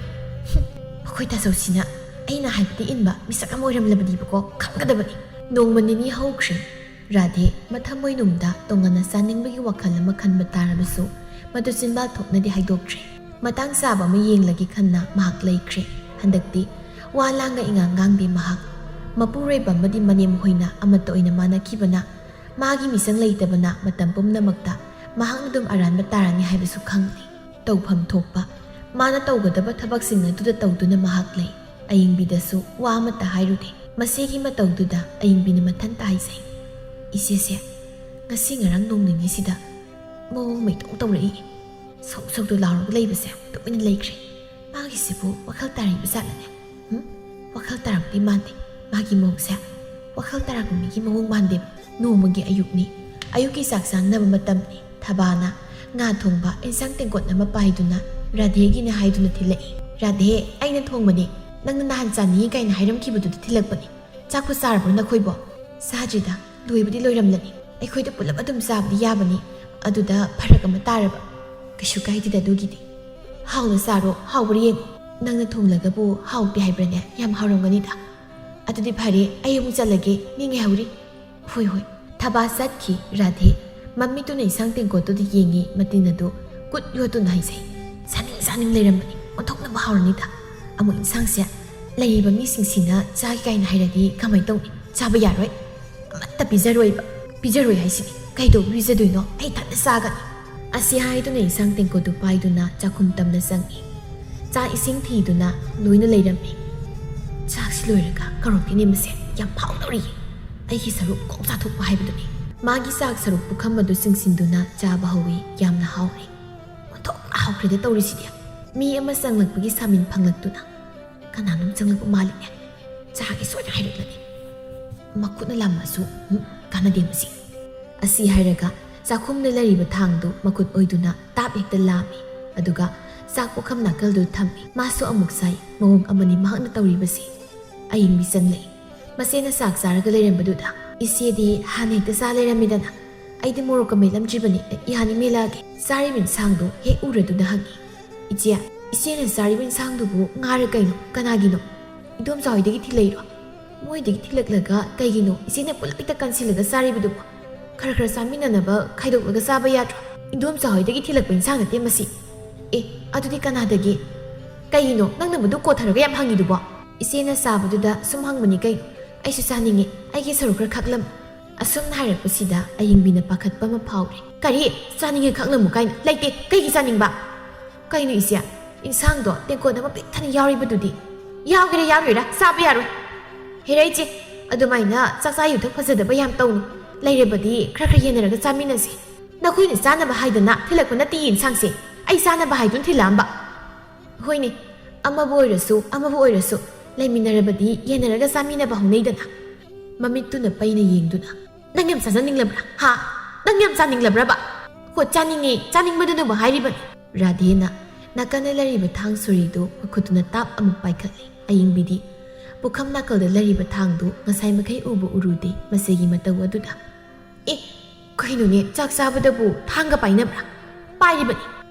ꯍꯨꯝ, ꯑꯩꯈꯣꯏ ꯇꯥꯆꯧꯁꯤꯅ ꯑꯩꯅ ꯍꯥꯏꯕꯗꯤ ꯏꯟꯕ ꯃꯤꯁꯛ ꯑꯃ ꯑꯣꯏꯔꯝꯂꯕꯗꯤꯕꯀꯣ ꯈꯪꯒꯗꯕꯅꯤ꯫" ꯅꯣꯡꯃ ꯅꯤꯅꯤ ꯍꯧꯈ꯭ꯔꯦ꯫ ꯔꯥꯙꯦ ꯃꯊꯃꯣꯏꯅꯨꯡꯗ ꯇꯣꯉꯥꯟꯅ ꯆꯥꯅꯤꯡꯕꯒꯤ ꯋꯥꯈꯜ ꯑꯃ ꯈꯟꯕ ꯇꯥꯔꯕꯁꯨ, ꯃꯗꯨ ꯆꯤꯟꯕꯥꯜ ꯊꯣꯛꯅꯗꯤ ꯍꯥꯏꯗꯣꯛꯇ꯭ꯔꯦ꯫ ꯃꯇꯥꯡ ꯆꯥꯕ ꯑꯃ ꯌꯦꯡꯂꯒꯦ ꯈꯟꯅ ꯃꯍꯥꯛ ꯂꯩꯈ꯭ꯔꯦ꯫ ꯍꯟꯗꯛꯇꯤ ꯋꯥ ꯂꯥꯡꯒ ꯏꯉꯥꯡ ꯉꯥꯡꯗꯦ ꯃꯍꯥꯛ꯫ ꯃꯄꯨꯔꯣꯏꯕ ꯑꯃꯗꯤ ꯃꯅꯦꯝ ꯍꯣꯏꯅ ꯑꯃꯠꯇ ꯑꯣꯏꯅ ꯃꯥꯟꯅꯈꯤꯕꯅ, ꯃꯥꯒꯤ ꯃꯤꯆꯪ ꯂꯩꯇꯕꯅ ꯃꯇꯝ ꯄꯨꯝꯅꯃꯛꯇ ꯃꯍꯥꯛꯅ ꯑꯗꯨꯝ ꯑꯔꯥꯟꯕ ꯇꯥꯔꯅꯤ ꯍꯥꯏꯕꯁꯨ ꯈꯪꯂꯤ꯫ ꯇꯧꯐꯝ ꯊꯣꯛꯄ ꯃꯥꯅ ꯇꯧꯒꯗꯕ ꯊꯕꯛꯁꯤꯡ ꯑꯗꯨꯗ ꯇꯧꯗꯨꯅ ꯃꯍꯥꯛ ꯂꯩ꯫ ꯑꯌꯤꯡꯕꯤꯗꯁꯨ ꯋꯥ ꯑꯃꯠꯇ ꯍꯥꯏꯔꯨꯗꯦ꯫ ꯃꯁꯤꯒꯤ ꯃꯇꯧꯗꯨꯗ ꯑꯌꯤꯡꯕꯤꯅ ꯃꯊꯟꯇ ꯍꯥꯏꯖꯩ, "ꯏꯆꯦꯁꯦ ꯉꯁꯤ ꯉꯔꯥꯡ ꯅꯣꯡ ꯅꯤꯅꯤꯁꯤꯗ ꯃꯑꯣꯡ ꯃꯩꯇꯧ ꯇꯧꯔꯛꯏ꯫ ꯁꯧ ꯁꯧꯗꯨ ꯂꯥꯎꯔꯒ ꯂꯩꯕꯁꯦ ꯇꯨꯃꯤꯟꯅ ꯂꯩꯈ꯭ꯔꯦ꯫ ꯃꯥꯒꯤꯁꯤꯕꯨ ꯋꯥꯈꯜ ꯇꯥꯔꯤꯕ ꯖꯥꯠꯂꯅꯦ? ꯎꯝ? ꯋꯥꯈꯜ ꯇꯥꯔꯛꯇꯤ ꯃꯥꯟꯗꯦ꯫ ꯃꯥꯒꯤ ꯃꯑꯣꯡꯁꯦ ꯋꯥꯈꯜ ꯇꯥꯔꯛꯄ ꯃꯤꯒꯤ ꯃꯑꯣꯡ ꯃꯥꯟꯗꯦꯕ꯫ ꯅꯣꯡꯃꯒꯤ ꯑꯌꯨꯛꯅꯤ꯫ ꯑꯌꯨꯛꯀꯤ ꯆꯥꯛ ꯆꯥꯅꯕ ꯃꯇꯝꯅꯤ꯫ ꯊꯕꯥꯅ ꯉꯥ ꯊꯣꯡꯕ ꯏꯟꯁꯥꯡ ꯇꯦꯡꯀꯣꯠ ꯑꯃ ꯄꯥꯏꯗꯨꯅ ꯔꯥꯙꯦꯒꯤꯅꯦ ꯍꯥꯏꯗꯨꯅ ꯊꯤꯜꯂꯛꯏ꯫ "ꯔꯥꯙꯦ, ꯑꯩꯅ ꯊꯣꯡꯕꯅꯦ꯫ ꯅꯪꯅ ꯅꯍꯥꯟ ꯆꯥꯅꯤꯡꯉꯤ ꯀꯥꯏꯅ ꯍꯥꯏꯔꯝꯈꯤꯕꯗꯨꯗ ꯊꯤꯜꯂꯛꯄꯅꯦ꯫ ꯆꯥꯛꯄꯨ ꯆꯥꯔꯕ꯭ꯔꯣ ꯅꯈꯣꯏꯕꯣ?" "ꯆꯥꯗ꯭ꯔꯤꯗ, ꯂꯣꯏꯕꯗꯤ ꯂꯣꯏꯔꯝꯂꯅꯤ꯫ ꯑꯩꯈꯣꯏꯗ ꯄꯨꯂꯞ ꯑꯗꯨꯝ ꯆꯥꯕꯗꯤ ꯌꯥꯕꯅꯤ꯫ ꯑꯗꯨꯗ ꯐꯔꯛ ꯑꯃ ꯇꯥꯔꯕ꯫" "ꯀꯩꯁꯨ ꯀꯥꯏꯗꯦꯗ ꯑꯗꯨꯒꯤꯗꯤ꯫ ꯍꯥꯎꯅ ꯆꯥꯔꯣ, ꯍꯥꯎꯕ꯭ꯔꯥ ꯌꯦꯡꯉꯣ꯫ ꯅꯪꯅ ꯊꯣꯡꯂꯒꯕꯨ ꯍꯥꯎꯇꯦ ꯍꯥꯏꯕ꯭ꯔꯥꯅꯦ? ꯌꯥꯝ ꯍꯥꯎꯔꯝꯒꯅꯤꯗ꯫ ꯑꯗꯨꯗꯤ ꯐꯔꯦ, ꯑꯩ ꯑꯃꯨꯛ ꯆꯠꯂꯒꯦ, ꯃꯤ ꯉꯥꯏꯍꯧꯔꯤ꯫" "ꯍꯣꯏ, ꯍꯣꯏ꯫" ꯊꯕꯥ ꯆꯠꯈꯤ꯫ ꯔꯥꯙꯦ ꯃꯃꯤꯠꯇꯨꯅ ꯏꯟꯁꯥꯡ ꯇꯦꯡꯀꯣꯠꯇꯨꯗ ꯌꯦꯡꯉꯤ, ꯃꯇꯤꯟ ꯑꯗꯨ ꯀꯨꯠ ꯌꯣꯠꯇꯨꯅ ꯍꯥꯏꯖꯩ, "ꯆꯥꯅꯤꯡ ꯆꯥꯅꯤꯡ ꯂꯩꯔꯝꯕꯅꯤ, ꯑꯣꯟꯊꯣꯛꯅꯕ ꯍꯥꯎꯔꯅꯤꯗ꯫ ꯑꯃꯨꯛ ꯏꯟꯁꯥꯡꯁꯦ ꯂꯩꯔꯤꯕ ꯃꯤꯁꯤꯡꯁꯤꯅ ꯆꯥꯒꯦ ꯀꯥꯏꯅ ꯍꯥꯏꯔꯗꯤ ꯀꯃꯥꯏꯅ ꯇꯧꯅꯤ? ꯆꯥꯕ ꯌꯥꯔꯣꯏ꯫ ꯑꯃꯠꯇ ꯄꯤꯖꯔꯣꯏꯕ꯫ ꯄꯤꯖꯔꯣꯏ ꯍꯥꯏꯁꯤꯗꯤ꯫ ꯀꯩꯗꯧꯕ ꯄꯤꯖꯗꯣꯏꯅꯣ? ꯑꯩ ꯏꯊꯟꯇ ꯆꯥꯒꯅꯤ꯫" ꯑꯁꯤ ꯍꯥꯏꯗꯨꯅ ꯏꯟꯁꯥꯡ ꯇꯦꯡꯀꯣꯠꯇꯨ ꯄꯥꯏꯗꯨꯅ ꯆꯥꯛꯈꯨꯝ ꯇꯝꯅ ꯆꯪꯉꯤ꯫ ꯆꯥꯛ ꯏꯁꯤꯡ ꯊꯤꯗꯨꯅ ꯂꯣꯏꯅ ꯂꯩꯔꯝꯃꯤ꯫ "ꯆꯥꯛꯁꯤ ꯂꯣꯏꯔꯒ ꯀꯔꯣꯠꯇꯤꯅꯦ ꯃꯁꯦ ꯌꯥꯝ ꯐꯥꯎꯗꯧꯔꯤꯌꯦ꯫ ꯑꯩꯒꯤ ꯁꯔꯨꯛ ꯀꯣꯛ ꯆꯥꯊꯣꯛꯄ ꯍꯥꯏꯕꯗꯨꯅꯤ꯫" ꯃꯥꯒꯤ ꯆꯥꯛ ꯁꯔꯨꯛ ꯄꯨꯈꯝ ꯑꯗꯨ ꯆꯤꯡꯁꯤꯟꯗꯨꯅ ꯆꯥꯕ ꯍꯧꯏ꯫ ꯌꯥꯝꯅ ꯍꯥꯎꯔꯦ꯫ "ꯑꯣꯟꯊꯣꯛꯅ ꯍꯥꯎꯈ꯭ꯔꯦꯗ ꯇꯧꯔꯤꯁꯤꯗꯤ꯫" ꯃꯤ ꯑꯃ ꯆꯪꯂꯛꯄꯒꯤ ꯁꯥꯃꯤꯟ ꯐꯪꯂꯛꯇꯨꯅ, "ꯀꯅꯥꯅꯣꯝ ꯆꯪꯂꯛꯄ ꯃꯥꯜꯂꯤꯅꯦ꯫ ꯆꯥꯒꯦ ꯁꯣꯏꯗꯅ ꯍꯥꯏꯔꯛꯂꯅꯤ꯫" ꯃꯈꯨꯠꯅ ꯂꯥꯝꯃꯁꯨ, ꯎꯝ, ꯀꯥꯟꯅꯗꯦ ꯃꯁꯤ꯫ ꯑꯁꯤ ꯍꯥꯏꯔꯒ ꯆꯥꯛꯈꯨꯝꯗ ꯂꯩꯔꯤꯕ ꯊꯥꯡꯗꯨ ꯃꯈꯨꯠ ꯑꯣꯏꯗꯨꯅ ꯇꯥꯞ ꯍꯦꯛꯇ ꯂꯥꯝꯃꯤ꯫ ꯑꯗꯨꯒ ꯆꯥꯛ ꯄꯨꯈꯝ ꯅꯥꯀꯜꯗꯨꯗ ꯊꯝꯃꯤ꯫ ꯃꯥꯁꯨ ꯑꯃꯨꯛ ꯆꯥꯏ꯫ ꯃꯑꯣꯡ ꯑꯃꯅꯤ ꯃꯍꯥꯛꯅ ꯇꯧꯔꯤꯕꯁꯤ꯫ ꯑꯌꯤꯡꯕꯤ ꯆꯪꯂꯛꯏ꯫ ꯃꯆꯦꯅ ꯆꯥꯛ ꯆꯥꯔꯒ ꯂꯩꯔꯝꯕꯗꯨꯗ, "ꯏꯆꯦꯗꯤ ꯍꯥꯟꯅ ꯍꯦꯛꯇ ꯆꯥ ꯂꯩꯔꯝꯃꯤꯗꯅ꯫ ꯑꯩꯗꯤ ꯃꯣꯔꯣꯛꯀ ꯃꯦꯠꯂꯝꯗ꯭ꯔꯤꯕꯅꯤ꯫ ꯌꯥꯅꯤ, ꯃꯦꯠꯂꯛꯑꯒꯦ꯫" ꯆꯥꯔꯤꯕ ꯏꯟꯁꯥꯡꯗꯣ ꯍꯦꯛ ꯎꯔꯗꯨꯅ ꯍꯪꯉꯤ, "ꯏꯆꯦ, ꯏꯆꯦꯅ ꯆꯥꯔꯤꯕ ꯏꯟꯁꯥꯡꯗꯨꯕꯨ ꯉꯥꯔ ꯀꯩꯅꯣ? ꯀꯅꯥꯒꯤꯅꯣ? ꯏꯗꯣꯝꯆꯥ ꯍꯣꯏꯗꯒꯤ ꯊꯤꯜꯂꯛꯏꯔꯣ? ꯃꯣꯏꯗꯒꯤ ꯊꯤꯜꯂꯛꯂꯒ ꯀꯩꯒꯤꯅꯣ ꯏꯆꯦꯅ ꯄꯨꯂꯞ ꯍꯦꯛꯇ ꯀꯟꯁꯤꯜꯂꯒ ꯆꯥꯔꯤꯕꯗꯨꯕꯣ? ꯈꯔ ꯈꯔ ꯆꯥꯃꯤꯟꯅꯅꯕ ꯈꯥꯏꯗꯣꯛꯂꯒ ꯆꯥꯕ ꯌꯥꯗ꯭ꯔꯣ? ꯏꯗꯣꯝꯆꯥ ꯍꯣꯏꯗꯒꯤ ꯊꯤꯜꯂꯛꯄ ꯏꯟꯁꯥꯡ ꯅꯠꯇꯦ ꯃꯁꯤ꯫" "ꯑꯦ, ꯑꯗꯨꯗꯤ ꯀꯅꯥꯗꯒꯤ? ꯀꯩꯒꯤꯅꯣ ꯅꯪꯅ ꯃꯗꯨ ꯀꯣꯊꯔꯒ ꯌꯥꯝ ꯍꯪꯉꯤꯗꯨꯕꯣ?" "ꯏꯆꯦꯅ ꯆꯥꯕꯗꯨꯗ ꯁꯨꯝ ꯍꯪꯕꯅꯤ ꯀꯩꯅꯣ꯫ ꯑꯩꯁꯨ ꯆꯥꯅꯤꯡꯉꯦ꯫ ꯑꯩꯒꯤ ꯁꯔꯨꯛ ꯈꯔ ꯈꯥꯛꯂꯝꯃꯨ꯫" ꯑꯁꯨꯝꯅ ꯍꯥꯏꯔꯛꯄꯁꯤꯗ ꯑꯌꯤꯡꯕꯤꯅ ꯄꯥꯈꯠꯄ ꯑꯃ ꯐꯥꯎꯔꯦ꯫ "ꯀꯔꯤ? ꯆꯥꯅꯤꯡꯉꯦ ꯈꯥꯛꯂꯝꯃꯨ ꯀꯥꯏꯅ? ꯂꯩꯇꯦ꯫ ꯀꯩꯒꯤ ꯆꯥꯅꯤꯡꯕ?" "ꯀꯩꯅꯣ ꯏꯆꯦ, ꯏꯟꯁꯥꯡꯗꯣ ꯇꯦꯡꯀꯣꯠ ꯑꯃ ꯄꯤꯛ ꯊꯟꯅ ꯌꯥꯎꯔꯤꯕꯗꯨꯗꯤ?" "ꯌꯥꯎꯒꯦꯔꯥ ꯌꯥꯎꯔꯣꯏꯔꯥ ꯆꯥꯕ ꯌꯥꯔꯣꯏ꯫" "ꯍꯦꯔꯥ ꯏꯆꯦ, ꯑꯗꯨꯃꯥꯏꯅ ꯆꯥꯛꯆꯥ ꯌꯨꯊꯛ ꯐꯖꯗꯕ ꯌꯥꯝ ꯇꯧꯅꯨ꯫ ꯂꯩꯔꯕꯗꯤ ꯈꯔ ꯈꯔ ꯌꯦꯟꯅꯔꯒ ꯆꯥꯃꯤꯟꯅꯁꯤ꯫ ꯅꯈꯣꯏꯅ ꯆꯥꯅꯕ ꯍꯥꯏꯗꯅ ꯊꯤꯜꯂꯛꯄ ꯅꯠꯇꯦ ꯏꯟꯁꯥꯡꯁꯦ꯫ ꯑꯩ ꯆꯥꯅꯕ ꯍꯥꯏꯗꯨꯅ ꯊꯤꯜꯂꯛꯑꯝꯕ꯫" "ꯍꯣꯏꯅꯦ, ꯑꯃꯕꯨ ꯑꯣꯏꯔꯁꯨ ꯑꯃꯕꯨ ꯑꯣꯏꯔꯁꯨ ꯂꯩꯃꯤꯟꯅꯔꯕꯗꯤ ꯌꯦꯟꯅꯔꯒ ꯆꯥꯃꯤꯟꯅꯕ ꯍꯧꯅꯩꯗꯅ꯫" ꯃꯃꯤꯠꯇꯨꯅ ꯄꯩꯅ ꯌꯦꯡꯗꯨꯅ, "ꯅꯪ ꯌꯥꯝ ꯆꯥꯖꯅꯤꯡꯂꯕ꯭ꯔꯥ? ꯍꯥ? ꯅꯪ ꯌꯥꯝ ꯆꯥꯅꯤꯡꯂꯕ꯭ꯔꯕ?" "ꯍꯣ, ꯆꯥꯅꯤꯡꯉꯦ, ꯆꯥꯅꯤꯡꯕꯗꯨꯅꯕꯨ ꯍꯥꯏꯔꯤꯕꯅꯤ꯫" ꯔꯥꯙꯦꯅ ꯅꯥꯀꯟꯗ ꯂꯩꯔꯤꯕ ꯊꯥꯡ ꯁꯣꯔꯤꯗꯨ ꯃꯈꯨꯠꯇꯨꯅ ꯇꯥꯞ ꯑꯃꯨꯛ ꯄꯥꯏꯈꯠꯂꯦ꯫ ꯑꯌꯤꯡꯕꯤꯗꯤ ꯄꯨꯈꯝ ꯅꯥꯀꯜꯗ ꯂꯩꯔꯤꯕ ꯊꯥꯡꯗꯨ ꯉꯁꯥꯏ ꯃꯈꯩ ꯎꯕꯨ ꯎꯔꯨꯗꯦ ꯃꯁꯤꯒꯤ ꯃꯇꯧ ꯑꯗꯨꯗ꯫ "ꯑꯦ, ꯀꯩꯅꯣꯅꯦ, ꯆꯥꯛ ꯆꯥꯕꯗꯕꯨ ꯊꯥꯡꯒ ꯄꯥꯏꯅꯕ꯭ꯔꯥ?" "ꯄꯥꯏꯔꯤꯕꯅꯤ꯫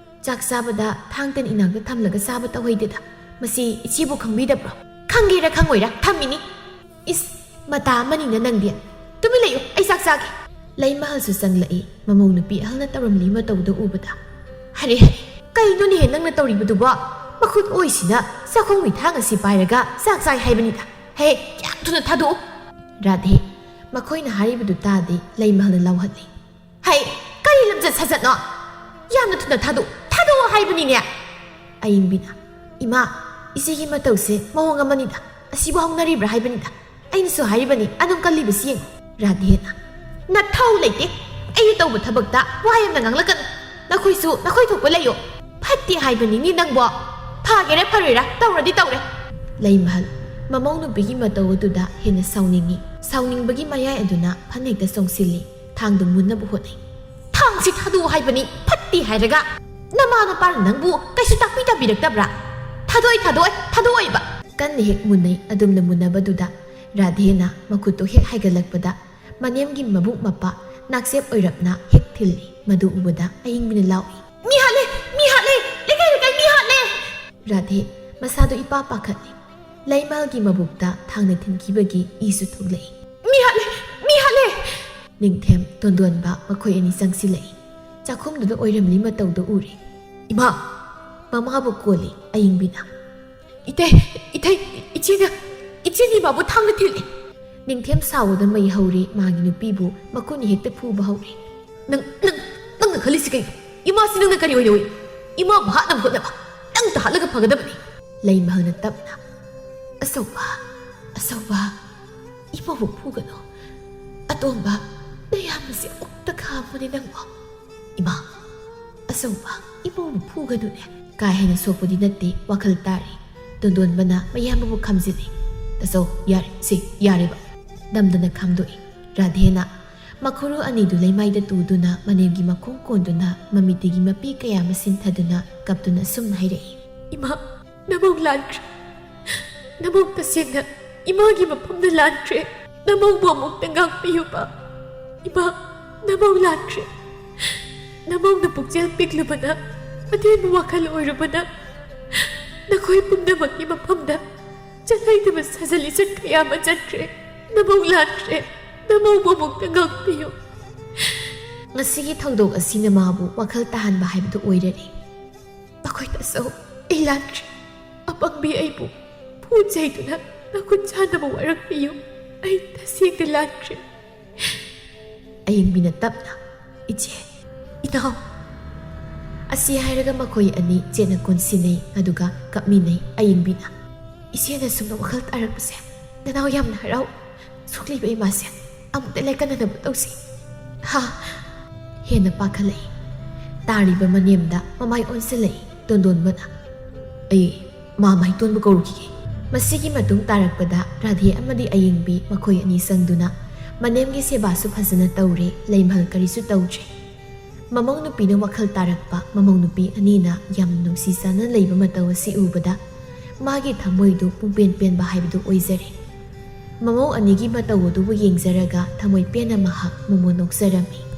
ꯆꯥꯛ ꯆꯥꯕꯗ ꯊꯥꯡ ꯇꯦꯟ ꯏꯅꯥꯛꯇ ꯊꯝꯂꯒ ꯆꯥꯕ ꯇꯧꯍꯩꯗꯦꯗ꯫ ꯃꯁꯤ ꯏꯆꯦꯕꯨ ꯈꯪꯕꯤꯗꯕ꯭ꯔꯣ?" "ꯈꯪꯒꯦꯔꯥ ꯈꯪꯉꯣꯏꯔꯥ ꯊꯝꯃꯤꯅꯤ꯫" "ꯏꯁ, ꯃꯇꯥ ꯑꯃꯅꯤꯅ ꯅꯪꯗꯤ꯫ ꯇꯨꯃꯤꯟ ꯂꯩꯌꯨ, ꯑꯩ ꯆꯥꯛ ꯆꯥꯒꯦ꯫" ꯂꯩꯃꯍꯜꯁꯨ ꯆꯪꯂꯛꯏ꯫ ꯃꯃꯧ ꯅꯨꯄꯤ ꯑꯍꯜꯅ ꯇꯧꯔꯝꯂꯤ ꯃꯇꯧꯗꯨ ꯎꯕꯗ, "ꯍꯔꯦ ꯍꯔꯦ, ꯀꯩꯅꯣꯅꯦꯍꯦ ꯅꯪꯅ ꯇꯧꯔꯤꯕꯗꯨꯕꯣ? ꯃꯈꯨꯠ ꯑꯣꯏꯁꯤꯅ ꯆꯥꯛꯈꯨꯝꯒꯤ ꯊꯥꯡ ꯑꯁꯤ ꯄꯥꯏꯔꯒ ꯆꯥꯛ ꯆꯥꯏ ꯍꯥꯏꯕꯅꯤꯗ꯫ ꯍꯦ, ꯌꯥꯝ ꯊꯨꯅ ꯊꯥꯗꯣꯛꯎ꯫" ꯔꯥꯙꯦ, ꯃꯈꯣꯏꯅ ꯍꯥꯏꯔꯤꯕꯗꯨ ꯇꯥꯗꯦ꯫ ꯂꯩꯃꯍꯜꯅ ꯂꯥꯎꯍꯠꯂꯤ, "ꯍꯩ, ꯀꯔꯤ ꯂꯝꯆꯠ ꯁꯥꯖꯠꯅꯣ? ꯌꯥꯝꯅ ꯊꯨꯅ ꯊꯥꯗꯣꯛ, ꯊꯥꯗꯣꯛꯑꯣ ꯍꯥꯏꯕꯅꯤꯅꯦ!" ꯑꯌꯤꯡꯕꯤꯅ, "ꯏꯃꯥ, ꯏꯆꯦꯒꯤ ꯃꯇꯧꯁꯦ ꯃꯑꯣꯡ ꯑꯃꯅꯤꯗ꯫ ꯑꯁꯤꯕꯨ ꯍꯧꯅꯔꯤꯕ꯭ꯔꯥ ꯍꯥꯏꯕꯅꯤꯗ꯫ ꯑꯩꯅꯁꯨ ꯍꯥꯏꯔꯤꯕꯅꯤ, ꯑꯗꯨꯝ ꯀꯜꯂꯤꯕꯁꯤ ꯌꯦꯡꯉꯨ꯫" ꯔꯥꯙꯦꯅ, "ꯅꯊꯧ ꯂꯩꯇꯦ꯫ ꯑꯩꯅ ꯇꯧꯕ ꯊꯕꯛꯇ ꯋꯥ ꯌꯥꯝꯅ ꯉꯥꯡꯂꯛꯀꯅꯨ꯫ ꯅꯈꯣꯏꯁꯨ ꯅꯈꯣꯏ ꯊꯣꯛꯄ ꯂꯩꯌꯨ꯫ ꯐꯠꯇꯦ ꯍꯥꯏꯕꯅꯤꯅꯦ ꯅꯪꯕꯣ꯫ ꯐꯒꯦꯔꯥ ꯐꯔꯣꯏꯔꯥ ꯇꯧꯔꯗꯤ ꯇꯧꯔꯦ꯫" ꯂꯩꯃꯍꯜ, ꯃꯃꯧ ꯅꯨꯄꯤꯒꯤ ꯃꯇꯧ ꯑꯗꯨꯗ ꯍꯦꯟꯅ ꯁꯥꯎꯅꯤꯡꯉꯤ꯫ ꯁꯥꯎꯅꯤꯡꯕꯒꯤ ꯃꯌꯥꯏ ꯑꯗꯨꯅ ꯐꯅꯦꯛꯇ ꯆꯣꯡꯁꯤꯜꯂꯤ꯫ ꯊꯥꯡꯗꯨ ꯃꯨꯟꯅꯕ ꯍꯣꯠꯅꯩ꯫ "ꯊꯥꯡꯁꯤ ꯊꯥꯗꯣꯛꯑꯣ ꯍꯥꯏꯕꯅꯤ, ꯐꯠꯇꯦ ꯍꯥꯏꯔꯒ꯫ ꯅꯃꯥ ꯅꯄꯥꯅ ꯅꯪꯕꯨ ꯀꯩꯁꯨ ꯇꯥꯛꯄꯤ ꯇꯝꯕꯤꯔꯛꯇꯕ꯭ꯔꯥ? ꯊꯥꯗꯣꯛꯑꯣꯏ, ꯊꯥꯗꯣꯛꯑꯣꯏ, ꯊꯥꯗꯣꯛꯑꯣꯏꯕ!" ꯀꯟꯅ ꯍꯦꯛ ꯃꯨꯟꯅꯩ꯫ ꯑꯗꯨꯝꯅ ꯃꯨꯟꯅꯕꯗꯨꯗ ꯔꯥꯙꯦꯅ ꯃꯈꯨꯠꯇꯨ ꯍꯦꯛ ꯍꯥꯏꯒꯠꯂꯛꯄꯗ ꯃꯅꯦꯝꯒꯤ ꯃꯕꯨꯛ ꯃꯄꯥ ꯅꯥꯛꯆꯦꯞ ꯑꯣꯏꯔꯞꯅ ꯍꯦꯛ ꯊꯤꯜꯂꯤ꯫ ꯃꯗꯨ ꯎꯕꯗ ꯑꯌꯤꯡꯕꯤꯅ ꯂꯥꯎꯏ, "ꯃꯤ ꯍꯥꯠꯂꯦ! ꯃꯤ ꯍꯥꯠꯂꯦ! ꯂꯩꯀꯥꯏ ꯂꯩꯀꯥꯏ ꯃꯤ ꯍꯥꯠꯂꯦ!" ꯔꯥꯙꯦ ꯃꯁꯥꯗꯨ ꯏꯄꯥ ꯄꯥꯈꯠꯂꯤ꯫ ꯂꯩꯃꯍꯜꯒꯤ ꯃꯕꯨꯛꯇ ꯊꯥꯡꯅ ꯊꯤꯟꯈꯤꯕꯒꯤ ꯏꯁꯨ ꯊꯣꯛꯂꯛꯏ꯫ "ꯃꯤ ꯍꯥꯠꯂꯦ! ꯃꯤ ꯍꯥꯠꯂꯦ!" ꯅꯤꯡꯊꯦꯝ, ꯇꯣꯟꯗꯣꯟꯕ ꯃꯈꯣꯏ ꯑꯅꯤ ꯆꯪꯁꯤꯜꯂꯛꯏ꯫ ꯆꯥꯛꯈꯨꯝꯗꯨꯗ ꯑꯣꯏꯔꯝꯂꯤ ꯃꯇꯧꯗꯨ ꯎꯔꯦ꯫ "ꯏꯃꯥ!" ꯃꯃꯥꯕꯨ ꯀꯣꯜꯂꯤ ꯑꯌꯤꯡꯕꯤꯅ꯫ "ꯏꯇꯩ, ꯏꯇꯩ, ꯏꯆꯦꯅ, ꯏꯆꯦꯅ ꯏꯃꯥꯕꯨ ꯊꯥꯡꯅ ꯊꯤꯜꯂꯤ!" ꯅꯤꯡꯊꯦꯝ ꯁꯥꯎꯕꯗ ꯃꯩ ꯍꯧꯔꯦ꯫ ꯃꯥꯒꯤ ꯅꯨꯄꯤꯕꯨ ꯃꯈꯨꯠꯅ ꯍꯦꯛꯇ ꯐꯨꯕ ꯍꯧꯔꯦ꯫ "ꯅꯪ, ꯅꯪ, ꯅꯪꯅ ꯈꯜꯂꯤꯁꯤ ꯀꯩꯅꯣ? ꯏꯃꯥꯁꯤ ꯅꯪꯅ ꯀꯔꯤ ꯑꯣꯏꯅ ꯎꯏ? ꯏꯃꯥꯕꯨ ꯍꯥꯠꯅꯕ ꯍꯣꯠꯅꯕ ꯅꯪꯇ ꯍꯥꯠꯂꯒ ꯐꯒꯗꯕꯅꯤ!" ꯂꯩꯃꯍꯜꯅ ꯇꯞꯅ, "ꯑꯆꯧꯕ, ꯑꯆꯧꯕ, ꯏꯃꯧꯕꯨ ꯐꯨꯒꯅꯨ꯫ ꯑꯇꯣꯝꯕ, ꯅꯌꯥꯝꯕꯁꯦ ꯑꯃꯨꯛꯇ ꯈꯥꯝꯃꯨꯅꯦ ꯅꯪꯕꯣ꯫ ꯏꯃꯥ, ꯑꯆꯧꯕ, ꯏꯃꯧꯕꯨ ꯐꯨꯒꯅꯨꯅꯦ꯫" ꯀꯥ ꯍꯦꯟꯅ ꯁꯣꯛꯄꯗꯤ ꯅꯠꯇꯦ, ꯋꯥꯈꯜ ꯇꯥꯔꯤ꯫ ꯇꯣꯟꯗꯣꯟꯕꯅ ꯃꯌꯥꯝꯕꯕꯨ ꯈꯥꯝꯖꯤꯜꯂꯤ꯫ "ꯇꯥꯆꯧ, ꯌꯥꯔꯦ, ꯁꯦ, ꯌꯥꯔꯦꯕ꯫" ꯅꯝꯗꯅ ꯈꯥꯝꯗꯣꯛꯏ꯫ ꯔꯥꯙꯦꯅ ꯃꯈꯨꯔꯨ ꯑꯅꯤꯗꯨ ꯂꯩꯃꯥꯏꯗ ꯇꯨꯗꯨꯅ ꯃꯅꯦꯝꯒꯤ ꯃꯈꯣꯡ ꯀꯣꯟꯗꯨꯅ ꯃꯃꯤꯠꯇꯒꯤ ꯃꯄꯤ ꯀꯌꯥ ꯑꯃ ꯁꯤꯟꯊꯗꯨꯅ ꯀꯞꯇꯨꯅ ꯑꯁꯨꯝꯅ ꯍꯥꯏꯔꯛꯏ, "ꯏꯃꯥ, ꯅꯃꯧ ꯂꯥꯟꯈ꯭ꯔꯦ꯫ ꯅꯃꯧ ꯇꯁꯦꯡꯅ ꯏꯃꯥꯒꯤ ꯃꯐꯝꯗ ꯂꯥꯟꯈ꯭ꯔꯦ꯫ ꯅꯃꯧꯕꯨ ꯑꯃꯨꯛꯇ ꯉꯥꯛꯄꯤꯌꯨꯕ꯫ ꯏꯃꯥ, ꯅꯃꯧ ꯂꯥꯟꯈ꯭ꯔꯦ꯫ ꯅꯃꯧꯅ ꯄꯨꯛꯆꯦꯜ ꯄꯤꯛꯂꯨꯕꯅ, ꯑꯇꯦꯟꯕ ꯋꯥꯈꯜ ꯑꯣꯏꯔꯨꯕꯅ ꯅꯈꯣꯏ ꯄꯨꯝꯅꯃꯛꯀꯤ ꯃꯐꯝꯗ ꯆꯠꯅꯩꯗꯕ ꯁꯥꯖꯠ ꯂꯤꯆꯠ ꯀꯌꯥ ꯑꯃ ꯆꯠꯈ꯭ꯔꯦ꯫ ꯅꯃꯧ ꯂꯥꯟꯈ꯭ꯔꯦ꯫ ꯅꯃꯧꯕꯨ ꯑꯃꯨꯛꯇ ꯉꯥꯛꯄꯤꯌꯨ꯫" ꯉꯁꯤꯒꯤ ꯊꯧꯗꯣꯛ ꯑꯁꯤꯅ ꯃꯥꯕꯨ ꯋꯥꯈꯜ ꯇꯥꯍꯟꯕ ꯍꯥꯏꯕꯗꯨ ꯑꯣꯏꯔꯔꯦ꯫ "ꯑꯩꯈꯣꯏ ꯇꯥꯆꯧ, ꯑꯩ ꯂꯥꯟꯈ꯭ꯔꯦ꯫ ꯑꯄꯪꯕꯤ ꯑꯩꯕꯨ ꯐꯨ ꯆꯩꯗꯨꯅ ꯅꯈꯨꯠ ꯆꯥꯅꯕ ꯋꯥꯔꯛꯄꯤꯌꯨ꯫ ꯑꯩ ꯇꯁꯦꯡꯅ ꯂꯥꯟꯈ꯭ꯔꯦ꯫" ꯑꯌꯤꯡꯕꯤꯅ ꯇꯞꯅ, "ꯏꯆꯦ, ꯏꯅꯥꯎ꯫" ꯑꯁꯤ ꯍꯥꯏꯔꯒ ꯃꯈꯣꯏ ꯑꯅꯤ ꯆꯦꯠꯅ ꯀꯣꯟꯁꯤꯟꯅꯩ, ꯑꯗꯨꯒ ꯀꯞꯃꯤꯟꯅꯩ꯫ ꯑꯌꯤꯡꯕꯤꯅ, "ꯏꯆꯦꯅ ꯁꯨꯝꯅ ꯋꯥꯈꯜ ꯇꯥꯔꯛꯄꯁꯦ ꯅꯅꯥꯎ ꯌꯥꯝꯅ ꯍꯔꯥꯎ꯫ ꯁꯣꯛꯂꯤꯕ ꯏꯃꯥꯁꯦ ꯑꯃꯨꯛꯇ ꯂꯥꯏꯀꯠꯅꯅꯕ ꯇꯧꯁꯤ꯫ ꯍꯥ?" ꯍꯦꯟꯅ ꯄꯥꯈꯠꯂꯛꯏ꯫ ꯇꯥꯔꯤꯕ ꯃꯅꯦꯝꯗ ꯃꯃꯥꯏ ꯑꯣꯟꯁꯤꯜꯂꯛꯏ ꯇꯣꯟꯗꯣꯟꯕꯅ꯫ "ꯑꯩ ꯃꯥ ꯃꯥꯏꯇꯣꯟꯕ ꯀꯧꯔꯨꯈꯤꯒꯦ꯫ ꯃꯁꯤꯒꯤ ꯃꯇꯨꯡ ꯇꯥꯔꯛꯄꯗ ꯔꯥꯙꯦ ꯑꯃꯗꯤ ꯑꯌꯤꯡꯕꯤ ꯃꯈꯣꯏ ꯑꯅꯤ ꯆꯪꯗꯨꯅ ꯃꯅꯦꯝꯒꯤ ꯁꯦꯕꯥꯁꯨ ꯐꯖꯅ ꯇꯧꯔꯦ, ꯂꯩꯃꯍꯜ ꯀꯔꯤꯁꯨ ꯇꯧꯗ꯭ꯔꯦ꯫ ꯃꯃꯧ ꯅꯨꯄꯤꯅ ꯋꯥꯈꯜ ꯇꯥꯔꯛꯄ ꯃꯃꯧ ꯅꯨꯄꯤ ꯑꯅꯤꯅ ꯌꯥꯝ ꯅꯨꯡꯁꯤ ꯆꯥꯟꯅ ꯂꯩꯕ ꯃꯇꯧ ꯑꯁꯤ ꯎꯕꯗ ꯃꯥꯒꯤ ꯊꯃꯣꯏꯗꯨ ꯄꯨꯡꯄꯦꯟ ꯄꯦꯟꯕ ꯍꯥꯏꯕꯗꯨ ꯑꯣꯏꯖꯔꯦ꯫ ꯃꯃꯧ ꯑꯅꯤꯒꯤ ꯃꯇꯧ ꯑꯗꯨꯕꯨ ꯌꯦꯡꯖꯔꯒ ꯊꯃꯣꯏ ꯄꯦꯟꯅ ꯃꯍꯥꯛ ꯃꯣꯃꯣꯟ ꯅꯣꯛꯆꯔꯝꯃꯤ꯫